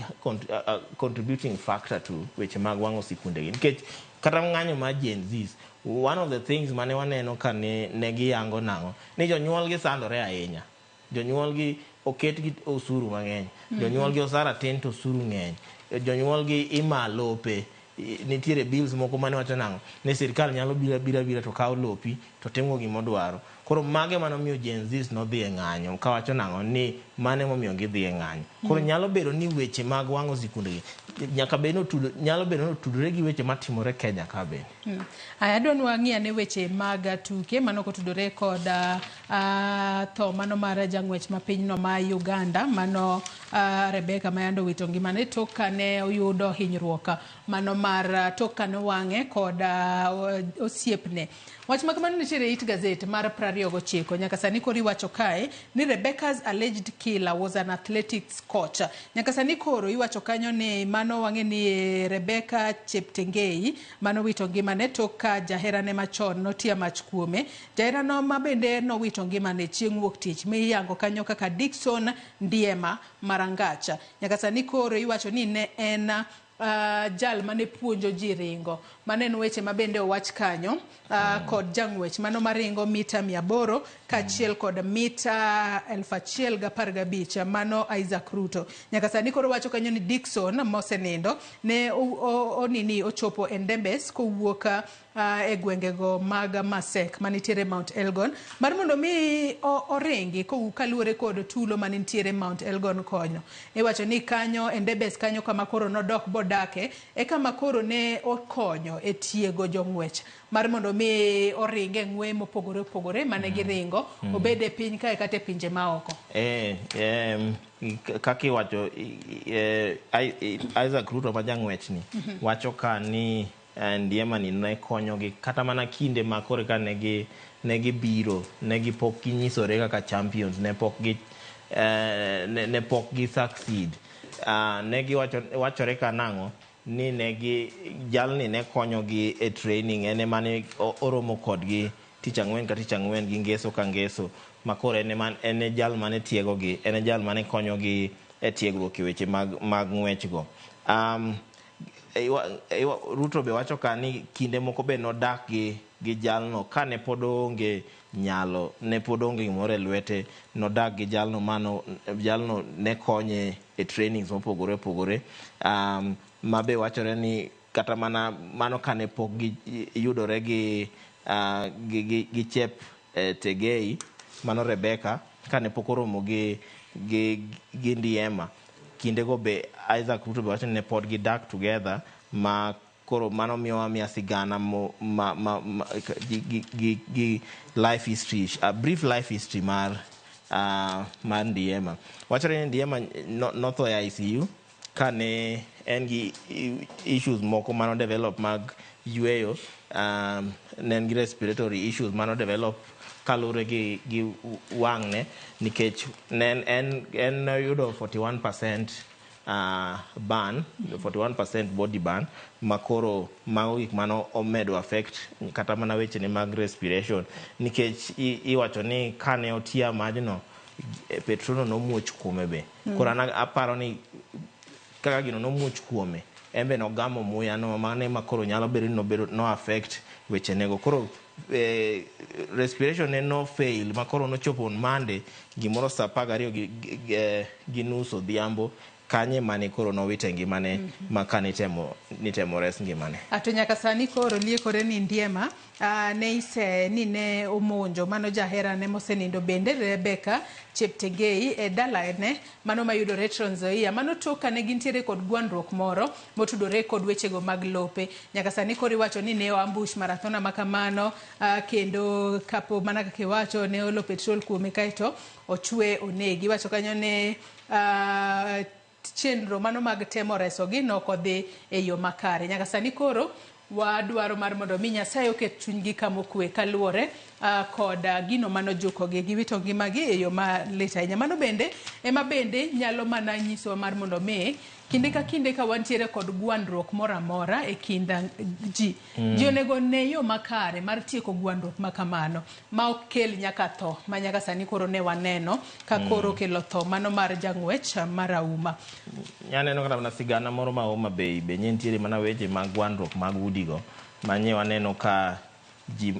contributing factor to weche mag wang'o sikundegi, nikech kata ng'anyo mar Gen Zs, one of the things mane waneno ka ne giyango nang'o ni jonyuol gi sandore ahinya, jonyuol gi oket gi osuru mang'eny, jonyuol gi osara tin to osuru ng'eny, jonyuol gi ima lope. Nitiere bills moko mane wacho nang'o ni sirikal nyalo biro abira bira to kawo lopi to timo gimodwaro. Koro mage manomiyo Gen Zs nodhi e ng'anyo, kawacho nang'o ni mane momiyo gidhi e ng'anyo. Koro nyalo bedo ni weche mag wang'o sikundegi nyaka bed ni otudo, nyalo bedo ni otudore gi weche matimore Kenya ka bende. Aya, adwa ni wang'i ane weche mag tuke mano kotudore kod tho mano mar jang'wech ma pinyno ma Uganda, mano Rebecca, mayande owito ngimane tok kane oyudo hinyruok mano mar tok kane owang'e kod osiepne. Wach ma kamano nitiere e it gazet mar 29. Nyaka sani koro iwacho kae ni Rebecca's alleged killer was an athletics coach. Nyaka sani koro iwacho kanyo ni mano wang'e ni Rebecca Cheptegei mano wito ngimane tok ka jaherane machon notiyo mach kuome. Jaherano ma bende nowito ngimane chieng' wuok tich miyango kanyo kaka Dickson Ndiema Marangacha. Nyaka sani koro iwacho ni ne en jal mane puonjo ji ringo. Mano en weche ma bende owach kanyo kod jang'wech mano maringo mita 800 kaachiel kod mita 1015, mano Isaac Ruto. Nyaka sani koro wacho kanyo ni Dickson mosenindo ne onini ochopo Endebess kowuok e gwengego mag Masek manitiere Mount Elgon mar mondo mi oringi kaluwore kod tulo manitiere Mount Elgon konyo. Iwacho ni kanyo Endebess kanyo kama koro nodok bodake e kama koro ne okonyo e tiego jong'wech mar mondo mi oring e ng'we mopogore opogore mane giringo, obed e piny kae kata e pinje maoko. Kaka iwacho, Isaac Ruto ma jang'wech ni wacho ka ni Ndiema ni ne konyogi kata mana kinde ma koro ka ne gibiro, ne gipok ginyisore kaka champions, ne pok gi succeed. Ne giwacho wachore ka nang'o ni ne gi jalni ne konyogi e training, en ema ne oromo kodgi tich ang'wen ka tich ang'wen gi ngeso ka ngeso, ma koro en e jal mane tiegogi, en e jal mane konyogi e tiegruok e weche mag ng'wech go. Ruto be wacho ka ni kinde moko be nodak gi jalno kane pod oonge nyalo, ne pod onge gimoro e lwete, nodak gi jalno mano jalno ne konye e trainings mopogore opogore, ma be wachore ni kata mana mano kane pok giyudore gi Chep Tegei, mano Rebecca, kane pok oromo gi Ndiema. Kindego be Isaac Ruto be wacho ni ne pod gidak together, ma koro mano miyowa miya sigana mo, ma, gi life history, a brief life history mar Ndiema. Wachore ni Ndiema notho e ICU kane en gi issues moko mano develop mag yweyo, ne en gi respiratory issues mano develop kaluwore gi wang'ne, nikech ne en noyudo 41% burn, 41% body burn, makoro mago gik mano omedo affect kata mana wechene mag respiration, nikech iwacho ni kane otiya majno, petrol no nomuoch kuome be. Koro an aparo ni kaka gino nomuoch kuome, en be nogamo muya no, mano ema koro nyalo bedo ni nobedo no affect wechenego. Koro Respiration ne no fail makoro nochopo on Monday gimoro saa 12:30 odhiambo kanye mane koro nowite ngimane. Ma ka nitemo res ngimane. Ato nyaka sani koro liekore ni Ndiema ne ise ni ne omonjo mano jaherane mosenindo bende Rebecca Cheptegei e dalane mano mayudore Trans Nzoia, mano tok kane gintiere kod gwandruok moro motudore kod wechego mag lope. Nyaka sani koro iwacho ni ne oambush marathona makamano, kendo kapo mana kaka iwacho ne olo petrol kuome kaeto ochwe onegi. Iwacho kanyo ne chenro mano mag temo resogi nokodhi e yo makare. Nyaka sani koro wadwaro mar mondo mi Nyasaye oket chunygi kamokwe kaluwore kod gino manojukogi giwito ngimagi e yo malit ahinya. Mano bende ema bende nyalo mana nyisowa mar mondo mi kinde ka kinde ka wantiere kod gwandruok moro amora e kind ji, ji onego ne yo makare mar tieko gwandruok ma kamano ma ok kel nyaka tho ma nyaka sani koro ne waneno ka koro kelo tho mano mar jang'wech marahuma. Aneno kata mana sigana moro ma Homa Bay be nye nitiere mana weche mag gwandruok mag udigo manye waneno ka ji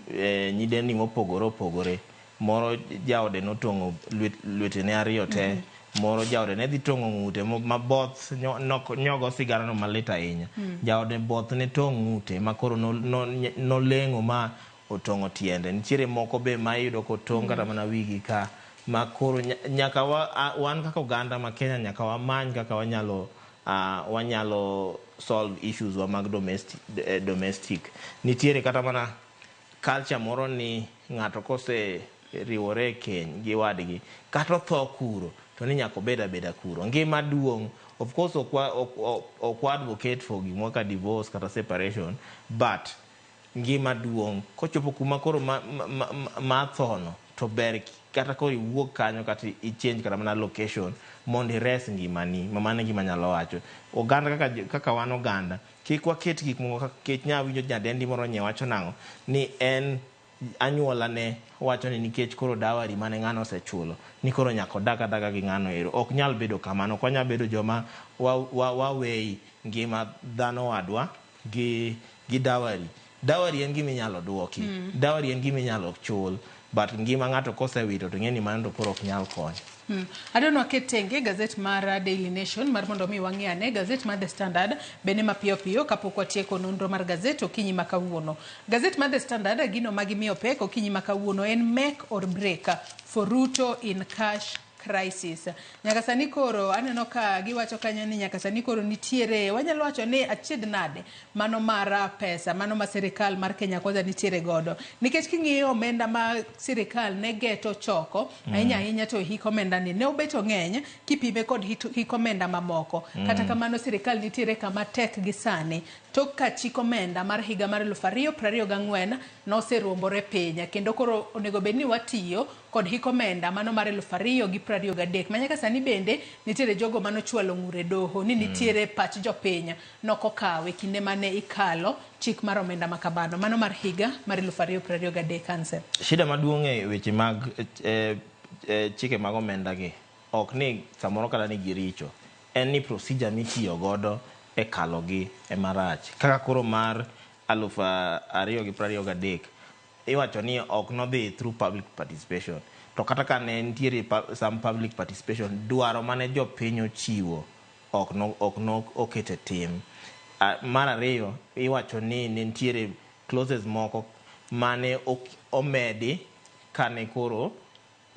nyidendi mopogore opogore, moro jaode notong'o lwetene ariyo te. Moro jaode ne dhi tong'o ng'ute ma both nyogo sigana no malit ahinya. Jaode both ne tong' ng'ute ma koro noleng'o ma otong'o tiende. Nitiere moko be ma iyudo kotong' kata mana wigi ka ma koro nyaka wan kaka oganda ma Kenya nyaka wamany kaka wanyalo solve issues wa mag domestic. Nitiere kata mana culture moro ni ng'ato kose riwore e keny gi wadgi kata otho kuro to ni nyaka obed abeda kuro. Ngima duong'. Of course ok wa advocate for gimoro kaka divorce kata separation, but ngima duong' kochopo kuma koro ma thono to ber kata koro iwuog kanyo kata i-change kata mana location mondo ires ngimani. Ma mano e gima anyalo wacho. Oganda kaka wan oganda kik waket gik moko kech nya winjo nyadendi moro nye wacho nang'o ni en anyuola ne wacho ni nikech koro dowry mane ng'ano osechulo ni koro nyaka odag adaga gi ng'ano ero. Ok nyal bedo kamano. Ok wanyal bedo joma wawei ngima dhano wadwa gi dowry. Dowry en gima inyalo duoki. Dowry en gima inyalo chul. But ngima ng'ato kosewito to ing'e ni mano to koro ok nyal konyo. Adwa ni waket tenge gazet mar Daily Nation mar mondo mi wang'i ane gazet mar The Standard bende mapiyo piyo kapok watieko nonro mar gazet okinyi ma kawuono. Gazet mar The Standard gino ma gimiyo pek okinyi ma kawuono en make or break for Ruto in cash crisis. Nyaka sani koro aneno ka giwacho kanyo ni nyaka sani koro nitiere wanyalo wacho ni achiedh nade mano mar pesa mano ma sirikal mar Kenya Kwanza nitiere godo. Nikech king'iyo omenda ma sirikal ne geto choko ahinya ahinya to hik omenda ni ne obeto ng'eny kipime kod hik omenda mamoko. Kata kamano sirikal nitiere kama tek gi sani tok ka chik omenda mar higa mar 2024 noseruombore piny kendo koro onego bed ni watiyo kod hik omenda mano mar 2023 ma nyaka sani bende nitiere jogo manochwalo ng'ur e doho ni nitiere pach jopiny nokokawe kinde mane ikalo chik mar omenda ma kamano mano mar higa mar 2023 Ansel. Shida maduong' e weche mag chike mag omenda gi ok ni samoro kata ni giricho, en ni procedure mitiyo godo e kalo gi ema rach. Kaka koro mar 2023 iwacho ni ok nodhi through public participation. To kata ka ne nitiere some public participation, dwaro mane jopiny ochiwo ok no oket e tim. Mar ariyo iwacho ni ne nitiere clauses moko mane omedi kane koro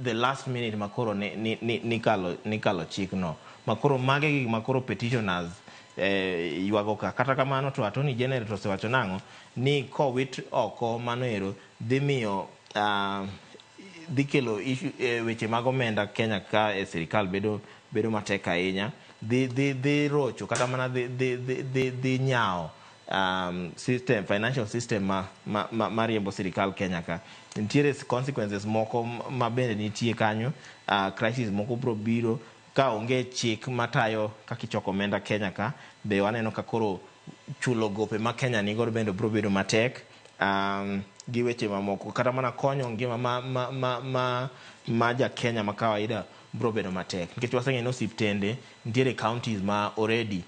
the last minute makoro nikalo chikno. Makoro mage gik makoro petitioners ywago ka. Kata kamano to Attorney General to osewacho nang'o ni kowit oko mano ero dhi miyo dhi kelo issue weche mag omenda Kenya ka e sirikal bedo matek ahinya. Dhi rocho kata mana dhi nyawo system, financial system ma riembo sirikal Kenya ka. Nitiere consequences moko ma bende nitie kanyo, crisis moko biro biro ka onge chik matayo kaka ichoko omenda Kenya ka, be waneno ka koro chulo gope ma Kenya nigodo bende biro bedo matek. Gi weche mamoko kata mana konyo ngima ma ja Kenya ma kawaida biro bedo matek nikech waseng'eyo ni osiptende nitiere counties ma already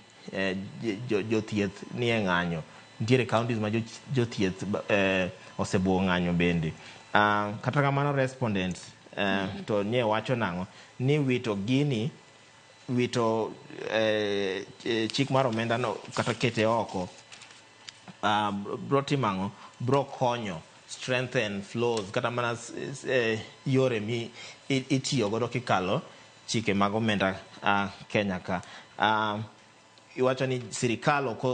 jothieth nie ng'anyo, nitiere counties ma jothieth osebuo ng'anyo bende. Kata kamano respondents to nye wacho nang'o ni wito gini wito chik mar omenda no kata kete oko bro timo ang'o bro konyo strengthen flows kata mana yore mi itiyo godo kikalo chike mag omenda Kenya ka. Iwacho ni sirikal ok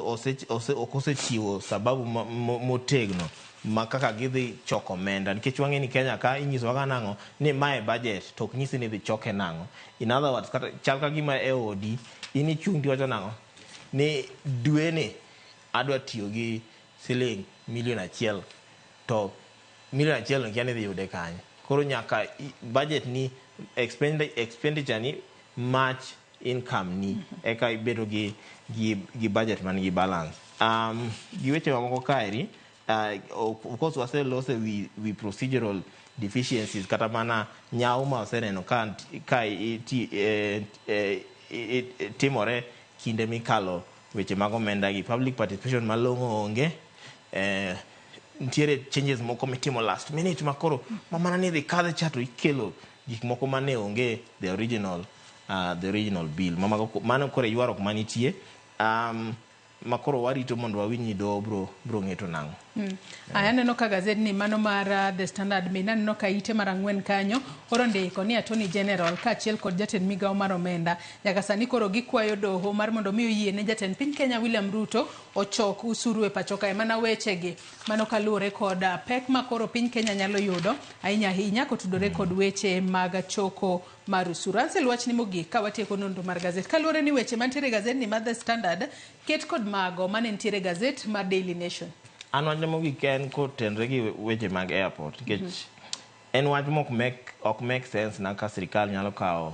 osechiwo sababu motegno ma kaka gidhi choko omenda nikech wang'e ni Kenya ka inyisowa ga nang'o ni mae budget to ok nyisi ni idhi choke nang'o. In other words, kata chal ka gima e odi in ichung' tiwacho nang'o ni dweni adwa tiyo gi siling milion 1 to milion 1 no kia ni idhi yude kanye. Koro nyaka budget ni expenditure ni match income ni eka ibedo gi budget man gi balance. Gi weche mamoko kaeri, of course waselose wi procedural deficiencies kata mana nyau ma oseneno ka timore kinde mikalo weche mag omenda gi public participation malong'o onge. Nitiere changes moko mitimo last minute makoro mana ni dhi kadhe cha to ikelo gik moko mane onge the original bill. Mano koro ywaruok manitie makoro warito mondo wawinj ni doho bro ng'eto nang'o. Aneno ka gazet ni mano mar The Standard bende aneno ka ite mar 4 kanyo koro ndiko ni Attorney General kaachiel kod jatend migawo mar omenda nyaka sani koro gikwayo doho mar mondo mi oyie ne jatend piny Kenya William Ruto ochok usuru e pacho kae. Mana wechegi mano kaluwore kod pek ma koro piny Kenya nyalo yudo ahinya ahinya kotudore kod weche mag choko mar usuru. Ansel, wachni mogik ka watieko nonro mar gazet kaluwore ni weche mantiere e gazet ni mar The Standard ket kod mago mane nitiere e gazet mar Daily Nation. An wach mogik en kotenre gi weche mag airport nikech en wach mok make sense na ka sirikal nyalo kawo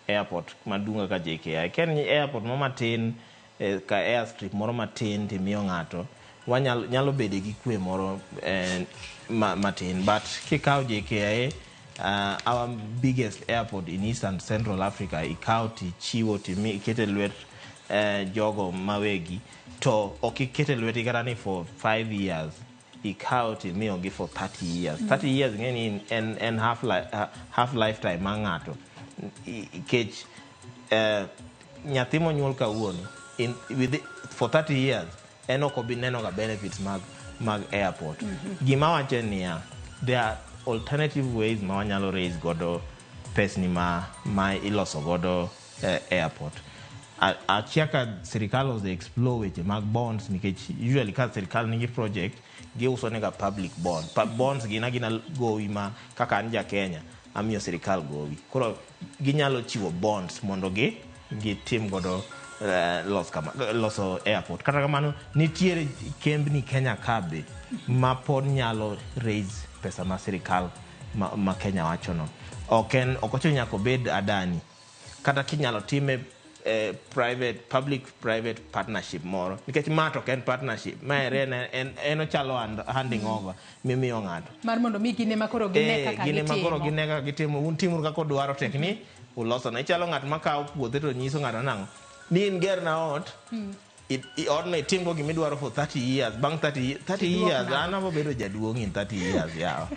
airport maduong' kaka JKIA. Ka en airport moro matin ka airstrip moro matin timiyo ng'ato nyalo bedo gi kwe moro matin, but kikawo JKIA, our biggest airport in East and Central Africa, ikawo tichiwo tikete lwet jogo mawegi to ok ikete lwetgi kata ni for 5 years, ikawo timiyogi for 30 years. 30 years ing'e ni en half lifetime mar ng'ato nikech nyathi monyuol kawuono for 30 years en ok obi neno ga benefits mag airport. Gima wacho en niya, there are alternative ways ma wanyalo raise godo pesni ma iloso godo airport. Akia ka sirikal ose explore weche mag bonds nikech usually ka sirikal nigi project giuso nega public bond. Bonds gin agina gowi ma kaka an ja Kenya amiyo sirikal gowi. Koro ginyalo chiwo bonds mondo gitim godo loso airport. Kata kamano nitiere kembni Kenya ka be ma pod nyalo raise pesa ma sirikal ma Kenya wachono. Ok ochuno nyaka obed Adani. Kata kinyalo time public private partnership moro nikech ma to ok en partnership ma en ochalo handing over mimiyo ng'ato mar mondo mi gine makoro gine kaka gine makoro gine kaka gitimo. Un timuru kaka udwaro tek ni ulosona. Ichalo ng'at makawo puothe to nyiso ng'ato nang'o ni in gerna ot odno itimgo gimidwaro for 30 years. Bang' 30 years an abo bedo jaduong' in 30 years yawa.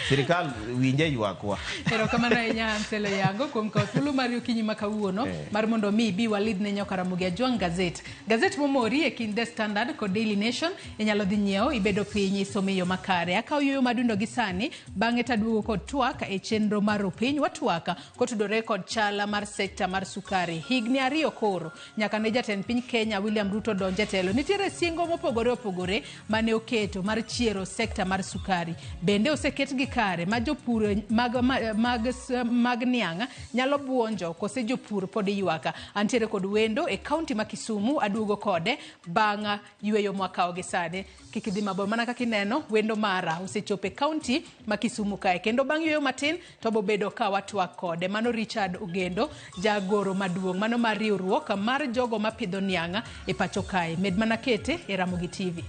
Sirikal winje ywakwa. Erokamano ahinya Ansel Yango kuom kawo thuolo mari okinyi ma kawuono mar mondo mi ibi walid ne Nyoka Ramogi Ajwang' gazet. Gazet momori e kind The Standard kod Daily Nation inyalo dhi nyiewo ibedo piny isome yo makare. Akawo yueyo madundo gi sani bang'e taduogo kod twak e chenro mar Opiny. Watwak kotudore kod chala mar sekta mar sukari. Higni 2 koro nyaka ne jatend piny Kenya William Ruto donje telo. Nitiere singo mopogore opogore mane oketo mar chiero sekta mar sukari. Bende oseketgi kare ma jopur mag niang' nyalo buonjo kose jopur pod ywaka. Antiere kod wendo e kaunti ma Kisumu, aduogo kode bang' yweyo mwakawo gi sani. Kik idhi mabor, mana kaka ineno wendo mara osechopo e kaunti ma Kisumu kae, kendo bang' yweyo matin to bobedo ka watwak kode. Mano Richard Ogendo, jagoro maduong' mano mar riwruok mar jogo mapidho niang' e pacho kae. Med mana kete e Ramogi TV.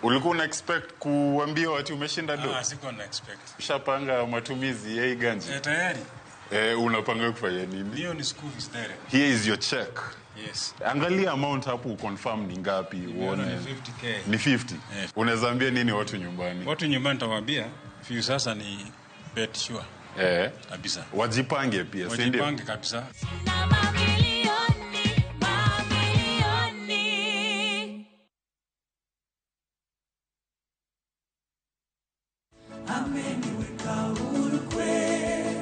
Ulikuwa una expect kuambiwa ati umeshinda do? Ah, sikuwa na expect. Ushapanga matumizi ya hii ganji? Eh, tayari. Eh, unapanga kufanya nini? Hiyo ni school fees direct. Here is your check. Yes. Angalia amount hapo uconfirm ni ngapi uone. Ni 50K. Ni 50. Unaweza ambia nini watu nyumbani? Watu nyumbani nitawaambia Viusasa ni bet sure. Eh. Kabisa. Wajipange pia, si ndio? Wajipange kabisa. Mamilioni, mamilioni. Ameniweka huru kweli,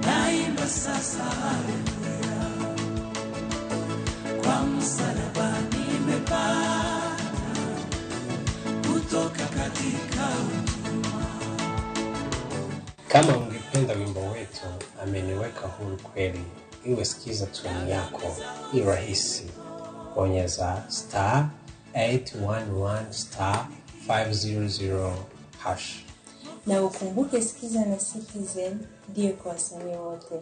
naimba sasa haleluya, kwa msalaba nimepata kutoka katika utumwa. Kama ungependa wimbo wetu Ameniweka Huru Kweli iwe sikiza tune yako, ni rahisi. Bonyeza star 811 star 500 hash. Na ukumbuke Sikiza na Citizen ndiyo kwa wasanii wote.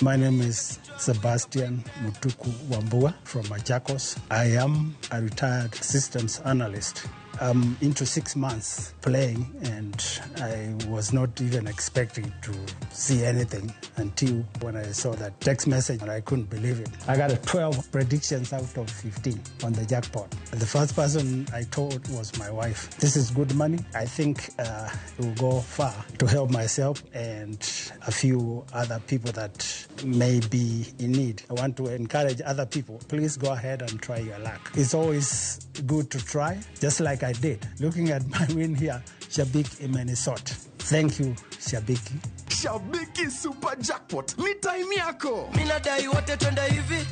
My name is Sebastian Mutuku Wambua from Machakos. I am a retired systems analyst. I'm into 6 months playing, and I was not even expecting to see anything until when I saw that text message, and I couldn't believe it. I got a 12 predictions out of 15 on the jackpot. The first person I told was my wife. This is good money. I think it will go far to help myself and a few other people that may be in need. I want to encourage other people. Please go ahead and try your luck. It's always good to try, just like I did. Looking at my win here, Shabik Imenisot. Thank you, Shabiki. Shabiki Super Jackpot ni time yako. Minadai wote twende hivi.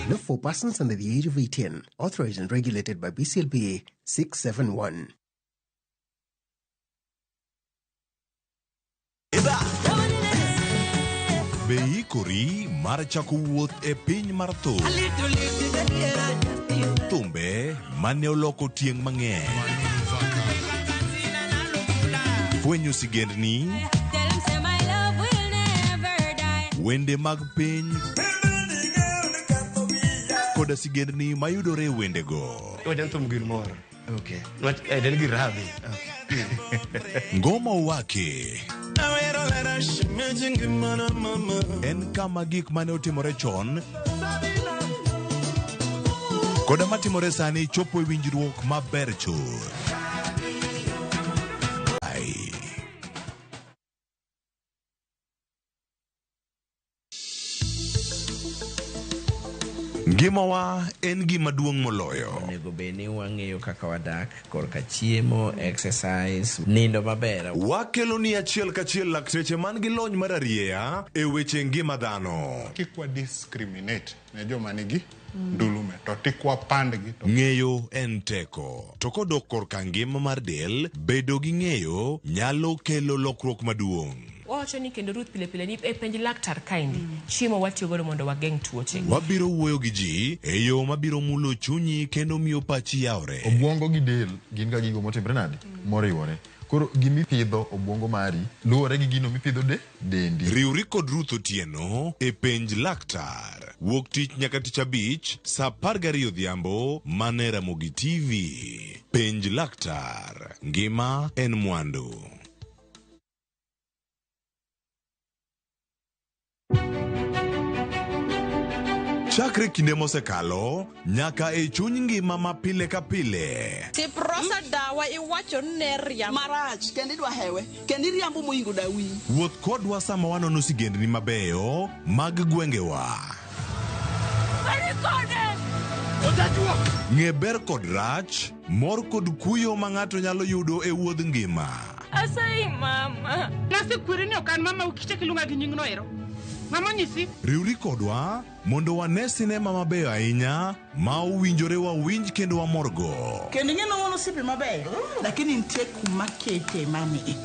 Not for persons under the age of 18. Authorized and regulated by BCLBA 671. Be iikori mar chako wuoth e piny mar thum? Thumbe mane oloko tieng' mang'eny. Fwenyo sigendni, Tell 'em say my love will never die. Wende mag piny koda sigendni mayudore e wendego. Wajan thum gir moro. Okay. Nwach en gir rabi. Ngoma Wake en kama gik mane otimore chon koda matimore sani chopo e winjruok maber chuth. Ai. Ngimawa en gima duong' moloyo. Onego bed ni wang'eyo kaka wadak korka chiemo, exercise, nindo maber. Wakelo ni achiel kachiel lakteche man gi lony mar arieya e weche ngima dhano. Kik wa discriminate ne joma nigi ndulume to tik wapandgi to Ng'eyo en teko. To kodok korka ngima mar del, bedo gi ng'eyo nyalo kelo lokruok maduong'. Wawacho ni kendo Ruth pile pile ni e penj laktar kaendi chiemo watiyo godo mondo wageng' tuoche. Wabiro wuoyo gi ji e yo mabiro mulo chunyi kendo miyo pachi yawre. Obwongo gi del gin ga gigo motimre nade moriwore. Koro gimipidho obwongo mari luwore gi gino mipidho de dendi. Riwri kod Ruth Otieno e Penj Laktar. Wuok tich nyaka tich abich saa 12 odhiambo mana e Ramogi TV. Penj Laktar. Ngima en mwandu. Chakre kinde mosekalo nyaka e chuny ngima ma pile ka pile. Tiprosa dawa iwacho ni ne riambo. Marach kendo idwa hewe kendo iriambo moingo dawi. Wuoth kodwa sama wanono sigendni mabeyo mag gwengewa. Ng'e ber kod rach, mor kod kuyo ma ng'ato nyalo yudo e wuodh ngima. Asayi mama. Nasekweri ni ok an mama ukichak iluonga gi nyingno ero. Mama onyisi. Riwri kodwa mondo wane sinema mabeyo ahinya ma owinjore wawinj kendo wamorgo. Kendo ing'e ni wan osiepe mabeyo lakini nitie kuma kete mami.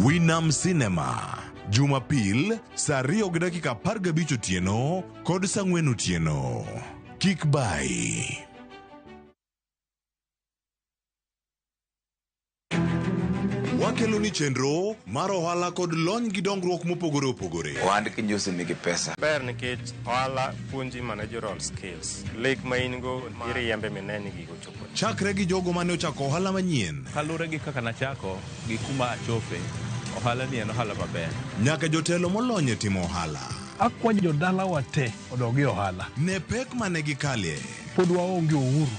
Winam Cinema Jumapil saa 2:15 otieno kod saa 4 otieno. Kik bayi. Wakelo ni chenro mar ohala kod lony gi dongruok mopogore opogore. Ohand kinjusi nigi pesa. Ber nikech ohala puonji managerial skills. Lek ma in go iriembe mine ni gigo chopo. Chakre gi jogo mane ochako ohala manyien. Kaluwore gi kaka nachako gi kuma achope, ohala ni en ohala maber. Nyaka jotelo molony e timo ohala. Akwayo jodalawa te odog e ohala. Ne pek mane gikalie. Pod waonge uhuru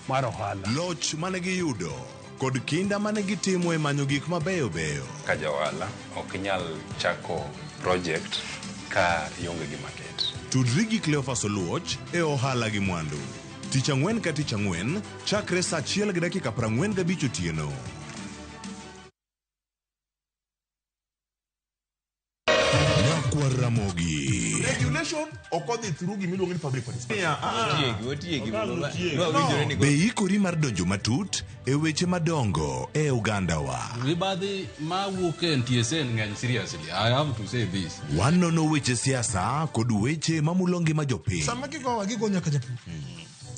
mar ohala. Loch mane giyudo kod kinda mane gitimo e manyo gik mabeyo beyo. Ka ja ohala ok inyal chako project ka ionge gi market. Tudri gi Cleophas Oluoch e ohala gi mwandu. Tich ang'wen ka tich ang'wen chakre saa 1:45 otieno. Nyakwar Ramogi. Regulation ok odhi through gimiluongo ni public participation. Be ikori mar donjo matut e weche madongo e ogandawa. Mibadhi mawuok e NTSA ng'eny seriously. I have to say this. Wanono weche siasa kod weche mamulo ngima jopiny. Sama gigowa gigo nyaka japur.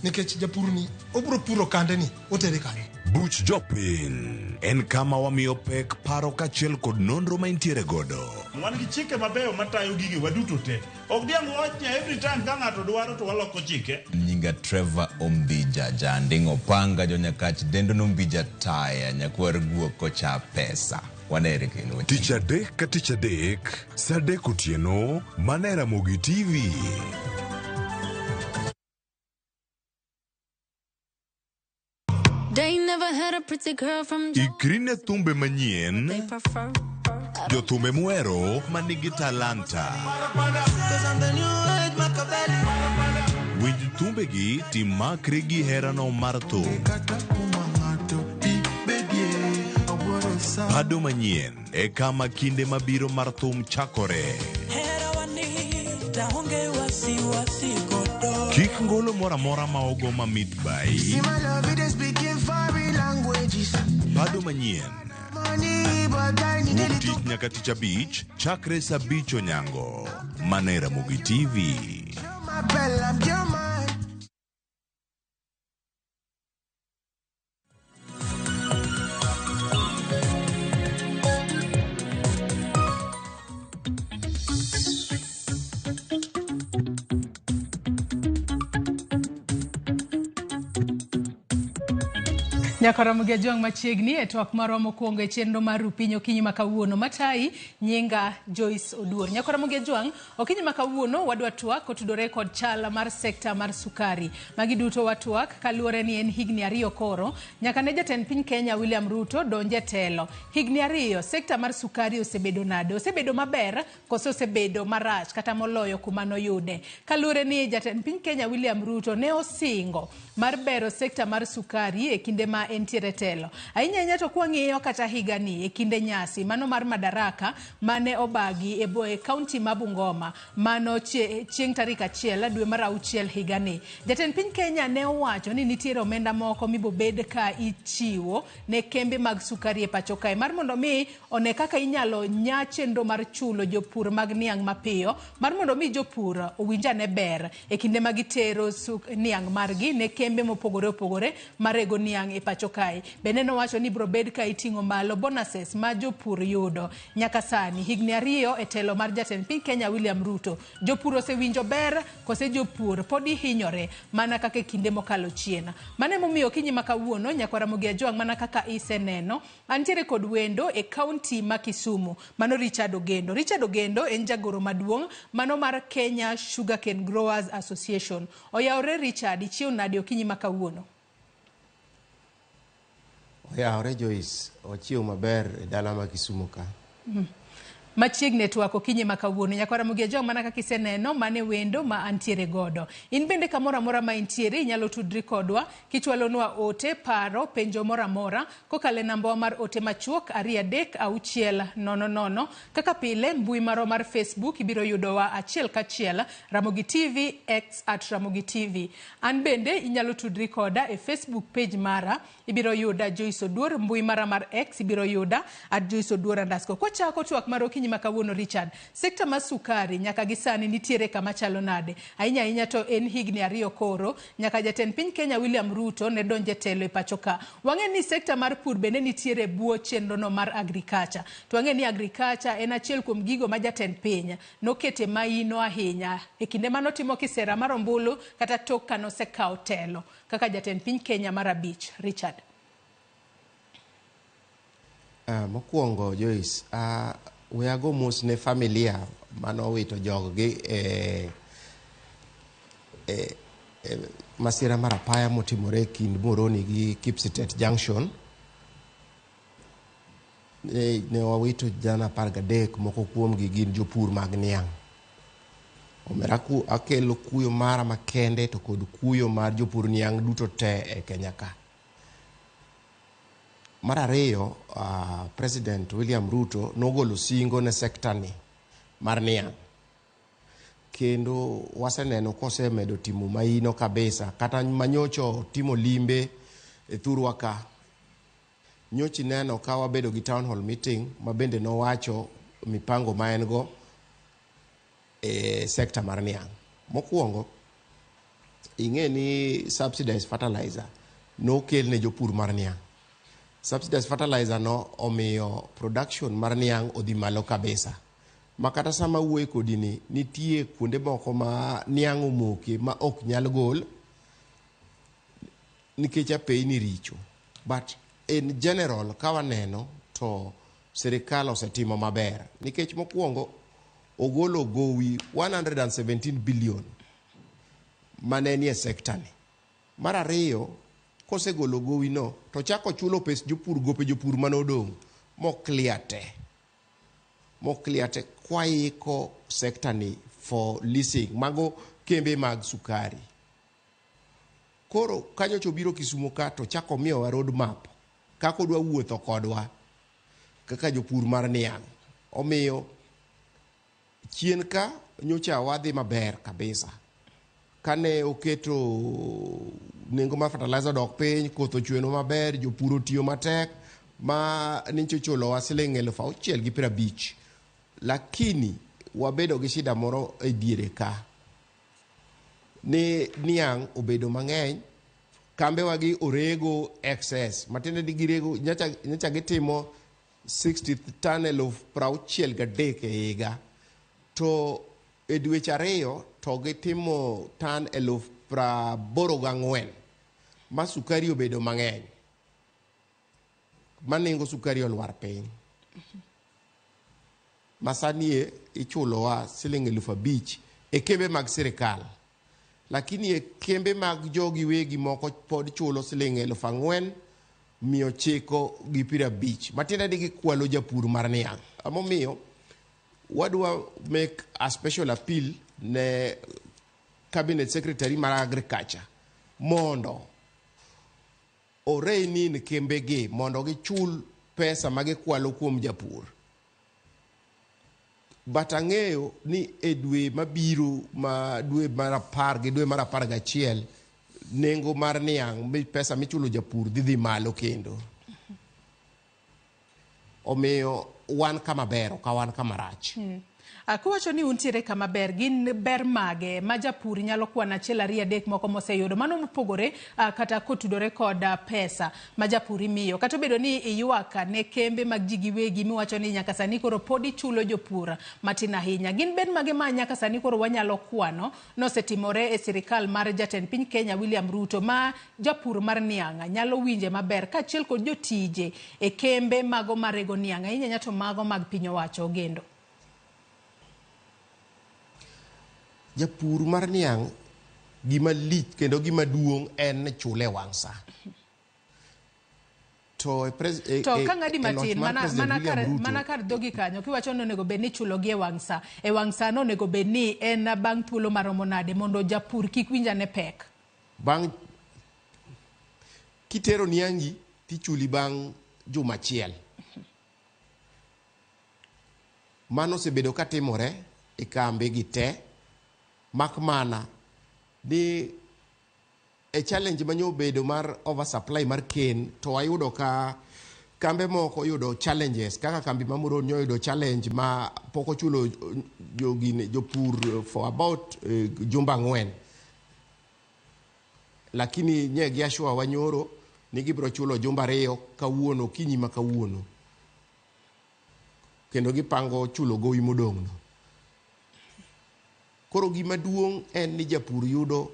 Nikech japur ni obiro puro kande ni otere kanye. Buch jopiny en kama wamiyo pek paro kaachiel kod nonro ma intiere godo. Wan gi chike mabeyo matayo gige waduto te. Ok diang' wach ni every time ka ng'ato dwaro to waloko chike. Nyinga Trevor Ombija Janding' Opanga Jonyakach dendo nombija taya nyakwar guok kocha pesa. Wanere kendo. Tich adek ka tich adek, saa adek otieno, mana e Ramogi TV. They never had a pretty girl from Ikri ne thumbe manyien, they prefer. jothumbe muhero manigi talanta. Winj thumbegi timakri gi herano mar thum. Pado manyien e kama kinde mabiro mar thum chakore. Kik ngolo moro amora ma ogo mamit bai. Pado manyien. Wuok tich nyaka tich abich chakre saa abich onyango. Mana e Ramogi TV. Nyaka Ramogi Ajwang' machiegni e twak marwa mokwongo e chenro mar Rupiny okinyi ma kawuono. Matayi nyinga Joyce Oduor. Nyaka Ramogi Ajwang' okinyi ma kawuono wadwa twak kotudore kod chal mar sekta mar sukari. Magi duto watwak kaluwore ni en higni 2 koro nyaka ne jatend piny Kenya William Ruto donje telo. Higni 2 sekta mar sukari osebedo nade? Osebedo maber koso osebedo marach kata moloyo kuma noyude? Kaluwore ni jatend piny Kenya William Ruto ne osingo mar bero sekta mar sukari e kinde ma entiere telo. Ahinya ahinya to kwang'iyo kata higani e kinde nyasi mano mar Madaraka mane obagi e kaunti ma Bungoma mano chieng' tarik 1 dwe mar 6 higani. Jatend piny Kenya ne owacho ni nitiere omenda moko mibobed ka ichiwo ne kembe mag sukari e pacho kae mar mondo mi one kaka inyalo nya chenro mar chulo jopur mag niang' mapiyo mar mondo mi jopur owinj ane ber e kinde ma gitero niang' margi ne kembe mopogore opogore marego niang' e pacho kae. Bende nowacho ni biro bed ka iting'o malo bonuses ma jopur yudo. Nyaka sani higni 2 e telo mar jatend piny Kenya William Ruto, jopur osewinjo ber kose jopur pod hinyore mana kaka e kinde mokalo chien. Mano emomiyo okinyi ma kawuono Nyakwar Ramogi Ajwang' mana kaka iseneno antiere kod wendo e kaunti ma Kisumu mano Richard Ogendo. Richard Ogendo en jagoro maduong' mano mar Kenya Sugarcane Growers Association. Oyawore Richard, ichiew nade okinyi ma kawuono? Oyawore Joyce, ochiew maber e dala ma Kisumu ka. Machiegni e twak okinyi ma kawuono. Nyakwar Ramogi Ajwang' mana kaka iseneno mane wendo ma antiere godo. In bende kamoro amora ma intiere inyalo tudri kodwa kichwalonwa ote, paro, penjo moro amora kokalo e nambawa mar ote machuok 236 00. Kaka pile mbui marwa mar Facebook ibiro yudowa achiel kachiel Ramogi TV, X at Ramogi TV. An bende inyalo tudri koda e Facebook page mara, ibiro yuda Joyce Oduor, mbui mara mar X ibiro yuda at Joyce Oduor _. Kwachako twak mar okinyi okinyi ma kawuono Richard. Sekta mar sukari nyaka gi sani nitiere kama chalo nade? Ahinya ahinya to en higni 2 koro nyaka jatend piny Kenya William Ruto ne donje telo e pacho ka. Wang'e ni sekta mar pur bende nitiere bwo chenro no mar agriculture. To wang'e ni agriculture en achiel kuom gigo ma jatend piny nokete maino ahinya e kinde manotimo kisera mar ombulu kata tok kanosekawo telo kaka jatend piny Kenya mar 5. Richard. Mokwongo Joyce, we ago mos ne familia manowito joggi e masira mar apaya motimore e kind Moroni gi Kipsitet Junction. Ne wawito jana 13, moko kuomgi gin jopur mag niang'. Omera akelo kuyo mara makende to kod kuyo mar jopur niang' duto te e Kenya ka. Mar ariyo, President William Ruto nogolo singo ne sekta ni mar niang'. Kendo waseneno kosemedo timo maino kabisa, kata manyocho timo limbe e thurwa ka. Nyochi neno ka wabedo gi town hall meeting ma bende nowacho mipango ma en go e sekta mar niang'. Mokwongo, ing'e ni subsidized fertilizer nokel ne jopur mar niang'. Subsidized fertilizer no omiyo production mar niang' odhi malo kabisa. Ma kata sama wuoye kodi ni, nitie kuonde moko ma niang' omoke ma ok nyal gol nikech apeyni richo. But in general, ka waneno to sirikal osetimo maber. Nikech mokwongo, ogolo gowi 117 billion mane nie sekta ni. Mar ariyo, kosegolo gowi no, to chako chulo pes jopur, gope jopur manodong', mo clear te. Mo clear te kwaiko sekta ni for leasing, mago kembe mag sukari. Koro kanyocha obiro Kisumo ka to chako miyowa road map kaka odwa wuotho kodwa kaka jopur mar niang'. Omiyo chien ka nyocha wadhi maber kabisa. Kane oketo nengo mar fertilizer odok piny, koth ochwenwa maber, jopur otiyo matek, ma nyocha ochulowa siling 6,050. Lakini wabedo gi shida moro e diere ka. Ni niang' obedo mang'eny, kambewa gi orego excess. Matiende ni girego, nyocha gitimo 60 ton 63,000 e higa. To e dweche 2 to gitimo tan 84,000 ma sukari obedo mang'eny. Ma nengo sukari olwar piny. Ma sani ichulowa siling 5,000 e kembe mag sirikal. Lakini e kembe mag jogi wegi moko pod chulo siling 4,950. Matiende ni gikwalo japur mar niang'. Emomiyo wadwa make a special appeal ne Cabinet Secretary mar Agriculture mondo orein kembegi mondo gichul pesa ma gikwalo kuom japur. But ang'eyo ni e dwe mabiro ma dwe mar 10 gi dwe mar 11 nengo mar niang' pesa michulo japur dhi malo kendo. Omiyo wan kama ber ok wan kama rach. Kuwacho ni untiere kama ber, gin ber mage ma japur nyalo kwano 1 2 3 moko moseyudo mano mopogore kata kotudore kod pesa ma japur imiyo, kata obedo ni iywak ne kembe mag ji giwegi miwacho ni nyaka sani koro pod ichulo jopur matin ahinya, gin ber mage ma nyaka sani koro wanyalo kwano nosetimore e sirikal mar jatend piny Kenya William Ruto ma japur mar niang' nyalo winje maber kaachiel kod jotije e kembe mago marego niang' ahinya to mago mag piny owacho ogendo? Japur mar niang' gima lich kendo gima duong' en chule wang' sa. To to ka ng'adi matin mana kar dhogi kanyo kiwacho ni onego bed ni chulo gi e wang' sa, e wang' sa no onego bed ni en bang' thuolo maromo nade mondo japur kik winj ane pek? Bang' kitero niangi tichuli bang' juma achiel. Mano osebedo katimore e kambe gi te, mak mana ni e challenge manyo obedo mar oversupply mar cane to wayudo ka Kambe moko oyudo challenges kaka kambi ma Muhoroni oyudo challenge ma pok ochulo jogine jopur for about jumbe 4. Lakini nye gi assure wa nyoro ni gibiro chulo jumbe 2 kawuono okinyi ma kawuono. Kendo gipango chulo gowi modong' no. Koro gima duong' en ni japur yudo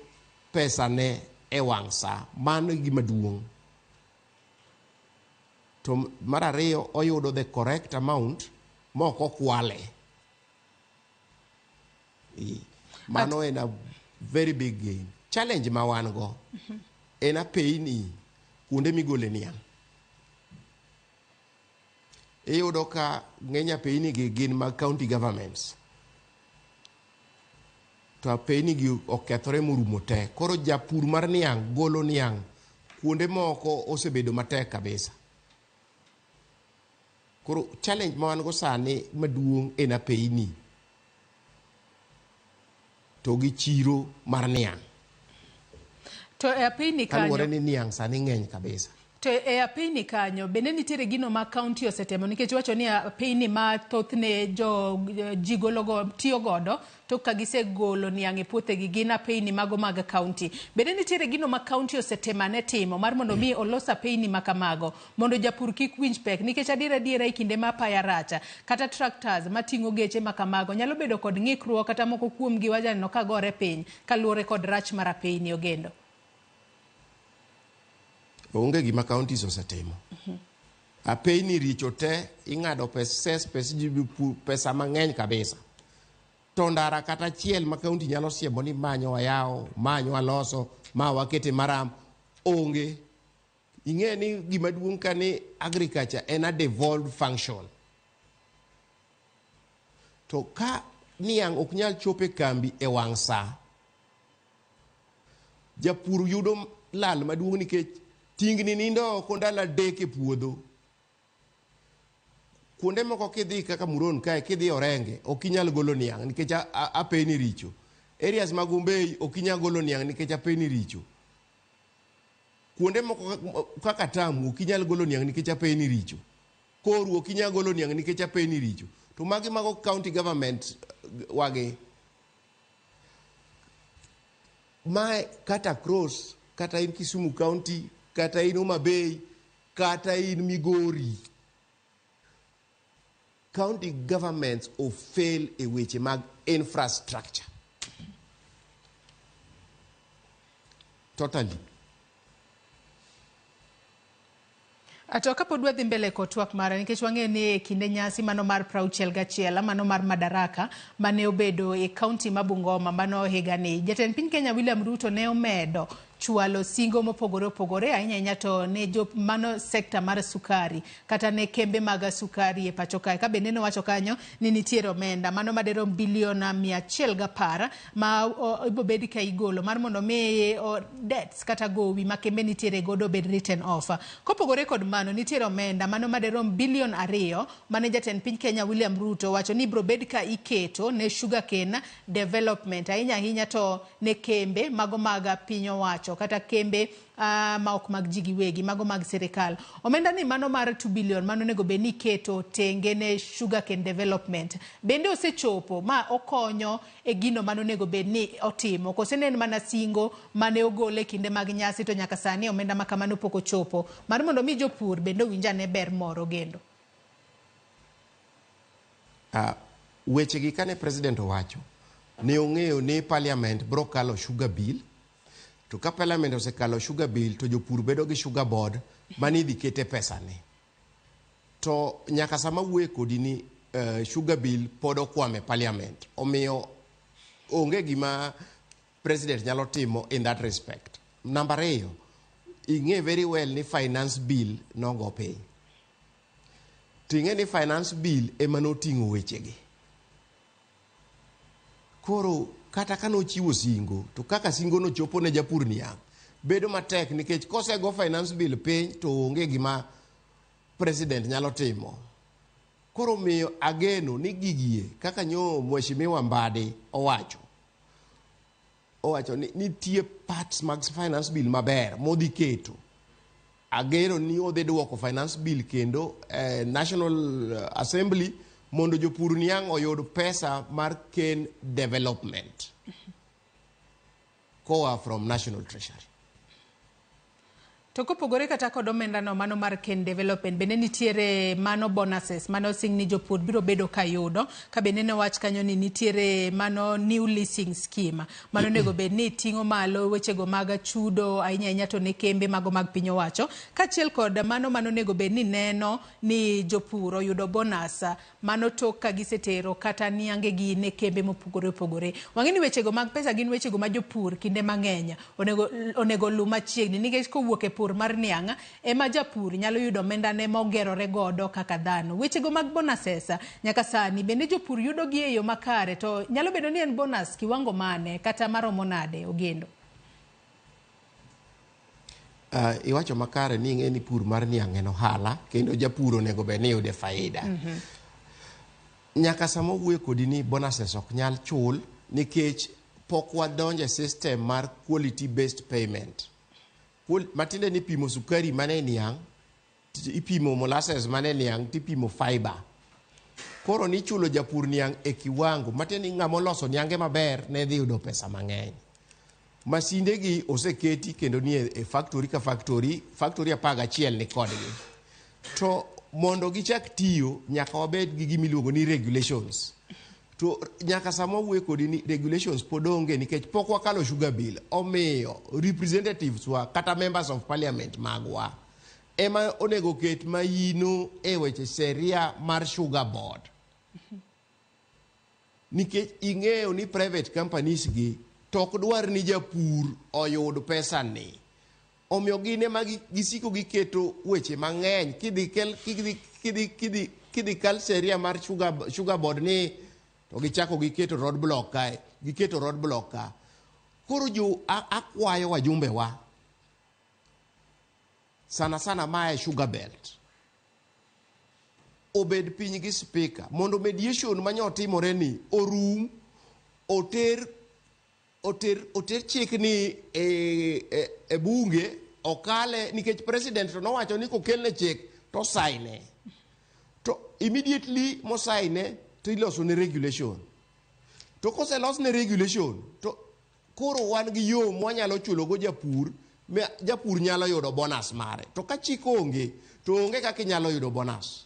pesa ne e wang' sa. Mano e gima duong'. To mar ariyo oyudo the correct amount mok okwale. Mano en a very big gain. Challenge ma wan go en apeyni kuonde migole niang'. Iyudo ka ng'eny apeyni gi gin mag county governments. To apeyni gi okethore morumo te. Koro japur mar niang' golo niang' kuonde moko osebedo matek kabisa. Koro challenge ma wan go sani maduong' en apeyni to gi chiro mar niang'. To e apeyni Kaluwore kanyo ni niang' sani ng'eny kabisa. To e apeyni kanyo bende nitiere gino ma county osetemo nikech iwacho ni apeyni ma thothne jo ji gologo tiyo godo tok ka gisegolo niang' e puothegi gin apeyni mago mag county. Bende nitiere gino ma county osetemane timo mar mondo mi olos apeyni ma kamago mondo japur kik winj pek nikech adier adiera e kinde ma apaya racha kata tractors mating'o geche ma kamago nyalo bedo kod ng'ikruok kata moko kuomgi wajaneno ka gore piny kaluwore kod rach mar apeyni ogendo. Onge gima counties osetimo. Apeyni richo te, ing'ado pes pesa mang'eny kabisa. To ndara kata achiel ma county nyalo siemo ni manyo wayawo, manyo waloso, ma wakete maram, onge. Ing'e ni gima duong' ka ni agriculture en a devolved function. To ka niang' ok nyal chopo e kambi e wang' sa, japur yudo lal maduong' nikech tingni nindo oko ndalo 3 e puodho. Kuonde moko kidhi kaka Muhoroni kae, kidhi Orenge, ok inyal golo niang' nikech apeyni richo. Areas mag Ombei ok inyal golo niang' nikech apeyni richo. Kuonde moko kaka Tamu ok inyal golo niang' nikech apeyni richo. Koru ok inyal golo niang' nikech apeyni richo. To magi mago county government wagi. Mae kata across, kata in Kisumu County, kata in Homa Bay, kata in Migori. County governments o fail e weche mag infrastructure. Totally. To kapod wadhi mbele kod twak mara nikech wang'eyo ni e kinde nyasi mano mar 61 mano mar Madaraka mane obedo e county ma Bungoma mano higani, jatend piny Kenya William Ruto ne omedo chwalo singo mopogore opogore ahinya ahinya to ne jo mano sekta mar sukari kata ne kembe mag sukari e pacho kae. Ka bende nowacho kanyo ni nitiere omenda mano maderom bilion 110 ma ibobed ka igolo mar mondo mi debts kata gowi ma kembe nitiere godo obed written off. Kopogore kod mano nitiere omenda mano maderom bilion 2 mane jatend piny Kenya William Ruto wacho ni ibro bed ka iketo ne sugarcane development ahinya ahinya to ne kembe mago mag piny owacho kata kembe ma ok mag ji giwegi mago mag sirikal. Omenda ni mano mar 2 billion mano onego bed ni iketo tenge ne sugarcane development bende osechopo ma okonyo e gino mano onego bed ni otimo kose ne en mana singo mane ogole kinde mag nyasi to nyaka sani omenda ma kamano pok ochopo mar mondo mi jopur bende owinj ane ber moro gendo. Weche gi kane president owacho ne ong'eyo ni parliament bro kalo sugar bill. To ka parliament osekalo sugar bill to jopur bedo gi sugar board mani idhi kete pesa ni. To nyaka sama wuoye kodi ni sugar bill pod okwame parliament. Omiyo onge gima president nyalo timo in that respect. Namba 2, ing'e very well ni finance bill nogo piny. To ing'e ni finance bill ema noting'o wechegi. Koro kata ka nochiwo singo, to kaka singo nochopo ne japur niang', bedo matek nikech kosego finance bill piny to onge gima president nyalo timo. Koro miyo ageno ni gigie kaka nyo Mheshimiwa Mbadi owacho. Owacho ni nitie parts mag finance bill maber modhi keto. Ageno ni odhi duoko finance bill kendo eh, National Assembly mondo jopur niang' oyud pesa mar cane development koa from National Treasury. To kopogore kata kod omendano mano mar cane development, bende nitiere mano bonuses mane osing ni jopur biro bedo ka yudo, ka bende nowach kanyo ni nitiere mano new leasing scheme mano onego bed ni ting'o malo wechego mag chudo ahinya ahinya to ne kembe mago mag piny owacho, kaachiel kod mano mano onego bed ni neno ni jopur oyudo bonus mano tok ka gisetero kata niangegi ne kembe mopogore opogore. Wang'e ni wechego mag pesa gin wechego ma jopur kinde mang'eny onego luw machiegni, nikech kowuok e pur mar niang' ema japur nyalo yudo omendane mogerore godo kaka dhano. Wechego mag bonuses nyaka sani bende jopur yudo gi e yo makare, to nyalo bedo ni en bonus kiwango mane kata maromo nade, Ogendo? Iwacho makare ni ing'e ni pur mar niang' en ohala kendo japur onego bed ni yude faida. Nyaka sama owuoyo kodi ni bonuses ok nyal chul nikech pok wadonjo e system mar quality based payment. Matiende ni pimo sukari mane niang', ipimo molasses mane niang', tipimo fiber. Koro nichulo japur niang' e kiwango, matiende ni ng'ama oloso niange maber ne dhi yudo pesa mang'eny. Masinde gi oseketi kendo nie e factory ka factory, factory 11 ni kodgi. To mondo gichak tiyo, nyaka wabed gi gima iluongo ni regulations. To nyaka sama wawuoyo kodi ni regulations pod onge nikech pok wakalo sugar bill. Omiyo representatives wa kata members of parliament magwa ema onego ket maino e weche sheria mar sugar board. Nikech ing'eyo ni private companies gi to ok dwar ni japur oyud pesa ni. Omiyo gin ema gisiko giketo weche mang'eny kidhi kal sheria mar sugar board ni to gichako giketo roadblock kae, giketo roadblock ka. Koro jo akwayo wajumbe wa sana sana mae sugar belt obed piny gi speaker mondo mediation manyo timore ni orum, oter chik ni e bunge okale, nikech president to nowacho ni kokelne chik to saine, to immediately mosaine to iloso ne regulation, to koselos ne regulation to koro wan gi yo mwanyalo chulo go japur, ma japur nyalo yudo bonus mare. To ka chik onge to onge kaka inyalo yudo bonus.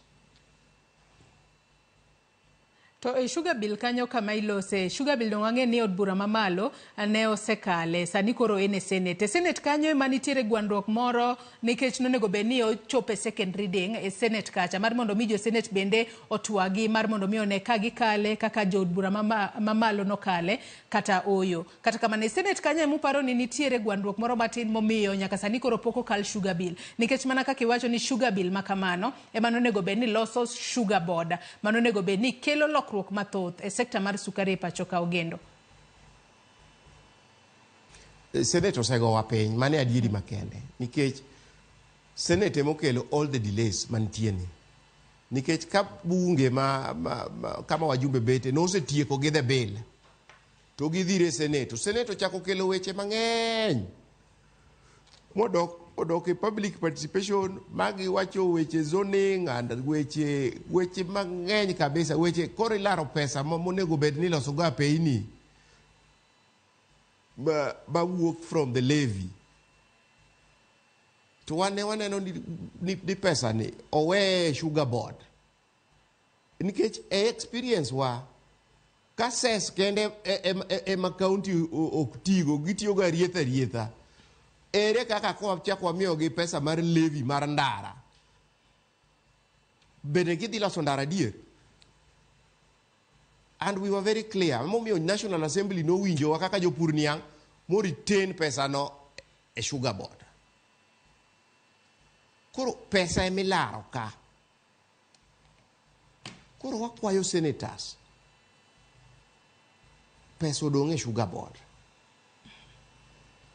To e sugar bill kanyo kama ilose sugar bill, dong wang'e ni od bura mamalo ne osekale, sani koro en e senate. E senate kanyo ema nitiere gwandruok moro, nikech nonego bed ni ochopo e second reading e senate kacha mar mondo mi jo senate bende otwagi mar mondo mi one ka gikale kaka jood bura mamalo nokale kata oyo. Kata kamano e senate kanyo emuparo ni nitiere gwandruok moro matin momiyo nyaka sani koro pok okal sugar bill, nikech mana kaka iwacho ni sugar bill ma kamano ema nonego bed ni loso sugar board mano onego bed ni kelo lokruok mathoth e sekta mar sukari e pacho ka, Ogendo. Senate osegowa piny, mano e adieri makende, nikech Senate emokelo all the delays mantie ni, nikech ka bunge ma kama wajumbe bete nosetieko gi the bill to gidhire Senate, to Senate ochako kelo weche mang'eny modok e public participation, magiwacho weche zoning and weche mang'eny kabisa, weche koro ilaro pesa monego bed ni iloso go apeyni ma wuok from the levy, to wan ne waneno ni pesa ni owe sugar board, nikech e experience wa ka cess kende ema county ok tigo, gitiyogo arietha arietha. Ere kaka kwachako wamiyogi pesa mar levy mar ndara, bende gidhi loso ndara adier? And we were very clear momiyo National Assembly nowinjowa kaka jopur niang' mo retain pesa no e sugar board. Koro pesa emilaro ka. Koro wakwayo senators, pesa odong' e sugar board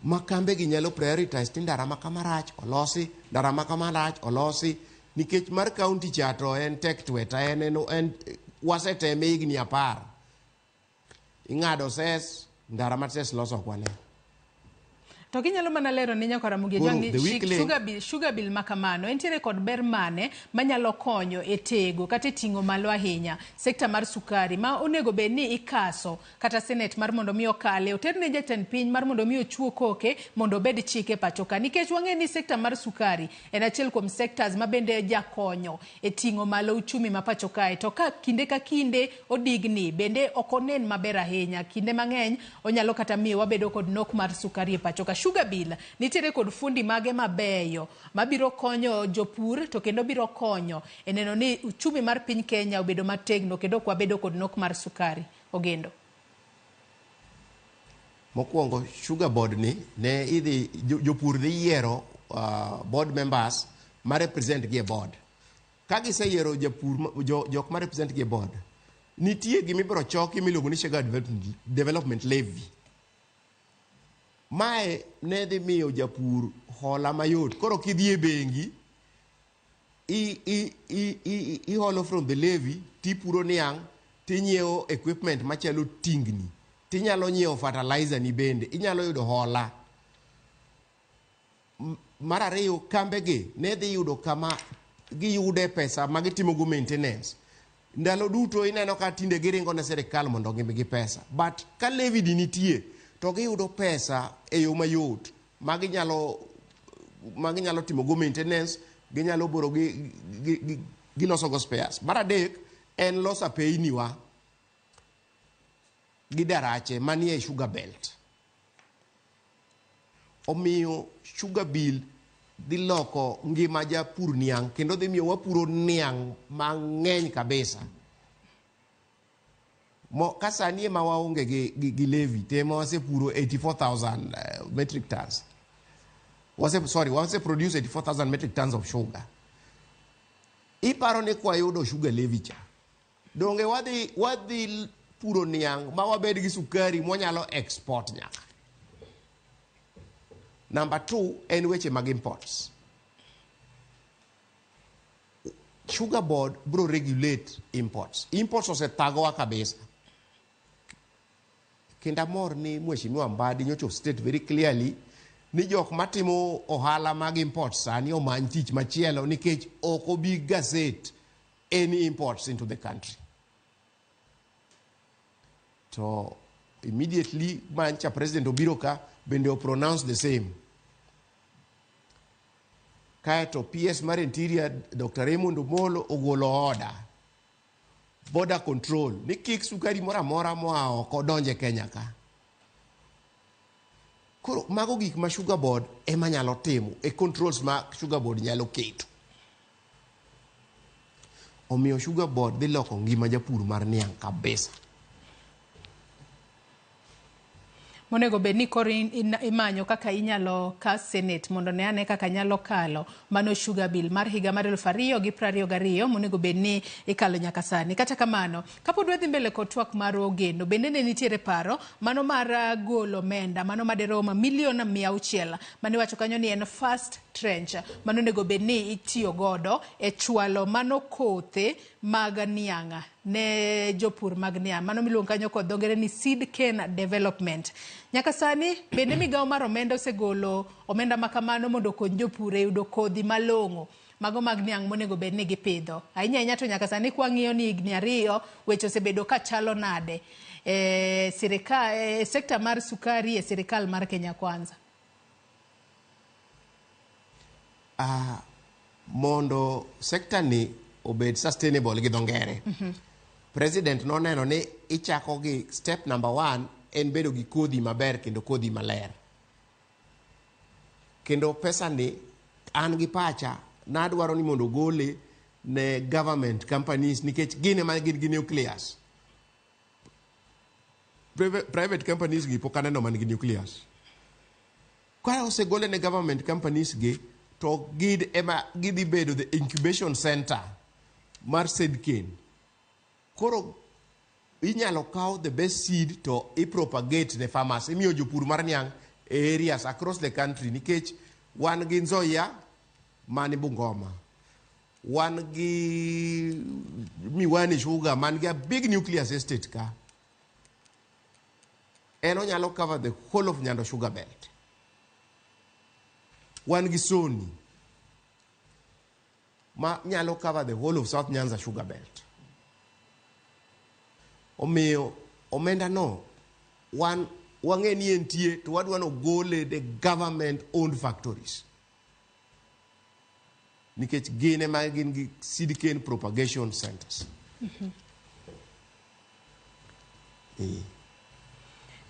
ma kambe gi nyalo prioritize ni ndara ma kama rach olosi, ndara ma kama rach olosi, nikech mar county cha to en tek tweta, en waseteme higni 10, ing'ado cess, ndara ma cess loso ok wane. To ginyalo mana lero ne nyakwa Ramogi Koro, Ojwang' ni the weak link- sugar bill ma kamano entiere kod ber mane manyalo konyo e tego kata e ting'o malo ahinya sekta mar sukari ma onego bed ni ikaso kata senate mar mondo mi okale oter ne jatend piny mar mondo mi ochuo koke mondo obed chik e pacho ka, nikech wang'e ni sekta mar sukari en achiel kuom sectors ma bende jakonyo e ting'o malo uchumi ma pacho kae, to ka kinde ka kinde odigni bende ok onen maber ahinya, kinde mang'eny onyalo kata miyo wabedo kod nok mar sukari e pacho ka. Sugar bill nitiere kod fundi mage mabeyo mabiro konyo jopur to kendo biro konyo e neno ni uchumi mar piny Kenya obedo mategno kendo ok wabedo kod nok mar sukari. Ogendo. Mokwongo, sugar board ni ne idhi jopur dhi yiero board members ma represent gi e board. Ka giseyiero japur jok ma represent gi e board, nitie gima ibiro choki miluongo ni sugar development levy. Mae ne dhi miyo japur hola mayot. Koro kidhi e bengi, iholo from the levy, tipuro niang', tinyiewo equipment machalo tingni, tinyalo nyiewo fertilizer ni bende, inyalo yudo hola. Mar ariyo, kambegi ne dhi yudo kama giyude pesa ma gitimogo maintenance. Ndalo duto ineno ka tinde giringo ne sirikal mondo gimigi pesa. But ka levy ni nitie, to giyudo pesa e yo mayot ma ginyalo timogo maintenance, ginyalo boro gi giloso go spares. Mar adek en loso apeyni wa gi darache manie sugar belt. Omiyo sugar bill dhi loko ngima japur niang' kendo dhi miyo wapuro niang' mang'eny kabisa. Mo, ka sani ema waonge gi levy to ema wasepuro 84,000 metric tons. Sorry, wase produce 84,000 metric tons of sugar. Iparo ni kwayudo sugar levy cha, donge wadhi puro niang' ma wabed gi sukari mwanyalo export nyaka. Number 2 en weche mag imports. Sugar board bro regulate imports. Imports osethagowa kabisa. Kendo amor ni Mheshimiwa Mbadi nyocha state very clearly ni jok matimo ohala mag imports sani omany tich machielo nikech ok obi gazette any imports into the country. To immediately mancha president obiro ka bende o pronounce the same. Kaeto PS mar Interior Dr. Raymond Omolo ogolo order border control ni kik sukari moro amora moa oko donj e Kenya ka. Koro mago gik ma sugar board ema nyalo timo e controls ma sugar board nyalo keto. Omiyo sugar board dhi loko ngima japur mar niang' kabisa. Monego bed ni koro imanyo kaka inyalo ka Senate mondo ne ane kaka nyalo kalo mano sugar bill mar higa mar 2022 monego bed ni ikalo nyaka sani. Kata kamano, kapod wadhi mbele kod twak mar Ogendo, bende ne nitiere paro mano mar golo omenda mano maderom milion 600 mane iwacho kanyo ni en first tranche mano onego bed ni itiyo godo e chwalo mano kothe mag niang' ne jopur mag niang' mano miluongo kanyo kod dho ngere ni seed cane development. Nyaka sani bende migawo mar omenda osegolo omenda ma kamano mondo okony jopur e yudo kodhi malong'o mago mag niang' monego bed ni gipidho. Ahinya ahinya to nyaka sani kwang'iyo ni higni 2 weche osebedo ka chalo nade e sirikal, e sekta mar sukari e sirikal mar Kenya Kwanza. Mondo sekta ni obed sustainable gi dho ngere. President noneno ni ichako gi step number 1 en bedo gi kodhi maber kendo kodhi maler. Kendo pesa ni an gi pacha nadwaro ni mondo ogole ne government companies nikech gin ema gin gi nucleus. Private companies gi pok aneno man gi nucleus. Ka osegole ne government companies gi to gid ema gidhi bedo the incubation center mar seed cane. Koro inyalo kaw the best seed to ipropagate ne farmers. Imiyo jopur mar niang' e areas across the country nikech wan gi Nzoia mani Bungoma, wan gi Miwani Sugar man gi a big nucleus estate ka. En onyalo cover the whole of Nyando Sugar Belt. Wan gi soni ma nyalo cover the whole of South Nyanza Sugar Belt. Omiyo omenda no wan wang'e ni entie to wadwa nogole the government owned factories nikech gin ema gin gi seed cane propagation centers. Eh.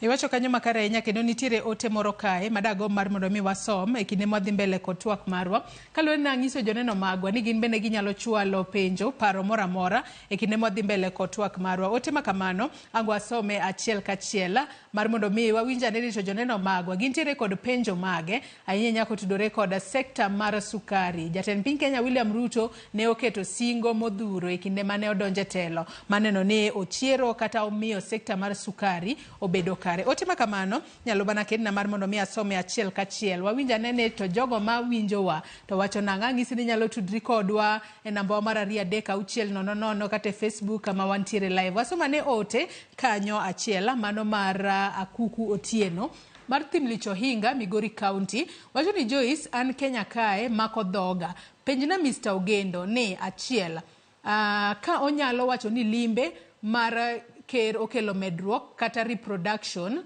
Iwacho kanyo makare ahinya kendo nitiere ote moro kae madagomb mar mondo mi wasom e kinde mwadhi mbele kod twak marwa. Kaluwore ni nang'iso joneno magwa ni gin bende ginyalo chwalo penjo, paro moro amora e kinde mwadhi mbele kod twak marwa. Ote ma kamano ang' wasome achiel kachiel mar mondo mi wawinj ane ni to joneno magwa gintiere kod penjo mage ahinya ahinya kotudore kod sekta mar sukari. Jatend piny Kenya William Ruto ne oketo singo modhuro e kinde mane odonjo e telo maneno ni ochiero kata omiyo sekta mar sukari obedo kare. Ote ma kamano nyalo mana ketna mar mondo mi asome achiel kachiel. Wawinj ane ni to jogo ma winjowa to wacho nang'o. Ang'isi ni inyalo tudri kodwa e namba wa mar 2 3 6 0 0 kata e Facebook kama wantiere live. Wasom ane ote kanyo achiel mano mar Akuku Otieno mar Thimlich Ohinga, Migori County. Wacho ni Joyce, an Kenya kae mako dhoga. Penjna Mr. Ogendo ni achiel, ka onyalo wacho ni limbe mar ker okelo medruok kata reproduction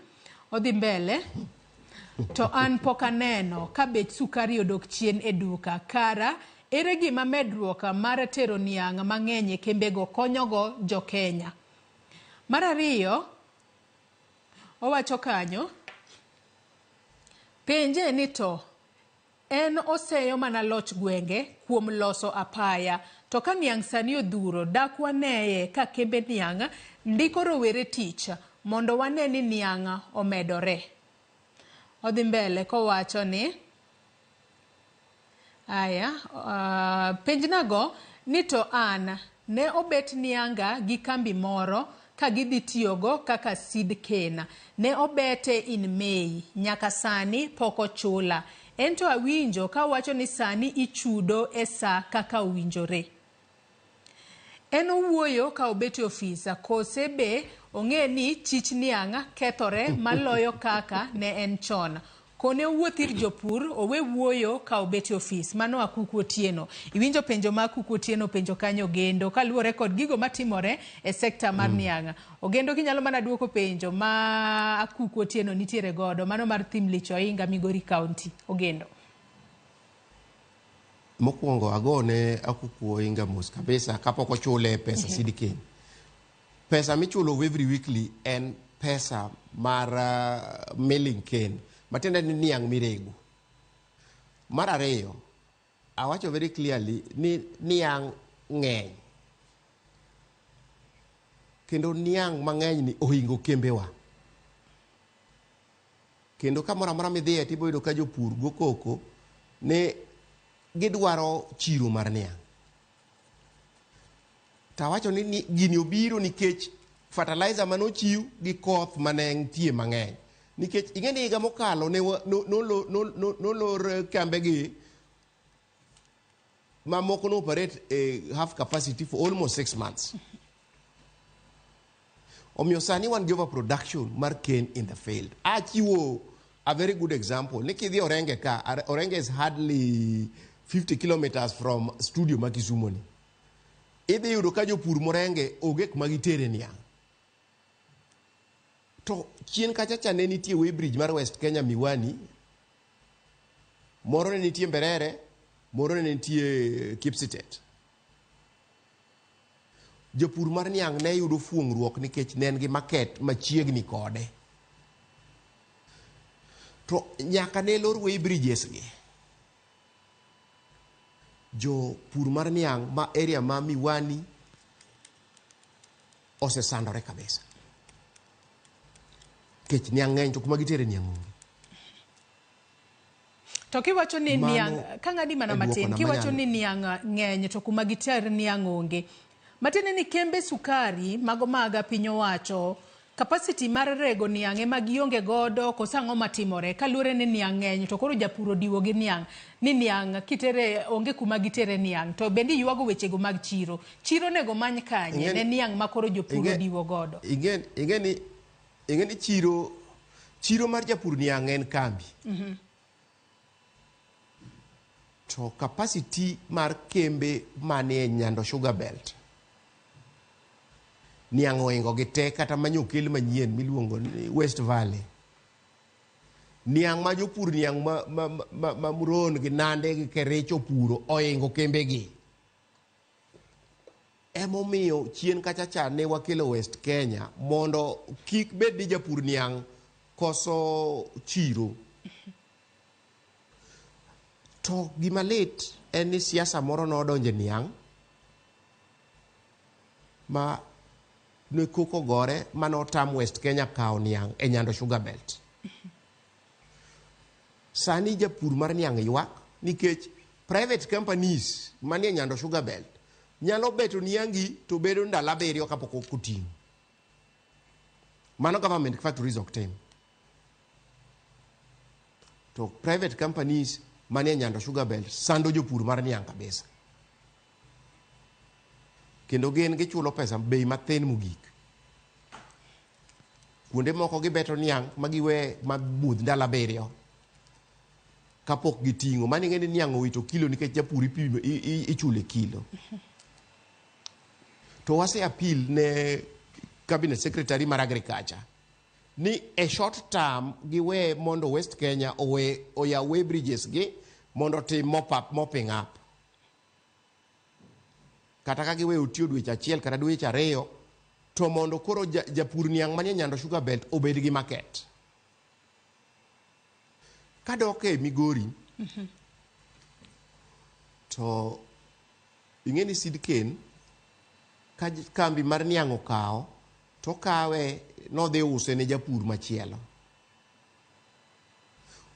odhi mbele to an pok aneno ka bech sukari odok chien e duka. Kara ere gima medruok mar tero niang' mang'eny e kembego konyogo jo Kenya? Mar ariyo, owacho kanyo, penje ni to en oseyo mana loch gwenge kuom loso apaya. To ka niang' sani odhuro, dak waneye ka kembe niang' ndiko rowere tich mondo wane ni niang' omedore. Odhi mbele kowacho ni, aya, penjnago ni to an ne obet nianga gi kambi moro ka gidhi tiyogo kaka seed cane. Ne obete in May, nyaka sani pok ochula. En to awinjo ka wacho ni sani ichudo e sa kaka owinjore. En owuoyo ka obet e ofis kose be ong'e ni chich niang' kethore maloyo kaka ne en chon. Kone owuoth ir jopur owe wuoyo ka obet e ofis. Mano Akuku Otieno. Iwinjo penjo ma Akuku Otieno penjo kanyo Ogendo kaluwore kod gigo matimore e sekta mar niang'. Ogendo kinyalo mana duoko penjo ma Akuku Otieno nitiere godo mano mar Thimlich Ohinga Migori County. Ogendo. Mokwongo agone Akuku Ohinga mos kabisa kapok ochule pesa seed cane. Pesa michulo every weekly en pesa mar milling cane matiende ni niang' mirego. Mar ariyo, awacho very clearly ni niang' ng'eny kendo niang' mang'eny ni ohingo kembewa. Kendo kamoro amora midhiye tibiro yudo ka jopur go koko ni gidwaro chiro mar niang'. Tawacho ni gini obiro nikech fertilizer manochiw gi koth mane nitie mang'eny. Nikech ing'e ni higa mokalo ne nolor kambegi mamoko no operate e half capacity for almost 6 months. Omiyo sani wan gi overproduction mar cane in the field. Achiwo a very good example. Ni kidhi Orenge ka, Orenge is hardly 50 kilometers from studio ma Kisumu ni. Idhi yudo ka jopur Morenge onge kuma gitere niang'. To chien kacha cha ne nitie weighbridge mar West Kenya Miwani, moro ne nitie Mberere, moro ne nitie Kipsitet. Jopur mar niang' ne yudo fuong'ruok nikech ne en gi market machiegni kode. To nyaka ne lor weighbridges gi, jopur mar niang' ma area ma Miwani osesandore kabisa. Nikech niang' ng'eny to kuma gitere niang' onge. To kiwacho ni niang' ka ng'adi mana matin, kiwacho ni niang' ng'eny to kuma giter niang' onge. Matiende ni kembe sukari mago mag piny owacho capacity mar rego niang' ema gionge godo koso ang'o matimore kaluwore ni niang' ng'eny to koro japur odiwo gi niang' ni niang' kitere onge kuma gitere niang' to bende iywago wechego mag chiro. Chiro onego many kanye ne niang' ma koro jopur odiwo godo. Ing'e ni chiro mar japur niang' en kambi. To capacity mar kembe manie Nyando Sugar Belt niang' ohingo gi te kata manyokel manyien miluongo ni West Valley. Niang' ma jopur niang' ma Muron gi Nande gi Kericho opuro ohingo kembegi. Emomiyo chien kacha cha ne wakelo West Kenya mondo kik bed ni japur niang' koso chiro. To gima lit en ni siasa moro nodonjo e niang' ma ne koko gore manotam West Kenya kawo niang' e Nyando Sugar Belt. Sani japur mar niang' ywak nikech private companies manie Nyando Sugar Belt nyalo beto niangi to bedo ndalo 7 kapok oting'o. Mano government factories ok tim. To private companies manie Nyando Sugar Belt sando jopur mar niang' kabisa. Kendo gin gichulo pesa bei mathin mogik. Kuonde moko gibeto niang' ma giwe ma budh ndalo 7 kapok giting'o. Mano ing'e ni niang' owito kilo nikech japur ipimo ichule kilo. To wase appeal ne cabinet secretary mar agriculture ni e short term giwe mondo West Kenya owe oyaw weighbridges gi mondo otim mop up, mopping up. Kata ka giweyo tiyo dweche 1 kata dweche 2 to mondo koro japur niang' manie Nyando Sugar Belt obed gi market. Kadok e Migori, to ing'e ni seed cane ka kambi mar niang' okawo to okawe nodhi use ne japur machielo.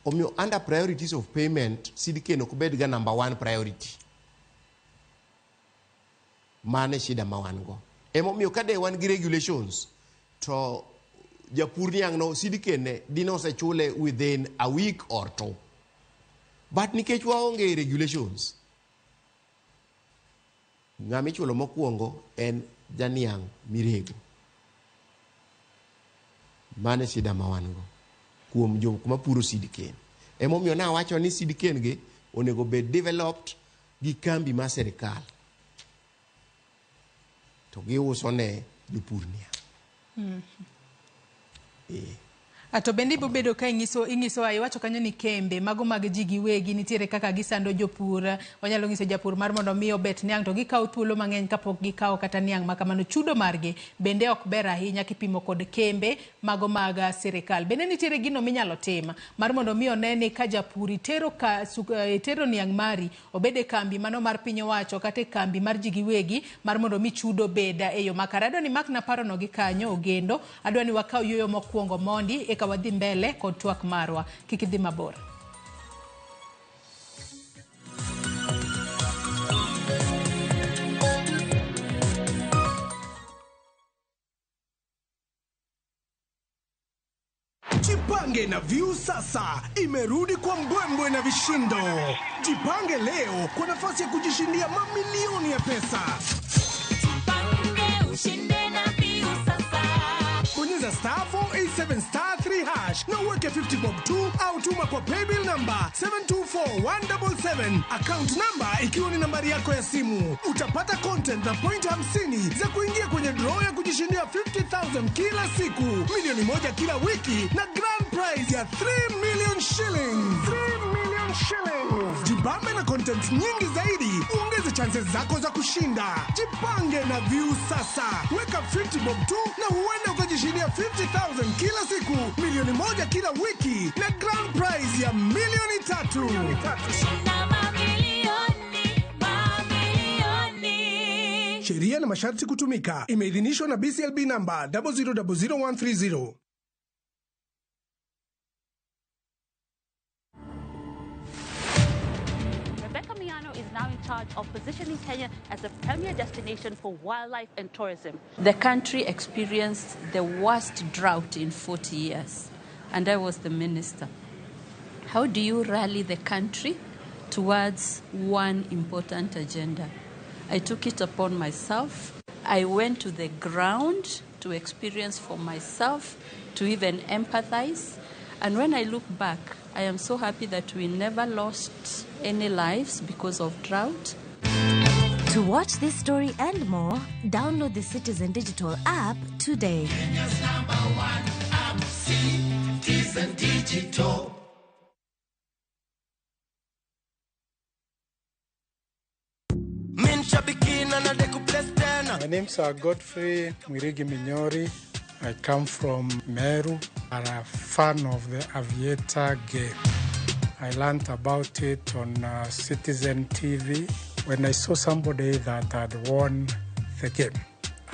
Omiyo under priorities of payment seed cane ok bed ga number 1 priority. Mano e shida ma wan go. Emomiyo ka de wan gi regulations to japur niang' no seed cane ne dine osechule within a week or two. But nikech waonge regulations, ng'ama ichulo mokwongo en janiang' mirego. Mano e shida ma wan go kuom jok mapuro seed cane. Emomiyo nawacho ni seed cane gi onego bed developed gi kambi mar sirikal to giuso ne jopur niang'. To bende ibiro bedo ka ing'iso iwacho kanyo ni kembe mago mag ji giwegi nitiere kaka gisando jopur. Wanyalo ng'iso japur mar mondo mi obet niang' to gikawo thuolo mang'eny kapok gikawo kata niang' ma kamano. Chudo margi bende ok ber ahinya kipimo kod kembe mago mag sirikal. Bende nitiere gino minyalo tim mar mondo mi one ni ka japur itero itero niang' mari obed e kambi mano mar piny owacho kata e kambi mar ji giwegi mar mondo mi chudo bed e yo makare. Adwa ni makna parono gi kanyo Ogendo. Adwa ni wakaw yueyo mokwongo mondi eka wadhi mbele kod twak marwa. Kik idhi mabor. Jipange na Viusasa imerudi kwa mbwembwe na vishindo. Jipange leo kwa nafasi ya kujishindia mamilioni ya pesa. Jipange ushinde na Viusasa. Bonyeza star 487 star 3 hash na uweke 50 bob 2 au tuma kwa paybill number 724177, account number ikiwa ni nambari yako ya simu. Utapata content na point 50 za kuingia kwenye draw ya kujishindia 50,000 kila siku, milioni 1 kila wiki na grand prize ya 3 million shillings. 3 million shillings. Jibambe na content nyingi zaidi, uongeze chances zako za kushinda. Jipange na Viusasa. Weka 50 bob 2 na uende ukajishindia 50,000 kila siku, milioni 1 kila wiki na grand prize ya milioni 3. Shinda mamilioni, mamilioni. Sheria na masharti kutumika. Imeidhinishwa na BCLB number 0000130. Rebecca Miano is now in charge of positioning Kenya as a premier destination for wildlife and tourism. The country experienced the worst drought in 40 years, and I was the minister. How do you rally the country towards one important agenda? I took it upon myself. I went to the ground to experience for myself, to even empathize. And when I look back, I am so happy that we never lost any lives because of drought. To watch this story and more, download the Citizen Digital app today. Kenya's number one app, Citizen Digital. My name's Godfrey Mwirigi Minyori. I come from Meru. I'm a fan of the Aviator game. I learned about it on Citizen TV when I saw somebody that had won the game.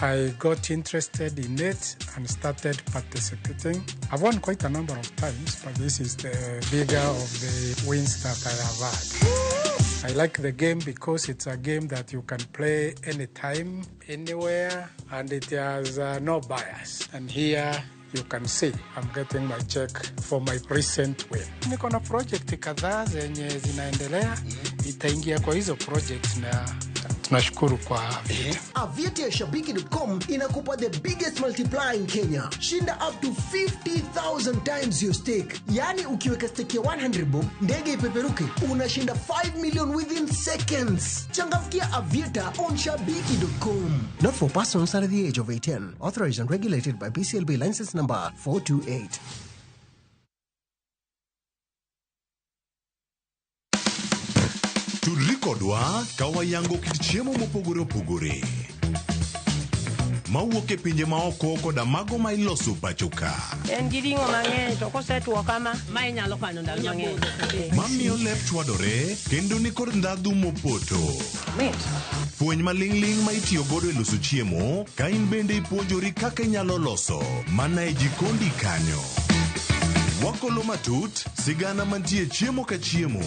I got interested in it and started participating. I've won quite a number of times, but this is the bigger of the wins that I have had. I like the game because it's a game that you can play anytime, anywhere, and it has no bias. And here you can see I'm getting my check for my recent win. Niko na project kadhaa zenye zinaendelea, itaingia kwa hizo project na tunashukuru kwa Aviator. Aviator ya Shabiki.com inakupa the biggest multiplier in Kenya. Shinda up to 50,000 times your stake. Yaani ukiweka stake ya 100 bob, ndege ipeperuke, unashinda 5 million within seconds. Changamkia Aviator on Shabiki.com. Not for persons under the age of 18. Authorized and regulated by BCLB license number 428. Tudri kodwa ka wayango kit chiemo mopogore opogore mawuok e pinje maoko koda mago ma iloso pacho ka. En gi ring'o mang'eny to kosetuo kama, ma inyalo kano ndalo mang'eny. Mamiyo lep chwadore kendo nikod ndhadhu mopoto. Mit. Puonj maling'ling' ma itiyo godo e loso chiemo ka in bende ipuonjori kaka inyalo loso mana e jikondi kanyo. Wakolo matut sigana mantie chiemo ka chiemo.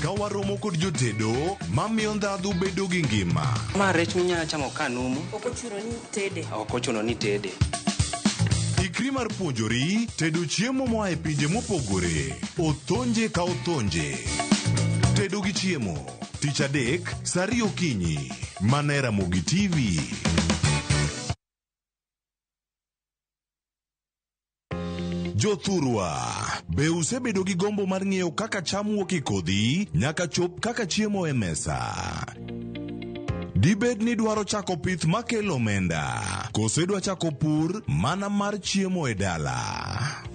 Ka waromo kod jotedo mamiyo ndhadhu bedo gi ngima. Ma rech minyalo chamo ka numu. Ok ochuno ni tede. Ok ochuno ni tede. Ikri mar puonjori tedo chiemo moa e pinje mopogore. Othonje ka othonje. Tedo gi chiemo. Tich adek, saa ariyo okinyi. Mana e Ramogi TV. Jothurwa, be usebedo gi gombo mar ng'eyo kaka cham wuok e kodhi nyaka chop kaka chiemo e mesa? Dibed ni dwaro chako pith makelo omenda, koso idwa chako pur mana mar chiemo e dala?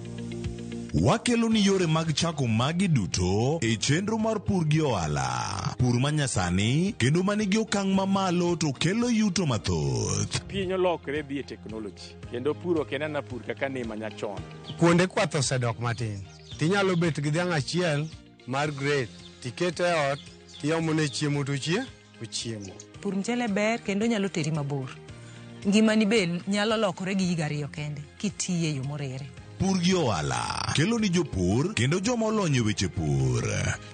Wakelo ni yore mag chako magi duto e chenro mar pur gi ohala. Pur manyasani kendo manigi okang' mamalo to kelo yuto mathoth. Piny olokre dhi e teknoloji kendo pur ok en ana pur kaka ne manyachon. Kuonde kwath osedok matin. Tinyalo bet gi dhiang' achiel mar grade, tikete e ot, tiomone chiemo to ochiemo. Pur mchele ber kendo nyalo teri mabor. Ngimani be nyalo lokore gi higa ariyo kende kitiye yo morere. Pur gi ohala kelo ni jopur kendo joma olony e weche pur.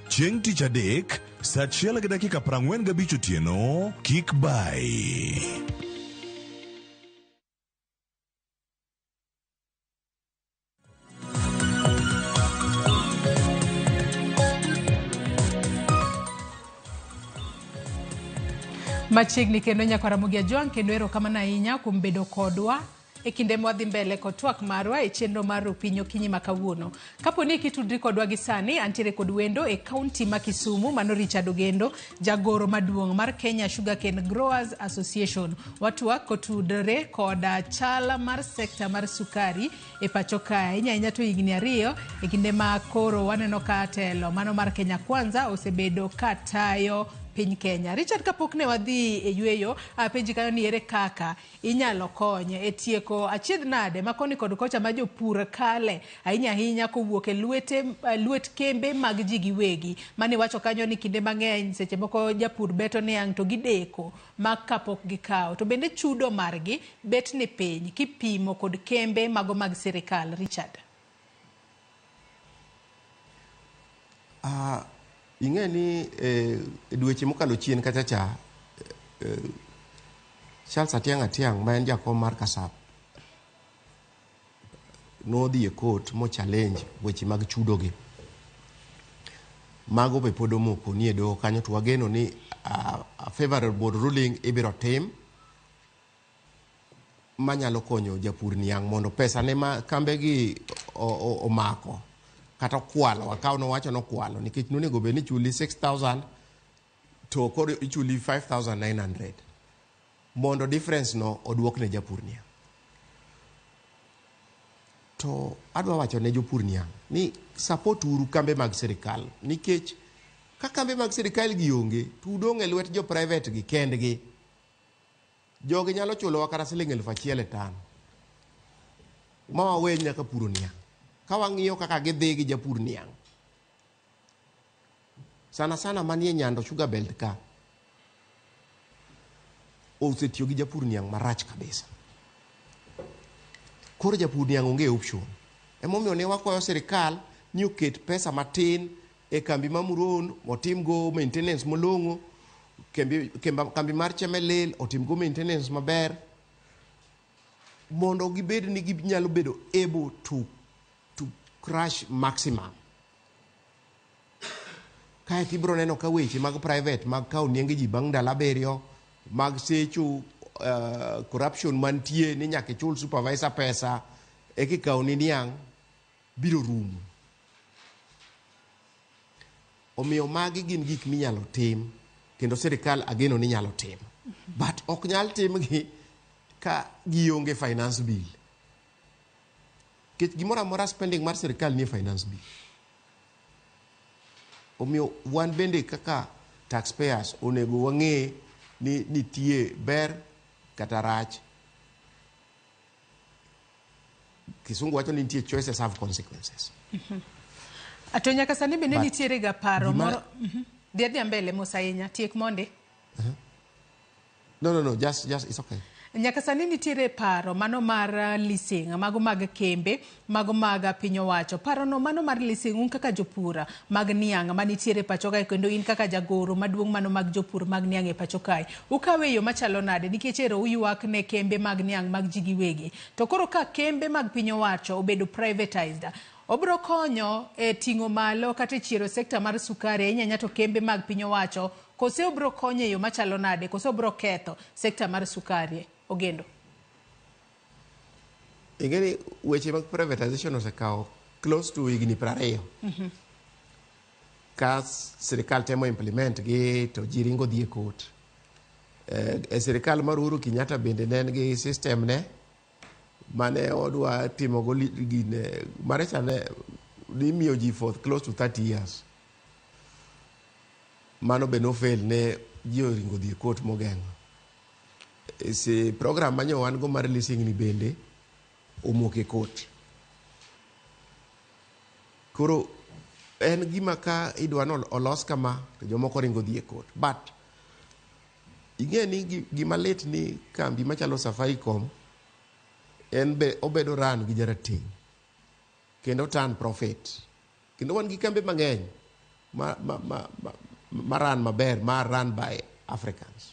Chieng' tich adek, saa 1:45 otieno, kik bai. Machiegni kendo nyaka Ramogi Ajwang' kendo erokamano ahinya kuom bedo kodwa e kinde mwadhi mbele kod twak marwa e chenro mar Rupiny okinyi ma kawuono. Kapo ni kitudri kodwa gi sani, antiere kod wendo e kaunti ma Kisumu, mano Richard Ogendo, jagoro maduong' mar Kenya Sugarcane Growers Association. Watwak kotudore koda chal mar sekta mar sukari e pacho kae. Ahinya ahinya to higni 2 e kinde ma koro waneno ka telo mano mar Kenya Kwanza osebedo ka tayo piny Kenya. Richard, kapok ne wadhi e yweyo, apenji kanyo ni ere kaka inyalo konye e tieko achiedh nade ma koni kod kocha ma jopur kale ahinya ahinya kowuok e lwet kembe mag ji giwegi. Mane wacho kanyo ni kinde mang'eny seche moko japur beto niang' to gideko ma kapok gikawo. To bende chudo margi bet ni piny kipimo kod kembe mago mag sirikal. Richard. Ing'e ni dweche mokalo chien kacha cha Charles Atiang' Atiang' ma en jakom mar Kasap nodhi e court mo challenge weche mag chudo gi. Mago be pod omoko ni e doho kanyo, to wageno ni a favorable ruling ibiro tim manyalo konyo japur niang' mondo pesa ne ma kambe gi omako kata okwalo, wakaw nowacho nokwalo nikech nonego bed ni ichuli 6000 to koro ichuli 5900 mondo difference no oduok ne japur niang'. To adwa wacho ne jopur niang' ni support uru kambe mag sirikal, nikech ka kambe mag sirikal gi onge to udong' e lwet jo private gi kendgi. Jogi nyalo chulowa kata siling 1000 e tan ma wawe nyaka puro niang'. Ka wang'iyo kaka gidhi gi japur niang', sana sana manie Nyando Sugar Belt ka osetiyo gi japur niang' marach kabisa. Koro japur niang' onge option. Emomiyo ne wakwayo sirikal ni oket pesa matin e kambi ma Muron otim go maintenance molong'o, kambi mar Chemelil otim go maintenance maber, mondo gibed ni ginyalo bedo able to crush maximum. Kaeto ibiro neno ka weche mag private mag kawo nienge ji bang' ndalo 7, mag secho, corruption mantie ni nyaka ichul supervisor pesa eka ikawoni niang' biro rumo. Omiyo magi gin gik minyalo tim kendo sirikal ageno ni nyalo timo. But ok nyal timgi ka gionge finance bill. Nikech gimoro amora spending mar sirikal nie finance bill. Omiyo wan bende kaka taxpayers onego wang'e ni nitie ber kata rach. Kisungu wacho ni nitie choices have consequences. To nyaka sani bende nitiere ga paro moro. Dhi adhiya mbele mos ahinya, tiek monde. No, just it's okay. Nyaka sani nitiere paro mano mar leasing, mago mag kembe, mago mag piny owacho. Paro no mano mar leasing, un kaka jopur mag niang' manitiere pacho kae, kendo in kaka jagoro maduong' mano mag jopur mag niang' e pacho kae, ukawe yo machalo nade? Nikech ero uywak ne kembe mag niang' mag ji giwegi. To koro ka kembe mag piny owacho obedo privatized, obro konyo e ting'o malo kata e chiero sekta mar sukari ahinya ahinya to kembe mag piny owacho, kose obro konyo e yo machalo nade, kose obro ketho sekta mar sukari? Ogendo. Ingeni weche mag privatization osekawo close to higni 20. Ka sirikal temo implement gi to ji ringo dhi e court. E sirikal mar Uhuru Kenyatta bende ne en gi system ne mane odwa timo go gine mare cha ne imiyo ji for close to 30 years. Mano be nofail, ne ji oringo dhi e court mogeng'o. Si program manyo wan go mar leasing ni bende omoko e court. Koro en gima ka idwa ni olos kama to jomoko ringo dhi e court. But ing'e ni gima lit ni kambi machalo Safaricom en be obedo run gi jarateng' kendo turn profit. Kendo wan gi kambe mang'eny ma run maber, ma run by Africans.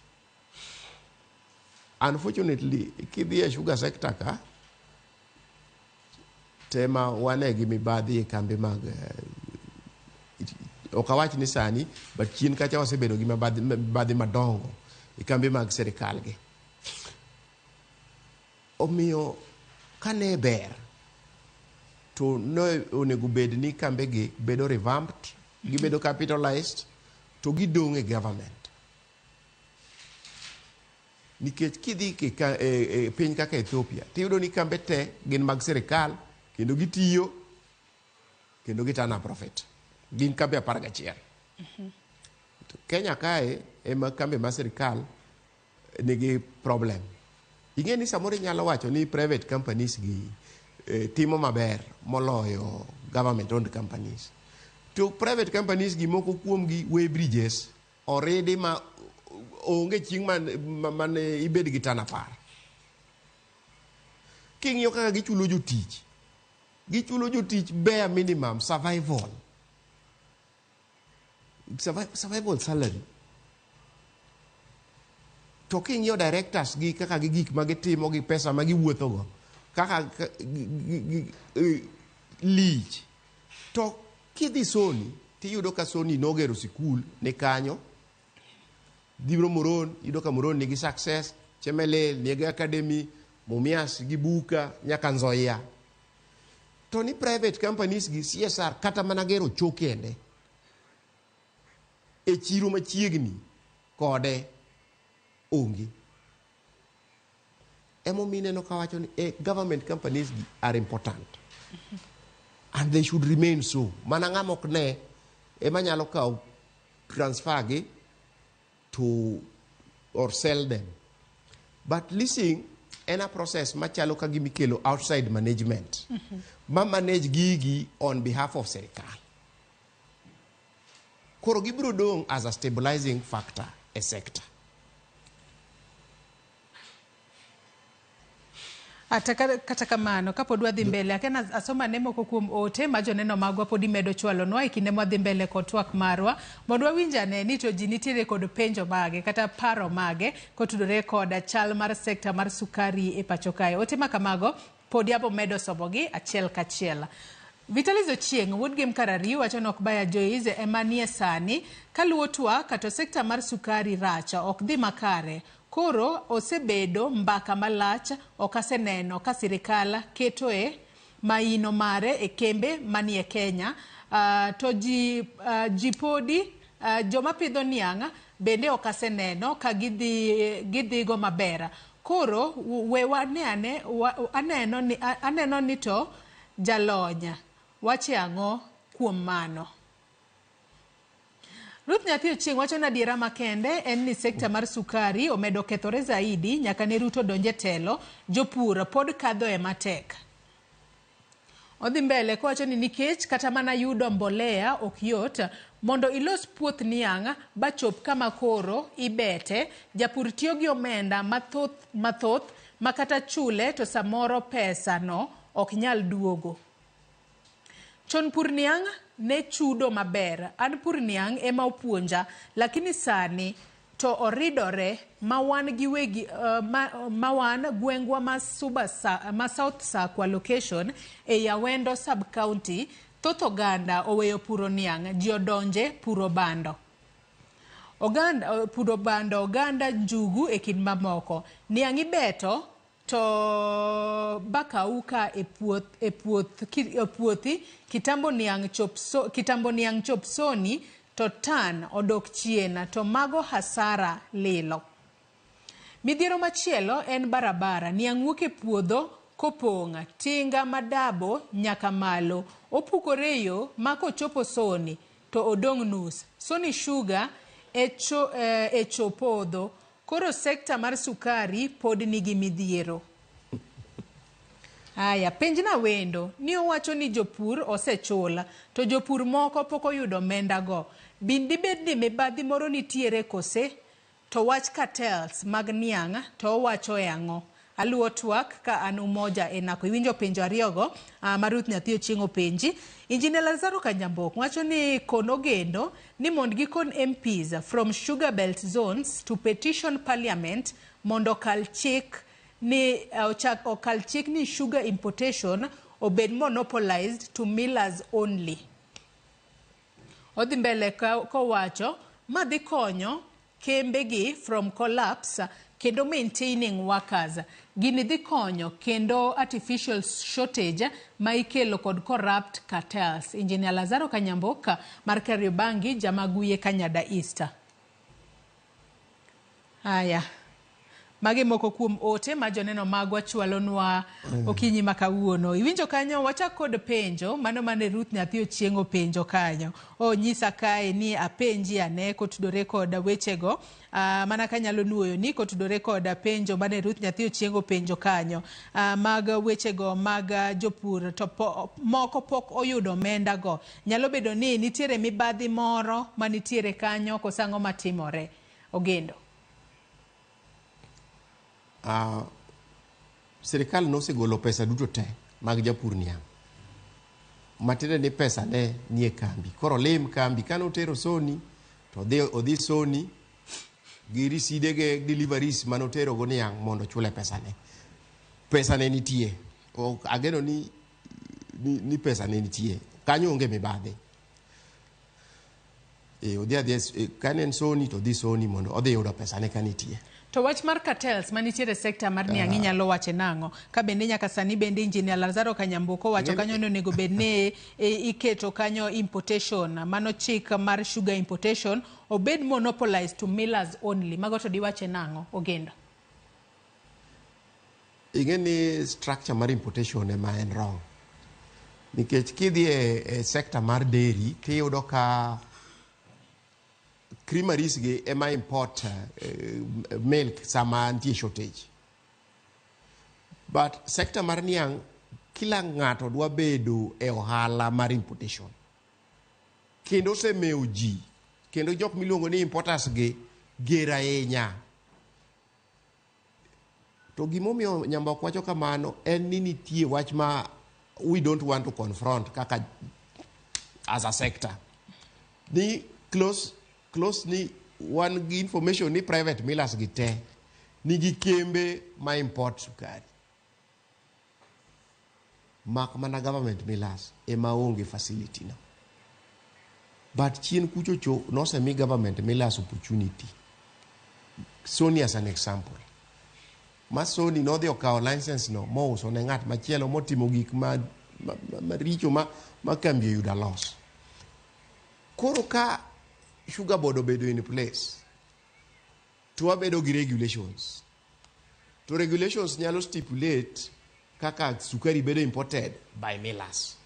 Unfortunately, kidhi e sugar sector ka, tema wane gi mibadhi e kambe mag ok awach ni sani, but chien kacha wasebedo gi mibadhi madongo e kambe mag sirikal gi. Omiyo kane ber to ne onego bed ni kambe gi bedo revamped, gibedo capitalized, to gidong' e government. Nikech kidhi e piny kaka Ethiopia, tiyudo ni kambe te gin mag sirikal kendo gitiyo kendo gitana profit. Gin kambe 11. To Kenya kae ema kambe mar sirikal nigi problem. Ing'e ni samoro inyalo wacho ni private companies gi timo maber moloyo government owned companies. To private companies gi moko kuom gi weigh bridges oridi ma onge chieng' mane ibed gi tan 10. King'iyo kaka gichulo jotich, gichulo jotich bare minimum survival. Survival salary. To king'iyo directors gi kaka gi gik ma gitimo gi pesa ma giwuothogo, kaka lich. To kidhi Sony, tiyudo ka Sony nogero sikul ni kanyo. Dhibro Muron, iyudo ka Muron nigi success, Chemelil nigi academy, Mumias gi Buka, nyaka Nzoia. To ni private companies gi CSR kata mana gero cho kende e chiro machiegni kode onge. Emomiyo ineno kawacho ni government companies gi are important and they should remain so. Mana ng'ama ok ne ema nyalo kawo transfer gi to or sell them. But leasing en a process machalo ka gima ikelo outside management ma manage gigi on behalf of sirikal. Koro gibiro dong' as a stabilizing factor e sector. Ata kata kamano kapod wadhi mbele akena asoma ne moko kuom ote ma joneno magwa podi medo chwalonwa e kinde mwadhi mbele kod twak marwa mondo wawinj ane ni to ji nitiere kod penjo mage kata paro mage kotudore kod chal mar sekta mar sukari e pacho kae. Ote ma kamago podi abo medo somogi achiel kachiel. Vitalis Ochieng' wuod Gem Karariu wacho ni ok baya Joyce ema nie sani kaluwo twak to sekta mar sukari rach ok dhi makare. Koro osebedo mbaka malach ok aseneno ka sirikal ketoe maino mare e kembe manie Kenya. To ji podi joma pidho niang' bende ok aseneno ka gidhigo maber. Koro we wane ane aneno ni to jalony wache ang'o kuom mano. Ruth Nyathi Ochieng' wacho ni adiera makende en ni sekta mar sukari omedo kethore zaidi nyaka ne Ruto donje telo, jopur pod kadhoe matek. Odhi mbele kowacho ni nikech kata mana yudo mbolea ok yot, mondo ilos puoth niang' bachop kama koro ibete, japur tiyo gi omenda mathoth ma kata chule to samoro pesa no ok nyal duogo. Chon pur niang' ne chudo maber, an pur niang' ema opuonja, lakini sani to oridore ma wan giwegi ma wan gwengwa ma Suba ma South Sakwa location e Awendo sub county, thoth oganda oweyo puro niang', ji odonje puro bando. Oganda puro bando, oganda njugu e kind mamoko. Niang' ibeto to bakauka e puothi kitambo niang' chop soni to tan odok chien to mago hasara lilo. Midhiero machielo en barabara. Niang' wuok e puodho kopong' tinga madabo nyaka malo opukore e yo ma kochopo soni to odong' nus. Soni sugar e chopodho. Koro sekta mar sukari pod nigi midhiero. Aya, penjna wendo ni owacho ni jopur osechula to jopur moko pok oyudo omenda go. Bin dibed ni mibadhi moro nitiere kose? To wach cartels mag niang' to owacho e ang'o? Aluwo twak ka an Umoja e Nako. Iwinjo penjo ariyogo ma Ruth Nyathi Ochieng' openji. Engineer Lazaro Kanyambok wacho ni kon ogendo ni mondo gikon MPs from sugar belt zones to petition parliament mondo okal chik ni okal chik ni sugar importation obed monopolized to millers only. Odhi mbele kowacho ma dhi konyo kembegi from collapse kendo maintaining workers. Gini dhi konyo kendo artificial shortage ma ikelo kod corrupt cartels. Engineer Lazaro Kanyamboka mar Kariobangi Jamaguye Kanyada East. Aya. Magi moko kuom ote ma joneno magwa chwalonwa okinyi ma kawuono. Iwinjo kanyo wachak kod penjo mano mane Ruth Nyathi Ochieng' openjo kanyo. Onyisa kae ni apenji ane kotudore kod wechego. Mana kanyalo nuoyo ni kotudore kod penjo mane Ruth Nyathi Ochieng' openjo kanyo. Mag wechego mag jopur to moko pok oyudo omenda go. Nyalo bedo ni nitiere mibadhi moro manitiere kanyo koso ang'o matimore. Ogendo. Sirikal nosegolo pesa duto te mag japur niang'. Matiende ni pesa ne nie kambi. Koro lim kambi kane otero Soni to odhi Soni gi risidege deliveries manotero go niang' mondo ochule pesane. Pesa ne nitie. Ok ageno ni pesa ne nitie. Kanyo onge mibadhi. E, odhi adhiya ka ne en Sony to odhi Sony mondo odhi yudo pesane ka nitie. To wach mar cartels manitiere e sekta mar niang' inyalo wache nang'o? Ka bende nyaka sani bende Engineer Lazaro Kanyambuko owacho kanyo ni onego bed ni iketo kanyo importation, mano chik mar sugar importation obed monopolized to millers only. Mago to diwache nang'o, Ogendo? Ing'e ni structure mar importation ema en wrong. Nikech kidhi e sector mar dairy tiyudo ka creameries gi ema import milk sama nitie shortage. But sector mar niang' kila ng'ato dwa bedo e ohala mar importation. Kendo osemewo ji, kendo jok miluongo ni importers gi ger ahinya. To gimomiyo Nyambok wacho kamano en ni nitie wach ma we don't want to confront kaka as a sector. Ni close, close ni wan gi information ni private millers gi te nigi kembe ma import sukari. Mak mana government millers ema onge facility no. But chien kucho cho nosemi government millers opportunity. Sony as an example. Ma Sony nodhi okawo license no mouso ne ng'at machielo motimo gik maricho ma kambi oyudo loss. Koro ka sugar board obedo in place, to wabedo gi regulations. To regulations nyalo stipulate kaka sukari bedo imported by millers.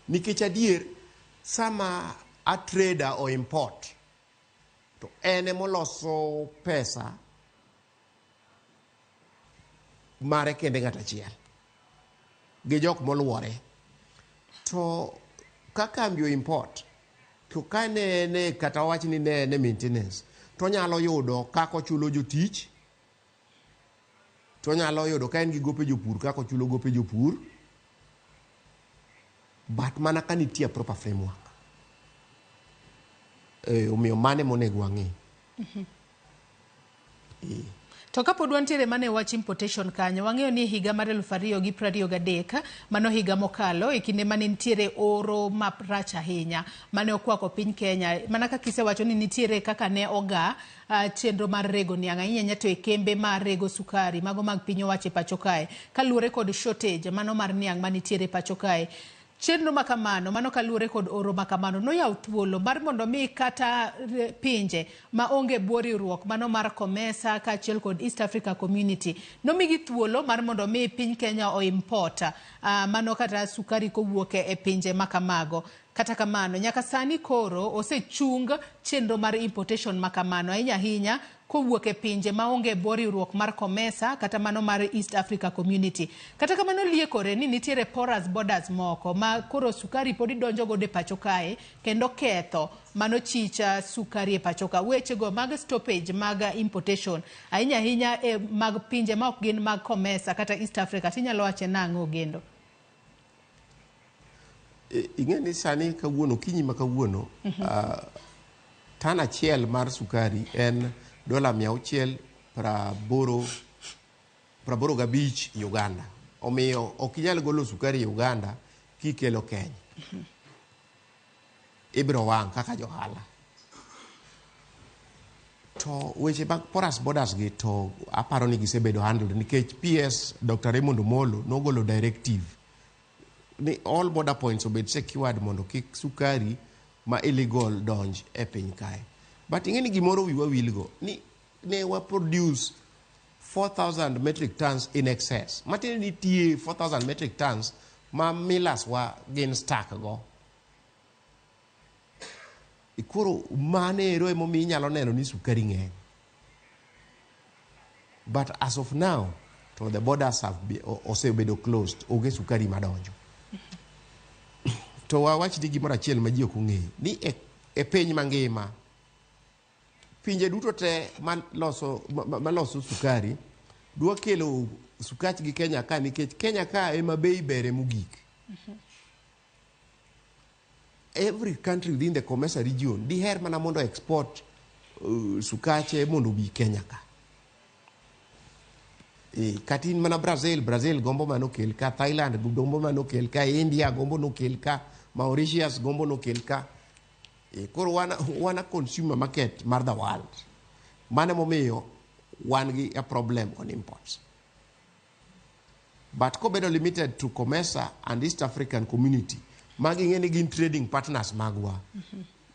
Nikech adier, sama a trader o import, to en emoloso pesa mare kende ng'at achiel gi jok moluore. To ka kambi o import, to ka ne en e kata wawach ni ne en e maintenance, to onyalo yudo kaka ochulo jotich, to onyalo yudo ka en gi gope jopur kaka ochulo gope jopur, but mana ka nitie proper framework. Omiyo mano ema onego wang'i. To kapod wantiere mana e wach importation kanyo, wang'eyo ni higa mar 2023, mano higa mokalo, e kinde mane nitiere oro marach ahinya mane okwako piny Kenya. Mana kaka isewacho ni nitiere kaka ne oga chenro mar rego niang' ahinya ahinya to e kembe mar rego sukari mago mag piny owacho e pacho kae, kaluwore kod shortage mano mar niang' manitiere e pacho kae. Chenro makamano, mano kaluwore kod oro makamano, noyawo thuolo mar mondo mi kata pinje ma onge bwo riwruok mano mar COMESA kaachiel kod East Africa Community nomigi thuolo mar mondo mi piny Kenya o import mano kata sukari kowuok e pinje makamago. Kata kamano, nyaka sani koro osechung chenro mar importation makamano ahinya ahinya kowuok e pinje maonge bwo riwruok mar COMESA kata mano mar East Africa Community. Kata kamano liekore ni nitiere porous borders moko ma koro sukari podi donjo godo e pacho kae kendo ketho mano chicha sukari e pacho ka. Wechego mag stoppage mag importation ahinya ahinya e mag pinje ma ok gin mag COMESA kata East Africa, tinyalo wache nang'o, Ogendo? Ing'e ni sani kawuono, okinyi ma kawuono, tan achiel mar sukari en dola 685 Uganda. Omiyo ok inyal golo sukari Uganda kikelo Kenya. Ibiro wang' kaka johala. To weche mag porous borders gi to aparo ni gisebedo handled nikech PS Dr. Raymond Omolo nogolo directive ni all border points obed secured mondo kik sukari ma illegal donj e piny kae. But ing'e ni gimoro wiwa wilgo ni ne wa produce 4,000 metric tons in excess. Matiende ni nitie 4,000 metric tons ma millers wa gin stuck go. Koro mano ero emomiyo inyalo neno ni sukari ng'eny. But as of now, to the borders have be, osebedo closed, onge sukari madonjo. To wawach ni gimoro achiel ma ji ok ong'eyo, ni e piny mangima, pinje duto te maloso sukari dwa kelo sukach gi Kenya ka nikech Kenya ka ema bei bere mogik. Every country within the COMESA region diher mana mondo export sukache mondo obi Kenya ka. Kata in mana Brazil, Brazil gombo mano kel ka, Thailand gombo mano kel ka, India gombo nokel ka, Mauritius gombo nokel ka. Koro wan a consumer market mar the world. Mano emomiyo wan gi a problem on imports. But kobedo limited to COMESA and East African Community, magi ing'e ni gin trading partners magwa.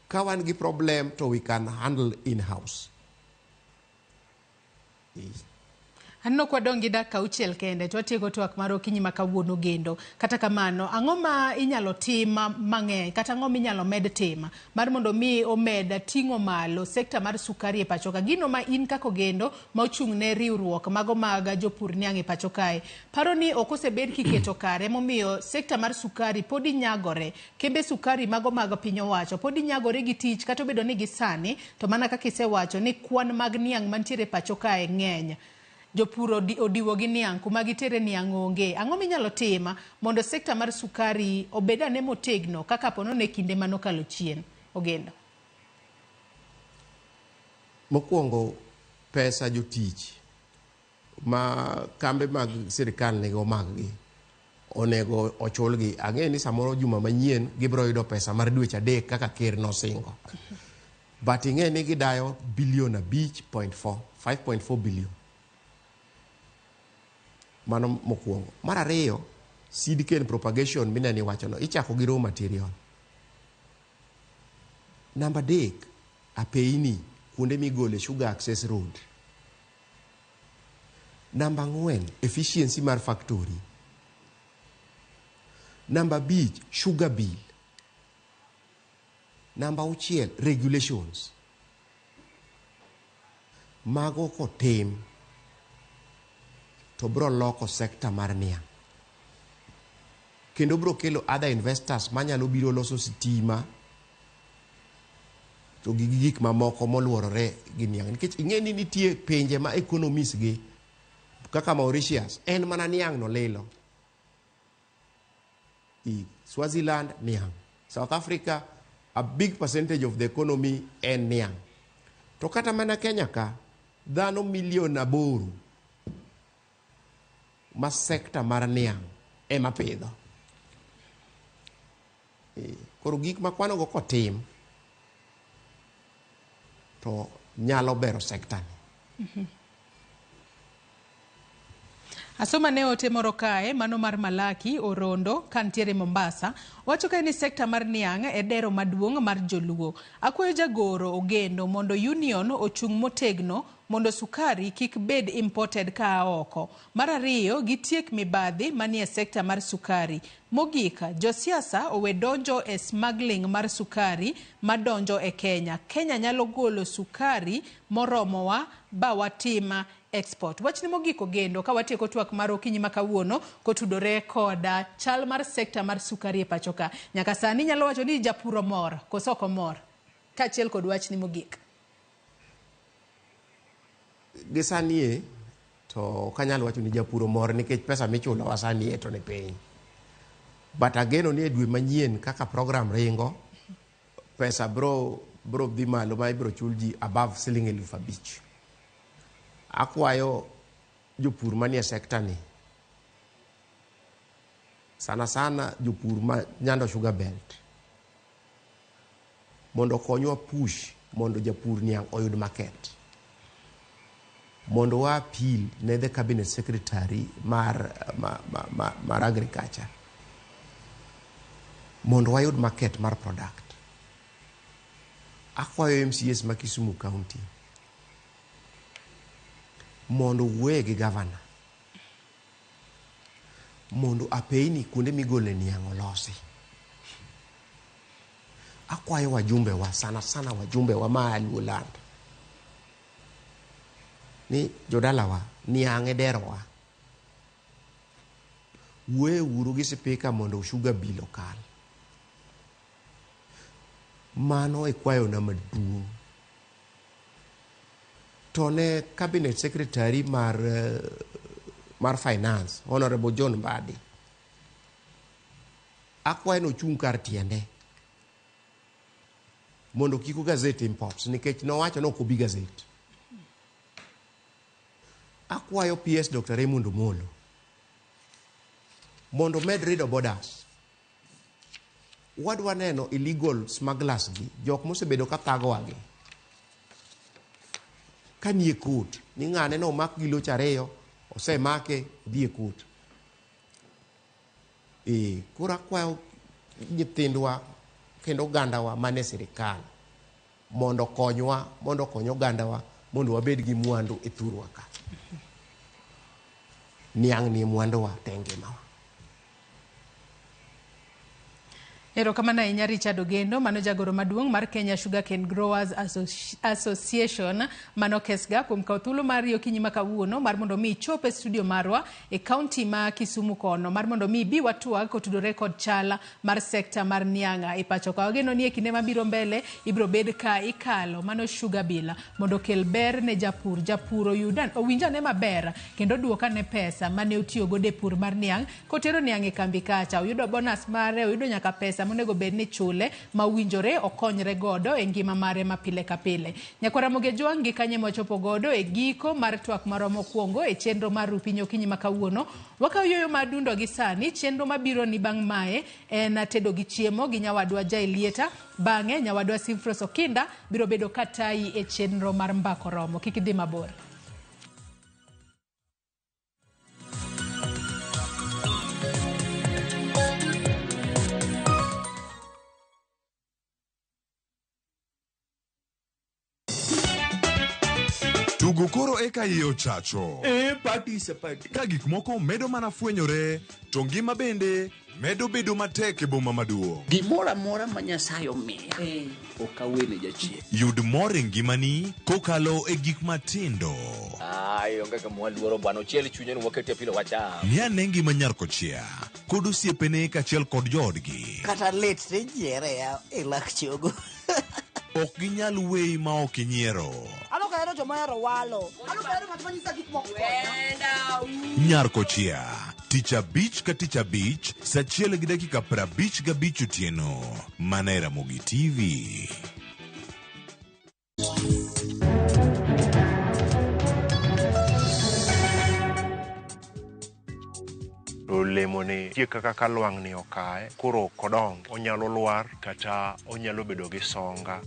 Ka wan gi problem to we can handle in-house. Aneno kwadong' gi dakika auchiel kende to watieko twak mar okinyi ma kawuono gendo. Kata kamano, ang'o ma inyalo tim mang'eny kata ang'o minyalo med tim mar mondo mi omed ting'o malo sekta mar sukari e pacho ka? Gino ma in kaka Ogendo ma ochung' ne riwruok mago mag jopur niang' e pacho kae, paro ni ok osebed kiketo kare momiyo sekta mar sukari podi nyagore. Kembe sukari mago mag piny owacho podi nyagore gi tich kata obedo ni gisani to mana kaka isewacho ni kwan mag niang' mantiere e pacho kae ng'eny. Jopur odiwo gi niang' kuma gitere niang' onge. Ang'o minyalo tim mondo sekta mar sukari obed ane motegno kaka ponono e kinde manokalo chien? Ogendo. Mokwongo, pesa jotich ma kambe mag sirikal nigo mag-gi onego ochulgi. Ang'e ni samoro juma manyien gibiro yudo pesa mar dweche 3 kaka ker nosingo. But ing'e ni gidayo bilion 5.4, 5.4 billion. Mano mokwongo. Mar ariyo, seed cane propagation mineno iwachono, ichako gi raw material. Namba 3, apeini, kuonde migole sugar access road. Namba 4, efficiency mar factory. Namba 5, sugar bill. Namba 6, regulations. Mago kotim to bro loko sekta mar niang'. Kendo bro kelo other investors manyalo biro loso sitima to gi gik mamoko moluorore gi niang'. Nikech ing'e ni nitie pinje ma economies gi kaka Mauritius en mana niang' no lilo. Swaziland niang'. South Africa a big percentage of the economy en niang'. To kata mana Kenya ka dhano milion 8 ma sekta mar niang' ema pidho. Koro gik ma kwanogo kotim to nyalo bero sekta ni. Asoma ne ote moro kae, mano mar Malaki Orondo kantiere Mombasa, wacho kae ni sekta mar niang' e dero maduong' mar joluo. Akwayo jagoro Ogendo mondo union ochung' motegno mondo sukari kik bed imported kaa oko. Mar ariyo, gitiek mibadhi manie sekta mar sukari. Mogik, josiasa owe donjo e smuggling mar sukari madonjo e Kenya. Kenya nyalo golo sukari moromowa ba watim export. Wachni mogik Ogendo, ka watieko twak mar okinyi ma kawuono kotudore koda chal mar sekta mar sukari e pacho ka. Nyaka sani nyalo wacho ni japur omor koso ok omor, kaachiel kod wachni mogik. Gi sani e, to ok anyal wacho ni japur omor nikech pesa michulowa sani e to ni piny. But ageno ni e dwe manyien kaka program ringo, pesa bro dhi malo ma ibro chul ji above siling 5,000. Akwayo jopur manie sekta ni, sana sana jopur ma Nyando Sugar Belt, mondo okonywa push mondo japur niang' oyud market. Mondo wa appeal ne the cabinet secretary mar agriculture mondo wayud market mar product. Akwayo MCS ma Kisumu County mondo wuoye gi governor mondo apeini kuonde migole niang' olosi. Akwayo wajumbe wa, sana sana wajumbe wa ma Luoland, ni jodalawa niang' e derowa. Wuoye uru gi sipika mondo sugar bill okal. Mano e kwayona maduong'. To ne cabinet secretary mar finance, Honorable John Mbadi, akwayo ni ochung' kar tiende mondo kik gazette imports nikech nowacho ni ok obi gazette. Akwayo PS Dr. Raymond Omolo mondo med rido borders. Wadwa neno illegal smugglers gi, jok mosebedo ka thagowa gi. Ka nie court, ni ng'ane no omak gi loch ariyo, osemake, odhi e court. E, koro akwayo nyithindwa kendo ogandawa mane sirikal mondo okonywa, mondo okony ogandawa mondo wabed gi mwandu e thurwa ka. Niang' ni mwanduwa te ngimawa. Erokamano ahinya Richard Ogendo, mano jagoro maduong' mar Kenya Sugarcane Growers Association, mano KESGA, kuom kawo thuolo mar okinyi ma kawuono mar mondo mi ichop e studio marwa e kaunti ma Kisumu kono mar mondo mi ibi watwag kotudore kod chal mar sekta mar niang' e pacho ka. Wageno ni e kinde mabiro mbele ibiro bed ka ikalo mano sugar bill mondo okel ber ne japur. Japur oyud owinj ane maber kendo oduok ane pesa mane otiyo godo e pur mar niang' kotero niang' e kambi kacha, oyudo bonus mare, oyudo nyaka pesa monego bed ni chule ma owinjore okonyre godo e ngima mare ma pile ka pile. Nyakwara Ramogi Ojwang' gi kanye mwachopo godo e giko mar twak marwa mokwongo e chenro mar Ru Piny Okinyi ma kawuono. Wakawo yueyo mar dundo gi sani, chenro mabiro ni bang' mae en tedo gi chiemo gi nyawadwa Jaelieta, bang'e nyawadwa Simfros Okinda biro bedo ka tayi e chenro mar Mbako Romo. Kik idhi mabor. Tugo koro eka iye ochacho. E, party is a party. Ka gik moko medo mana fwenyore, to ngima bende medo bedo matek e boma maduong'. Gimoro amora ma Nyasaye omiya, ok awene jachien. Yud mor e ngimani kokalo e gik matindo. Ai, onge kama waluoro bwana, ochiel chunye ni wakete pilo wacham. Ng'i ane ngima nyar kochia kod osiepene kaachiel kod joodgi. Kata lit tijiere ya e lak chogo. Ok ginyal weyi ma ok inyiero. An ok ahero joma ohero walo. An ok ahero ng'at ma nyisa gik moko. Nyar kochia, tich abich ka tich abich, sa achiel gi dakika 55 otieno. Mana e Ramogi TV. Olemo ni nitie kaka ka lwang'ni okaye, koro ok odong, onyalo lwar kata onyalo bedo gi songa.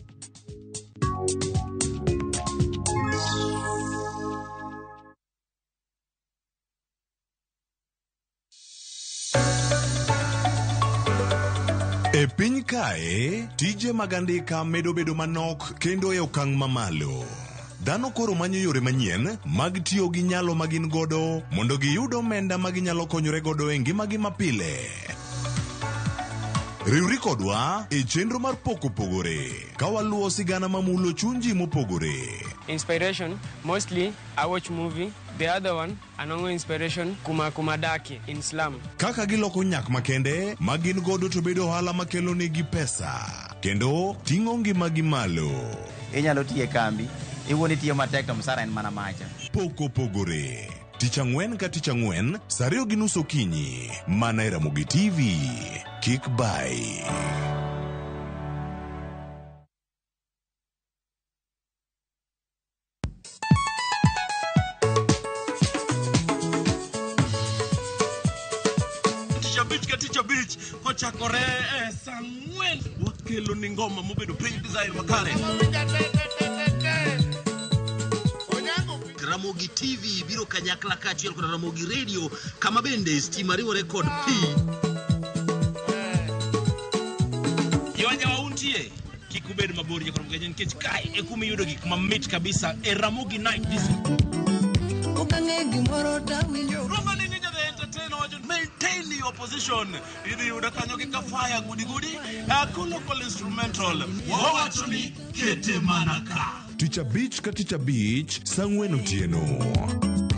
E piny kae, tije mag andika medo bedo manok kendo e okang' mamalo. Dhano koro manyo yore manyien mag tiyo gi nyalo ma gin godo mondo giyud omenda ma ginyalo konyore godo e ngimagi mapile. Riwri kodwa e chenro mar Pok Opogore ka waluwo sigana mamulo chuny ji mopogore. Inspiration, mostly I watch movie. The other one, anongo inspiration kuma kuma daki in slum. Kaka giloko nyak makende ma gin godo to bedo ohala makelo negi pesa kendo ting'o ngimagi malo. Inyalo tiyo e kambi, iwuon itiyo matek to msara en mana macha. Pok Opogore. Tich ang'wen ka tich ang'wen, sa 2:30 okinyi, mana e Ramogi TV. Kik bai. Tich abich ka tich abich kochakore e saa ang'wen wakelo ni ngoma mobedo piny design makare. Ramogi TV biro kanyakla kaachiel kod Ramogi Radio kama bende stima riwore kod pi. Jowajawa untie kik ubed mabor nyaka Ramogi nikech kae e kuma iyudo gik mamit kabisa e Ramogi Night Disco. Okang'e gimoro tawinjo. Ruoth ni Ninja the Entertainer wacho maintain your position. Idhi yudo kanyo gi kafaya gudi gudi, local instrumental. Wawacho ni kete mana ka. Tich abich ka tich abich, sa ang'wen otieno.